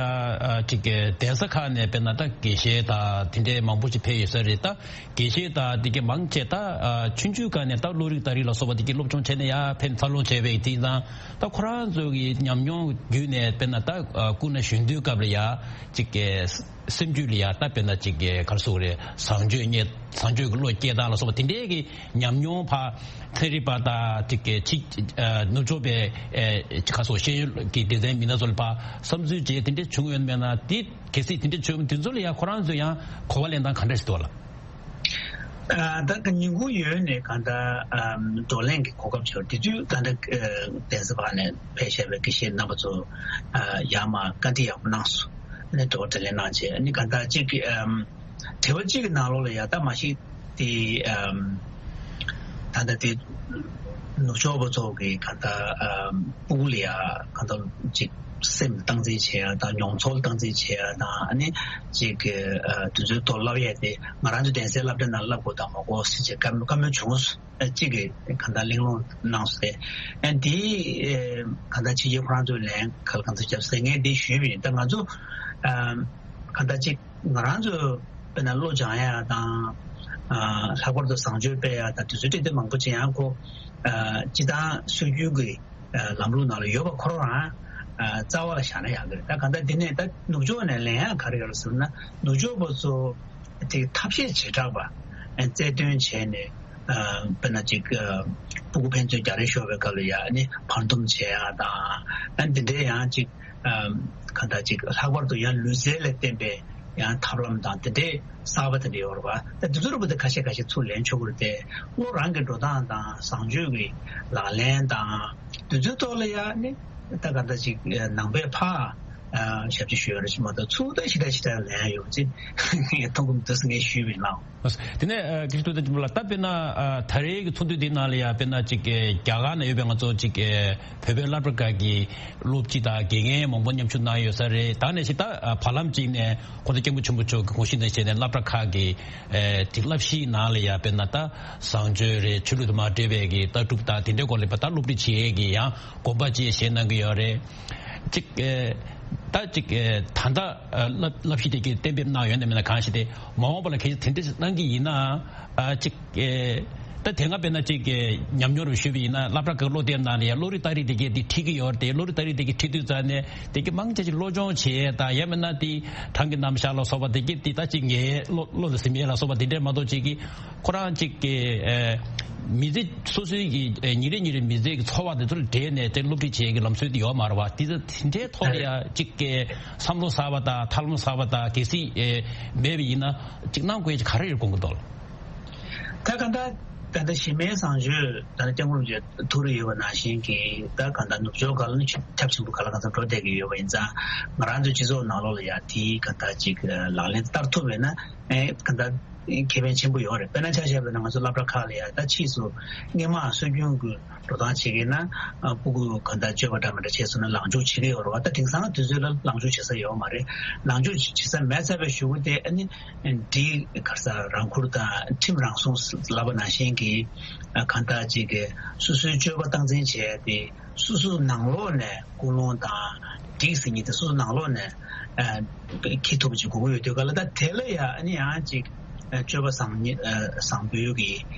ཅིག་གི་གདན་ས་ཁག་ནས་དཔེར་ན་ད་དགེ་བཤེས་དང་དེ་འདྲའི་མང་པོ་ཅིག་ཕེབས་ཡོད་ས་རེད། ད་དགེ་བཤེས་དང་དེ་གའི་མང་ཆེ་ད་ཆུང་ཆུང་སྒང་ནས་ད་བློ་རིག་ལྟ་རིག་ལ་སོགས་པ་དེ་གའི་སློབ་སྦྱོང་བྱས་ནས་ཡ་ཕེབས་འཚར་ལོངས་བྱས་པའི་དེ་ཡིན་ཙང་ད་ཁོ་རང་ཚོ་གི་ཉམས་མྱོང་བརྒྱུད་ནས་དཔེར་ན་ད་སྐུ་ན་གཞོན་དུས་སྐབས་ལ་ཡ་ཅིག་གི་སེམས་རྒྱུད་ལ་ཡ་ད་དཔེར་ན་ཅིག་གི་ག་རེ་ཟེར་དགོས་རེད། བཟང་སྤྱོད་རྙེད་བཟང་སྤྱོད་ཀྱི་བློ་སྐྱེ་སྟངས་ལ་སོགས་པ་དེ་འདྲའི་གི་ཉམས་མྱོང་ཕར་ཚན་རིག་པ་དང་ཅིག་གི་ཕྱི་ནུབ་ཕྱོགས་པའི་ཨེ་ག་རེ་ཟེར་ཤེས་ཡོན་གྱི་སྡེ་ཚན་མི་སྣ་ཚོ་ལ་ཕར་བསམ་ཚུལ་བརྗེ་དེ་འདྲ་བྱུང་ཡོད་མེད་ན། དེ་གལ་སྲིད་དེ་འདྲ་བྱུང་དེ་ཚོ་ལ་ཡ་ཁོ་རང་ཚོ་ཡང་གོ་བ་ལེན་སྟངས་ག་འདྲ་ཞིག་འདུག་ལ། ཨ་ད་ག་ཉིན་གུང་ཡོལ་ནས་གང་ལྟར་ཨམ་བགྲོ་གླེང་གི་གོ་སྐབས་བྱུང་། དེ་དུས་ད་ལྟ་ཨ་གདན་ས་བར་ནས་ཕེབས་བཞག་པའི་དགེ་བཤེས་རྣམ་པ་ཚོ་ཨ་ཡར་མར་བཀའ་འདྲི་ཡག་པོ་གནང་སོང་། ཨ་ནི་འབྲེལ་བ་འདྲ་ལེན་གནང་བྱས། ཨ་ནི་གང་ལྟར་གཅིག་གི་ཨམ་དྲི་བ་གཅིག་གི་ནང་ལོགས་ལ་ཡ་ད་མ་གཞི་དེ་ཨམ་ད་ལྟ་དེ་ནུབ་ཕྱོགས་པ་ཚོ་གི་གང་ལྟར་ཨམ་སྤུ་གུ་ལ་ཡ་གང་ལྟར་གཅིག་སེམས་སྟངས་འཛིན་བྱེད་ཡ་དང་མྱོང་ཚོར་སྟངས་འཛིན་བྱེད་ཡ་དང་། ཨ་ནི་གཅིག་གི་ཨ་དུས་ཚོད་ཐོག་བསླབ་ཡ་དེ་ང་རང་ཚོ་གདན་སའི་སློབ་གྲྭ་ནང་བསླབ་དགོས་དང་མ་དགོས་ཟེར་བྱས་བཀའ་བཀའ་མོལ་བྱུང་། ཨ་གཅིག་གིས་གང་ལྟར་གླེང་སློང་གནང་སོང་སྟེ། ཨ་འདི་ཨ་གང་ལྟར་ཕྱི་རྒྱལ་ཁོ་རང་ཚོའི་ལན་ག་ལ་གང་འཚམ་བརྒྱབ་ཟེར་ངས་འདི་ཞུས་པ་ཡིན། ད་ང་ཚོ་ཨ་གང་ལྟར་གཅིག་ང་རང་ཚོ་དཔེར་ན་བློ་སྦྱང་ཡ་དང་ཨ་ལྷག་པར་དུ་བཟང་སྤྱོད་སྤེལ་ཡ་དང་དུས་ཚོད་སྤྲད་དེ་མང་པོ་ཅིག་ཡང་ཁོ་ཨ་སྤྱི་བཏང་སྲོལ་རྒྱུན་གྱི་ཨ་ལམ་ལུགས་ནང་ལ་ཡོད་པ་ཁོ་རང་རང་ཨ་རྩ་བ་ལ་བཞག་ན་ཡག་གི་རེད། ད་གང་ལྟར་འདི་ནས་ད་ནུབ་ཕྱོགས་ནས་ལེན་ཡག་ག་རེ་ཡོད་རེད་ཟེར་ན། ནུབ་ཕྱོགས་པ་ཚོ་དེ་ཐབས་ཤེས་བྱེ་བྲག་པ་ཨ་རྩལ་འདོན་བྱས་ནས་ཨ་དཔེར་ན་ཅིག་ཨ་སྤུ་གུ་ཕན་ཚུན་རྒྱག་རེས་ཤོར་བའི་སྐབས་ལ་ཡ་ཨ་ནི་བར་འདུམ་བྱེད་ཡག་དང་། ཨ་འདི་འདྲའི་ཡང་ཅིག་ གང་ལྟར་ཅིག་ལྷག་པར་དུ་ཡང་ལུས་རྩལ་ལ་བརྟེན་པའི་ཡང་ཐབས་ལམ་དང་དེ་འདྲའི་གསར་པ་དེ་འདྲ་ཡོད་རེད་པ། ད་དེ་ཚོ་རུ་བ་དེ་ཁ་ཤས་ཁ་ཤས་ཚུར་ལེན་ཆོག་གི་རེད་དེ། བློ་རང་གི་འགྲོ་སྟངས་དང་བཟང་སྤྱོད་ཀྱི་ལག་ལེན་དང་དེ་ཚོའི་ཐོག་ལ་ཡང་ནི་ད་གང་ལྟར་ཅིག་ནང་པའི་ཕར་ཞབས་ཕྱི་ཞུ་ཡ་རེད་ཅིག་མ་གཏོགས། ཚུར་ད་ཞི་དྲག་ཞི་དྲག་ལེན་ཡ་ཡོད་ཅིག་ངས་མཐོང་གི་མི་འདུག་ཟེར་ངས་ཞུས་པ་ཡིན་ལགས། དེ་ནས་སྐད་ཆ་ཐུག་ད་ཅིག་ལ་ད་དཔེར་ན་ད་རེས་ཀྱི་ཚོགས་འདུ་འདིའི་ནང་ལ་ཡ་དཔེར་ན་ཅིག་རྒྱ་གར་ནང་ཡོད་པའི་ང་ཚོ་ཅིག་བོད་པའི་སློབ་གྲྭ་ཁག་གི་སློབ་སྤྱི་དང་དགེ་རྒན་མང་པོ་མཉམ་ཞུགས་གནང་ཡོད་ས་རེད། ད་ནས་ཞིག་ད་བར་ལམ་ཅིག་ནས་ཁོང་ཚོ་སྐྱབས་མགོན་ཆེན་པོ་མཆོག་གི་དགོངས་གཞི་ནང་བཞིན་ནས་སློབ་གྲྭ་ཁག་གི་ཅིག་བསླབ་གཞིའི་ནང་ལ་ཡ་དཔེར་ན་ད་བཟང་སྤྱོད་རེད། ཆོས་ལུགས་དང་མ་འབྲེལ་བའི་གི་ལྟ་གྲུབ་དང་དེ་འདྲའི་སྐོར་ལ་ད་སློབ་ཁྲིད་བྱེད་ཡས་ཀྱི་ཡང་དགོངས་པ་ཅིག་བཞེས་གནང་གི་ཡོད་རེད། ཅིག་ཨེ། ད་ཅིག་ཨེ། ད་ལྟ་ཨ་བསླབ་བསླབ་གཞི་དེ་གའི་གཏན་འབེབས་གནང་ཡོད་ན་མེད་ན་གང་ཞིག་དེ་མ་འོངས་པ་ལ་གལ་སྲིད་དེ་འདྲ་ཞིག་གནང་གི་ཡིན་ན། ཨ་ཅིག་ཨེ། ད་དེ་སྔ་དཔེར་ན་ཅིག་ཨེ་ཉམས་མྱོང་རུ་ཞུས་པ་ཡིན་ན་སློབ་གྲྭ་ཁག་སློབ་དེབ་ནང་ལ་ཡང་བློ་རིག་རྟགས་རིགས་དེ་གའི་དེ་ཁྲིད་ཀྱི་ཡོད་རེད་དེ། བློ་རིག་རྟགས་རིགས་དེ་གའི་ཁྲིད་དུས་ཙང་ནས་དེ་གའི་མང་ཆེ་ཅིག་སློབ་སྦྱོང་བྱེད་ཡས་དང་ཡང་མིན་ན་དེ་གྲངས་ཀྱི་རྣམ་གཞག་ལ་སོགས་པ་དེ་གའི་དེ་ད་ཅིག་ངའི་བློ་བློ་ལ་ཟིན་ཡས་ལ་སོགས་པ་དེ་འདྲས་མ་གཏོགས་ཅིག་གི་ཁོ་རང་གཅིག་གི་ཨེ། མི་ཚེ་སོ་སོའི་གི་ཨེ་ཉིན་རེ་ཉིན་རེ་མི་ཚེ་གི་འཚོ་བ་དེ་ཚོ་ལ་འབྲེལ་ནས་དེ་སློབ་ཁྲིད་བྱེད་ཀྱི་ལམ་སྲོལ་དེ་ཡོད་མ་རེད་བ། དེ་ཚོ་དེ་འདྲའི་ཐོག་ལ་ཡ་གཅིག་གི་བསམ་བློ་གསར་བ་དང་ཐབས་ལམ་གསར་བ་དང་གལ་སྲིད་ཨེ་མེད་པ་ཡིན་ན་གཅིག་གནང་དགོས་ཀྱི་ག་རེ་ཡོད་དགོངས་ཀྱི་འདུག་ལགས། ད་གང་ལྟར་ད་ལྟ་གཞི་མེད་བཟང་སྤྱོད་ད་ལྟ་སྐྱབས་མགོན་རིན་པོ་ཆེ་ཐུགས་རེ་ཡོད་པ་ནང་བཞིན་གྱི་ད་གང་ལྟར་ནུབ་ཕྱོགས་སྒང་ལ་ནི་ཁྱབ་ཆེན་པོ་ག་ལ་གང་འཚམ་འགྲོ་བསྡད་ཀྱི་ཡོད་པ་ཡིན་ཙང་། ང་རང་ཚོའི་སྤྱི་ཚོགས་ནང་ལོགས་ལ་ཡ་དེའི་གང་ལྟར་ཅིག་ལག་ལེན་བསྟར་ཐུབ་པ་ཡིན་ན། ཨེ་གང་ལྟར་ཁེ་ཕན་ཆེན་པོ་ཡོད་རེད། དཔེར་ན་ཆ་བཞག་པ་ན་ང་ཚོ་སློབ་གྲྭ་ཁག་ལ་ཡ་ད་ཕྱིས་སུ་སྔོན་མ་སྲོལ་རྒྱུན་གྱི་འགྲོ་སྟངས་བྱེད་ཀྱི་ན་ཨ་སྤུ་གུ་གང་ལྟར་སྤྱོད་པ་འདྲ་མི་འདྲ་བྱས་སོང་ན་ལངས་ཕྱོགས་བྱེད་ཀྱི་ཡོད་རེད་བ། ད་དེང་སང་དུས་ཚོད་ལ་ལངས་ཕྱོགས་བྱེད་ས་ཡོད་མ་རེད། ལངས་ཕྱོགས་བྱེད་ས་མེད་ཚར་བའི་གཞུག་གུ་དེ་ཨ་ནི་འདི་ག་རེ་ཟ་རང་ཁུར་དང་ཁྲིམས་རང་སྲུང་ལབ་པ་ནང་བཞིན་གྱི་ཨ་གང་ལྟར་ཅིག་གི་སོ་སོའི་སྤྱོད་པ་སྟངས་འཛིན་བྱས་ཏེ། སོ་སོ་ནང་ལོགས་ནས་ཀུན་སློང་དང་སྒྲིག་ཟིན་གྱི་དེ་སོ་སོ་ནང་ལོགས་ནས་ཨ་འཁྱེར་ཐུབ་པ་ཅིག་དགོས་ཀྱི་ཡོད་དུས་ག་ལ། ད་དེ་ལ་ཡང་ཨ་ནི་ཡང་ཅིག་ཨ་སྤྱོད་པ་བཟང་ཉེ་ཨ་བཟང་པོའི་གི་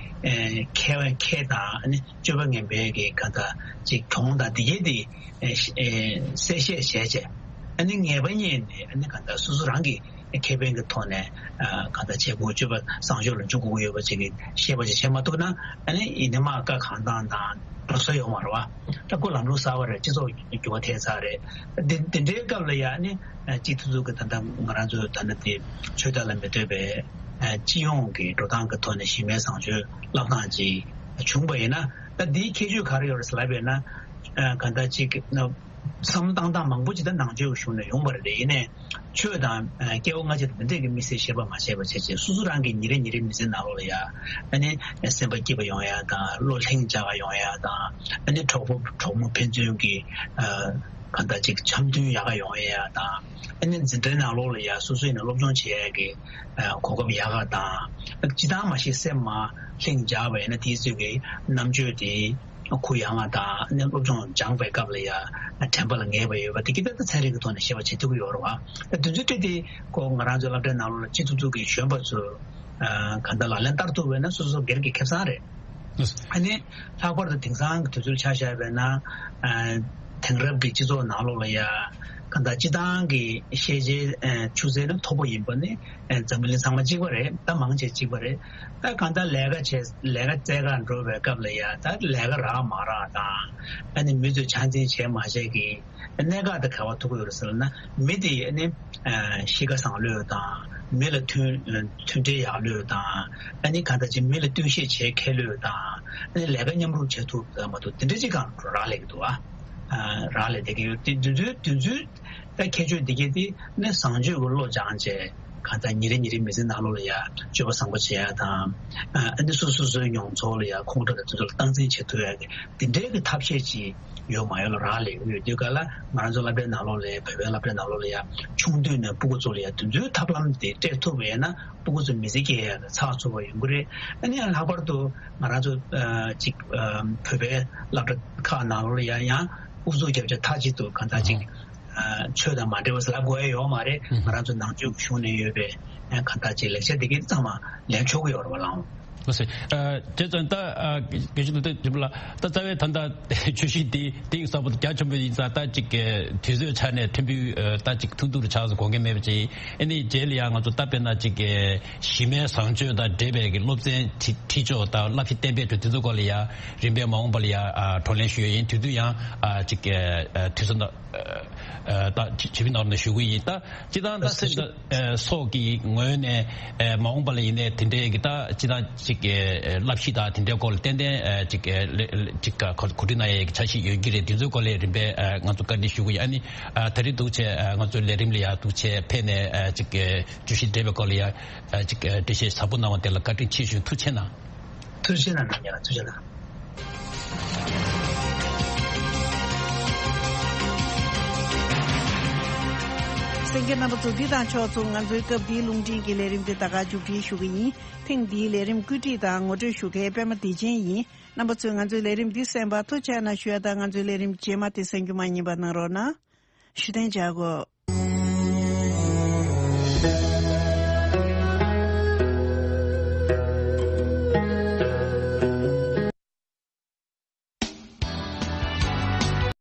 ཨ་ཁེ་ཁེ་དང་ཨ་ནི་སྤྱོད་པ་ངན་པའི་གི་ག་ད་ཅིག་གྱོང་དང་དེ་གྱད་དེ་ཨ་ཨ་གསལ་བཤད་བྱས་བྱས། ཨ་ནི་ངེས་པ་རྙེད་ནས་ཨ་ནི་ག་ད་སོ་སོ་རང་གི་ཁེ་ཕན་གྱི་ཐོག་ནས་ཨ་གང་ལྟར་བྱེད་དགོས། སྤྱོད་པ་བཟང་སྤྱོད་ལ་འཇུག་དགོས་ཀྱི་ཡོད་པ་ཅིག་གི་ཤེས་པ་ཅིག་བྱེད་མ་ཐུབ་ན་ཨ་ནི་ཡིན་ན་མ་དཀའ་གང་ཐང་དང་འགྲོ་ས་ཡོད་མ་རེད་བ། ད་ཁོ་ལམ་ལུགས་གསར་བ་རེད། སྤྱི་ཚོགས་འགྱུར་བ་ཐེབས་ཚར་རེད། འདི་འདི་འདྲའི་སྐབས་ལ་ཡ་ཨ་ནི་སྤྱི་འཐུས་ཚོ་གི་ད་ལྟ་ང་རང་ཚོའི་ད་ལྟ་དེ་ཆོས་དད་ལ་མི་ལྟོས་པའི་སྤྱི་ཡོངས་ཀྱི་འགྲོ་སྟངས་ཀྱི་ཐོག་ནས་གཞི་མེད་བཟང་སྤྱོད་བསླབ་སྟངས་ཅིག་བྱུང་པ་ཡིན་ན། ད་འདིའི་ཁྱད་ཆོས་ག་རེ་ཡོད་རེད་ཟེར་ལབ་པ་ཡིན་ན། གང་ལྟར་ཅིག་བསམ་བློ་བཏང་སྟངས་མང་པོ་ཅིག་ད་ནང་ཆོས་ཀྱི་གཞུང་ནས་ཡོང་བ་རེད། ཡིན་ནའི་ཆོས་དང་སྐྱེ་བོ་སྔ་ཕྱི་དང་འདི་འདྲས་ཀྱི་དམིགས་བསལ་ཤེས་པ་མ་བྱས་པ་བྱས་བྱས་སོ་སོ་རང་གི་ཉིན་རེ་ཉིན་རེ་མི་ཚེ་ནང་ལོགས་ལ་ཡ་ཨ་ནི་སེམས་པ་སྐྱིད་པ་ཡོང་ཡ་དང་། བློ་ལྷིང་འཇགས་ཡོང་ཡ་དང་། ཨ་ནི་གྲོགས་པོ་གྲོགས་མོ་ཕན་ཚུན་གྱི་གང་ལྟར་ཅིག་འཆམ་མཐུན་ཡག་ག་ཡོང་ཡ་དང་། ཨ་ནི་འཛིན་གྲྭའི་ནང་ལོགས་ལ་ཡ་སོ་སོ་ཡིན་ན་སློབ་སྦྱོང་བྱེད་ཡ་གི་གོ་སྐབས་ཡག་ག་དང་། སྤྱིར་བཏང་མ་གཞི་སེམས་མ་ལྷིང་འཇགས་པ་ཡིན་ན་དེའི་ཚོད་ཀྱི་རྣམ་དཔྱོད་དེ། གུ་ཡངས་པ་དང་ཨ་ནི་སློབ་སྦྱོང་སྦྱངས་པའི་སྐབས་ལ་ཡ་དྲན་པ་ལ་ངེས་པ་ཡོད་པ་དེ་གི་ད་ལྟ་ཚན་རིག་གི་ཐོག་ནས་ཤེས་པ་བྱེད་ཐུབ་ཀྱི་ཡོད་རེད་བ། ད་དེ་ཚོའི་གྲས་དེ་ཁོ་ང་རང་ཚོའི་སློབ་གྲྭའི་ནང་ལོགས་ལ་སྤྱི་འཐུས་ཚོ་གི་གཞོན་པ་ཚོས་གང་ལྟར་ལག་ལེན་བསྟར་ཐུབ་པ་ཡིན་ན་སོ་སོ་སྒེར་གྱི་ཁེ་བཟང་རེད། ཨ་ནི་ལྷག་པར་དུ་དེང་སང་གི་དུས་ཚོད་ཆ་བཞག་པ་ཡིན་ན་དེང་རབས་ཀྱི་སྤྱི་ཚོགས་ནང་ལོགས་ལ་ཡ་གང་ལྟར་སྤྱི་བཏང་གི་ཤེས་བྱའི་ཆུ་ཚད་ནི་མཐོ་པོ་ཡིན་པ་ནི་འཛམ་བུ་གླིང་ཚང་མ་གཅིག་པ་རེད། ད་མང་ཆེ་གཅིག་པ་རེད། ད་གང་ལྟར་ལས་ཀ་བྱས་ལས་ཀ་བཙལ་གར་འགྲོ་བའི་སྐབས་ལ་ཡ་ད་ལས་ཀ་རག་མ་རག་དང་། ཨ་ནི་མི་ཚོས་ཆ་འཛིན་བྱས་མ་བྱས་ཀྱི་གནད་འགག་དེ་ག་པར་ཐུག་གི་ཡོད་རེད་ཟེར་ན། མི་དེ་ཨ་ནི་གཤིས་ཀ་བཟང་ལོས་དང་། མི་ལ་མཐུན་མཐུན་སྒྲིལ་ཡག་ལོས་དང་། ཨ་ནི་གང་ལྟར་ཅིག་མི་ལ་བསྟུན་ཤེས་བྱེད་མཁས་ལོས་དང་། ཨ་ནི་ལས་ཀ་མཉམ་རུབ་བྱེད་ཐུབ་མ་ཐུབ་དེ་འདྲ་ཅིག་གང་རག་ལས་ཀྱི་འདུག་ཨ། རག་ལས་བསྡད་ཀྱི་ཡོད། དེ་དུས་ཚོད་དུས་ཚོད། ད་ཁྱད་ཆོས་འདི་གས་དེ་ནི་བཟང་སྤྱོད་ཀྱི་བློ་སྦྱངས་བྱས་གང་ལྟར་ཉིན་རེ་ཉིན་རེ་མི་ཚེ་ནང་ལོགས་ལ་ཡ་སྤྱོད་པ་བཟང་པོ་བྱེད་ཡ་དང་། ཨ་ནི་སོ་སོ་སོའི་མྱོང་ཚོར་ལ་ཡ་ཁོང་ཁྲོ་དང་དེ་ཚོ་ལ་སྟངས་འཛིན་བྱེད་ཐུབ་ཡ་གི་དེ་འདྲའི་གི་ཐབས་ཤེས་ཅིག་ཡོད་མ་ཡོད་ལ་རག་ལས་ཀྱི་ཡོད་དུས་ག་ལ། ང་རང་ཚོ་སློབ་གྲྭའི་ནང་ལོགས་ལ་ཡ་བོད་པའི་སློབ་གྲྭའི་ནང་ལོགས་ལ་ཡ་ཆུང་དུས་ནས་སྤུ་གུ་ཚོ་ལ་ཡ་དེ་ཚོའི་ཐབས་ལམ་དེ་སྤྲད་ཐུབ་པ་ཡིན་ན་སྤུ་གུ་ཚོ་མི་ཚེ་སྐྱེལ་ཡ་ལ་ཚགས་ཚུད་པ་ཡོང་གི་རེད། ཨ་ནི་ཡང་ལྷག་པར་དུ་ང་རང་ཚོ་ཅིག་བོད་པའི་སློབ་གྲྭ་ཁག་ནང་ལོགས་ལ་ཡ་ཡང་ཨུ་ཚུགས་རྒྱབ་བྱས་མཐའ་གཅིག་ཏུ་གང་ལྟར་ཅིག་ཆོས་དང་མ་འབྲེལ་བ་ཟེར་ལབ་དགོས་ཡ་ཡོད་མ་རེད། ང་རང་ཚོ་ནང་ཆོས་ཀྱི་གཞུང་ནས་ཡོད་པའི་གང་ལྟར་ཅིག་ལེགས་ཆ་འདི་གའི་ཚང་མ་ལེན་ཆོག་གི་ཡོད་རེད་བ་ལགས། ལགས་སོ། ཨ་བྱས་ཙང་ད་ཨ་དགེ་བཤེས་ལགས་དེ་ལ་ད་རྩ་བའི་ད་ལྟ་བརྗོད་གཞི་འདི་གཏིང་ཟབ་པོ་རྒྱ་ཆེན་པོ་ཡིན་ཙང་ད་ཅིག་གི་དུས་ཚོད་ཆ་ནས་ཕྲན་བུ་ཨ་ད་ཅིག་ཐུང་ཐུང་རུ་ཆགས་སུ་དགོངས་འགལ་མེད་པ་ཅིག་ཨ་ནི་རྗེས་ལ་ཡང་ང་ཚོ་ད་དཔེར་ན་ཅིག་གི་གཞི་མའི་བཟང་སྤྱོད་དང་འབྲེལ་བའི་གི་སློབ་ཚན་ཁྲིད་ཁྲིད་ཕྱོགས་དང་བསླབ་གཞི་གཏན་འབེབས་ཀྱི་དུས་ཚོད་སྐོར་ལ་ཡང་རིམ་པས་མ་འོངས་པ་ལ་ཡང་ཨ་བགྲོ་གླེང་ཞུ་ཡས་ཡིན། དེ་དུས་ཡང་ཨ་ཅིག་གི་ཨ་དུས་ཚོད་ནང་ཨ་ཨ་ད་ཇི་ཇི་བི་ནང་ནས་ཞུ་གི་ཡིན། ད་སྤྱི་བཏང་ད་སེམས་ད་ཨ་སོགས་ཀྱི་ངོས་ནས་ཨ་མ་འོངས་པ་ལ་ཡིན་ནའི་དེ་འདྲའི་གི་ད་སྤྱི་བཏང་ཅིག་གི་ཨ་བསླབ་གཞི་དང་དེ་འདྲའི་སྐོར་ལ་ཏན་ཏན་ཨ་ཅིག་གི་ལེ་ཅིག་ག་གོ་གོ་སྒྲིག་གནང་ཡས་ཀྱི་འཆར་གཞི་ཡོད་ཀྱི་རེད། དེ་ཚོའི་སྐོར་ལ་རིམ་པས་ཨ་ང་ཚོ་བཀའ་འདྲི་ཞུ་གི་ཡིན། ཨ་ནི་ཨ་ད་རེས་འདུག་བྱས་ཨ་ང་ཚོའི་ལས་རིམ་ལ་ཡང་འདུག་བྱས་ཕེབས་ནས་ཨ་ཅིག་གི་བརྗོད་གཞི་འབྲེལ་བའི་སྐོར་ལ་ཡང་ཨ་ཅིག་གི་འགྲེལ་བཤད་ཟབ་པོ་གནང་བ་དེ་ལ་བཀའ་དྲིན་ཆེ་ཞུ། ཐུགས་རྗེ་གནང་། ཐུགས་རྗེ་གནང་། ཐུགས་རྗེ་གནང་། གསན་མཁན་རྣམ་པ་ཚོ། འདི་དང་ཕྱོགས་མཚུངས་ང་ཚོའི་སྐབས་འདིའི་རླུང་འཕྲིན་གྱི་ལས་རིམ་དེ་ད་ག་མཇུག་སྒྲིལ་ཞུ་གི་ཡིན། ཐེངས་འདིའི་ལས་རིམ་བཀོད་སྒྲིག་དང་ངོ་སྤྲོད་ཞུ་མཁན་པད་མ་བདེ་ཆེན་ཡིན། རྣམ་པ་ཚོས་ང་ཚོའི་ལས་རིམ་འདི་གསན་པར་ཐུགས་རྗེ་གནང་ཞུ་ཡ་དང་། ང་ཚོའི་ལས་རིམ་རྗེས་མ་དེ་གསན་རྒྱུ་མ་བསྙེལ་བ་གནང་རོགས་གནང་། ཞུ་གཏན་འཇགས་གོ།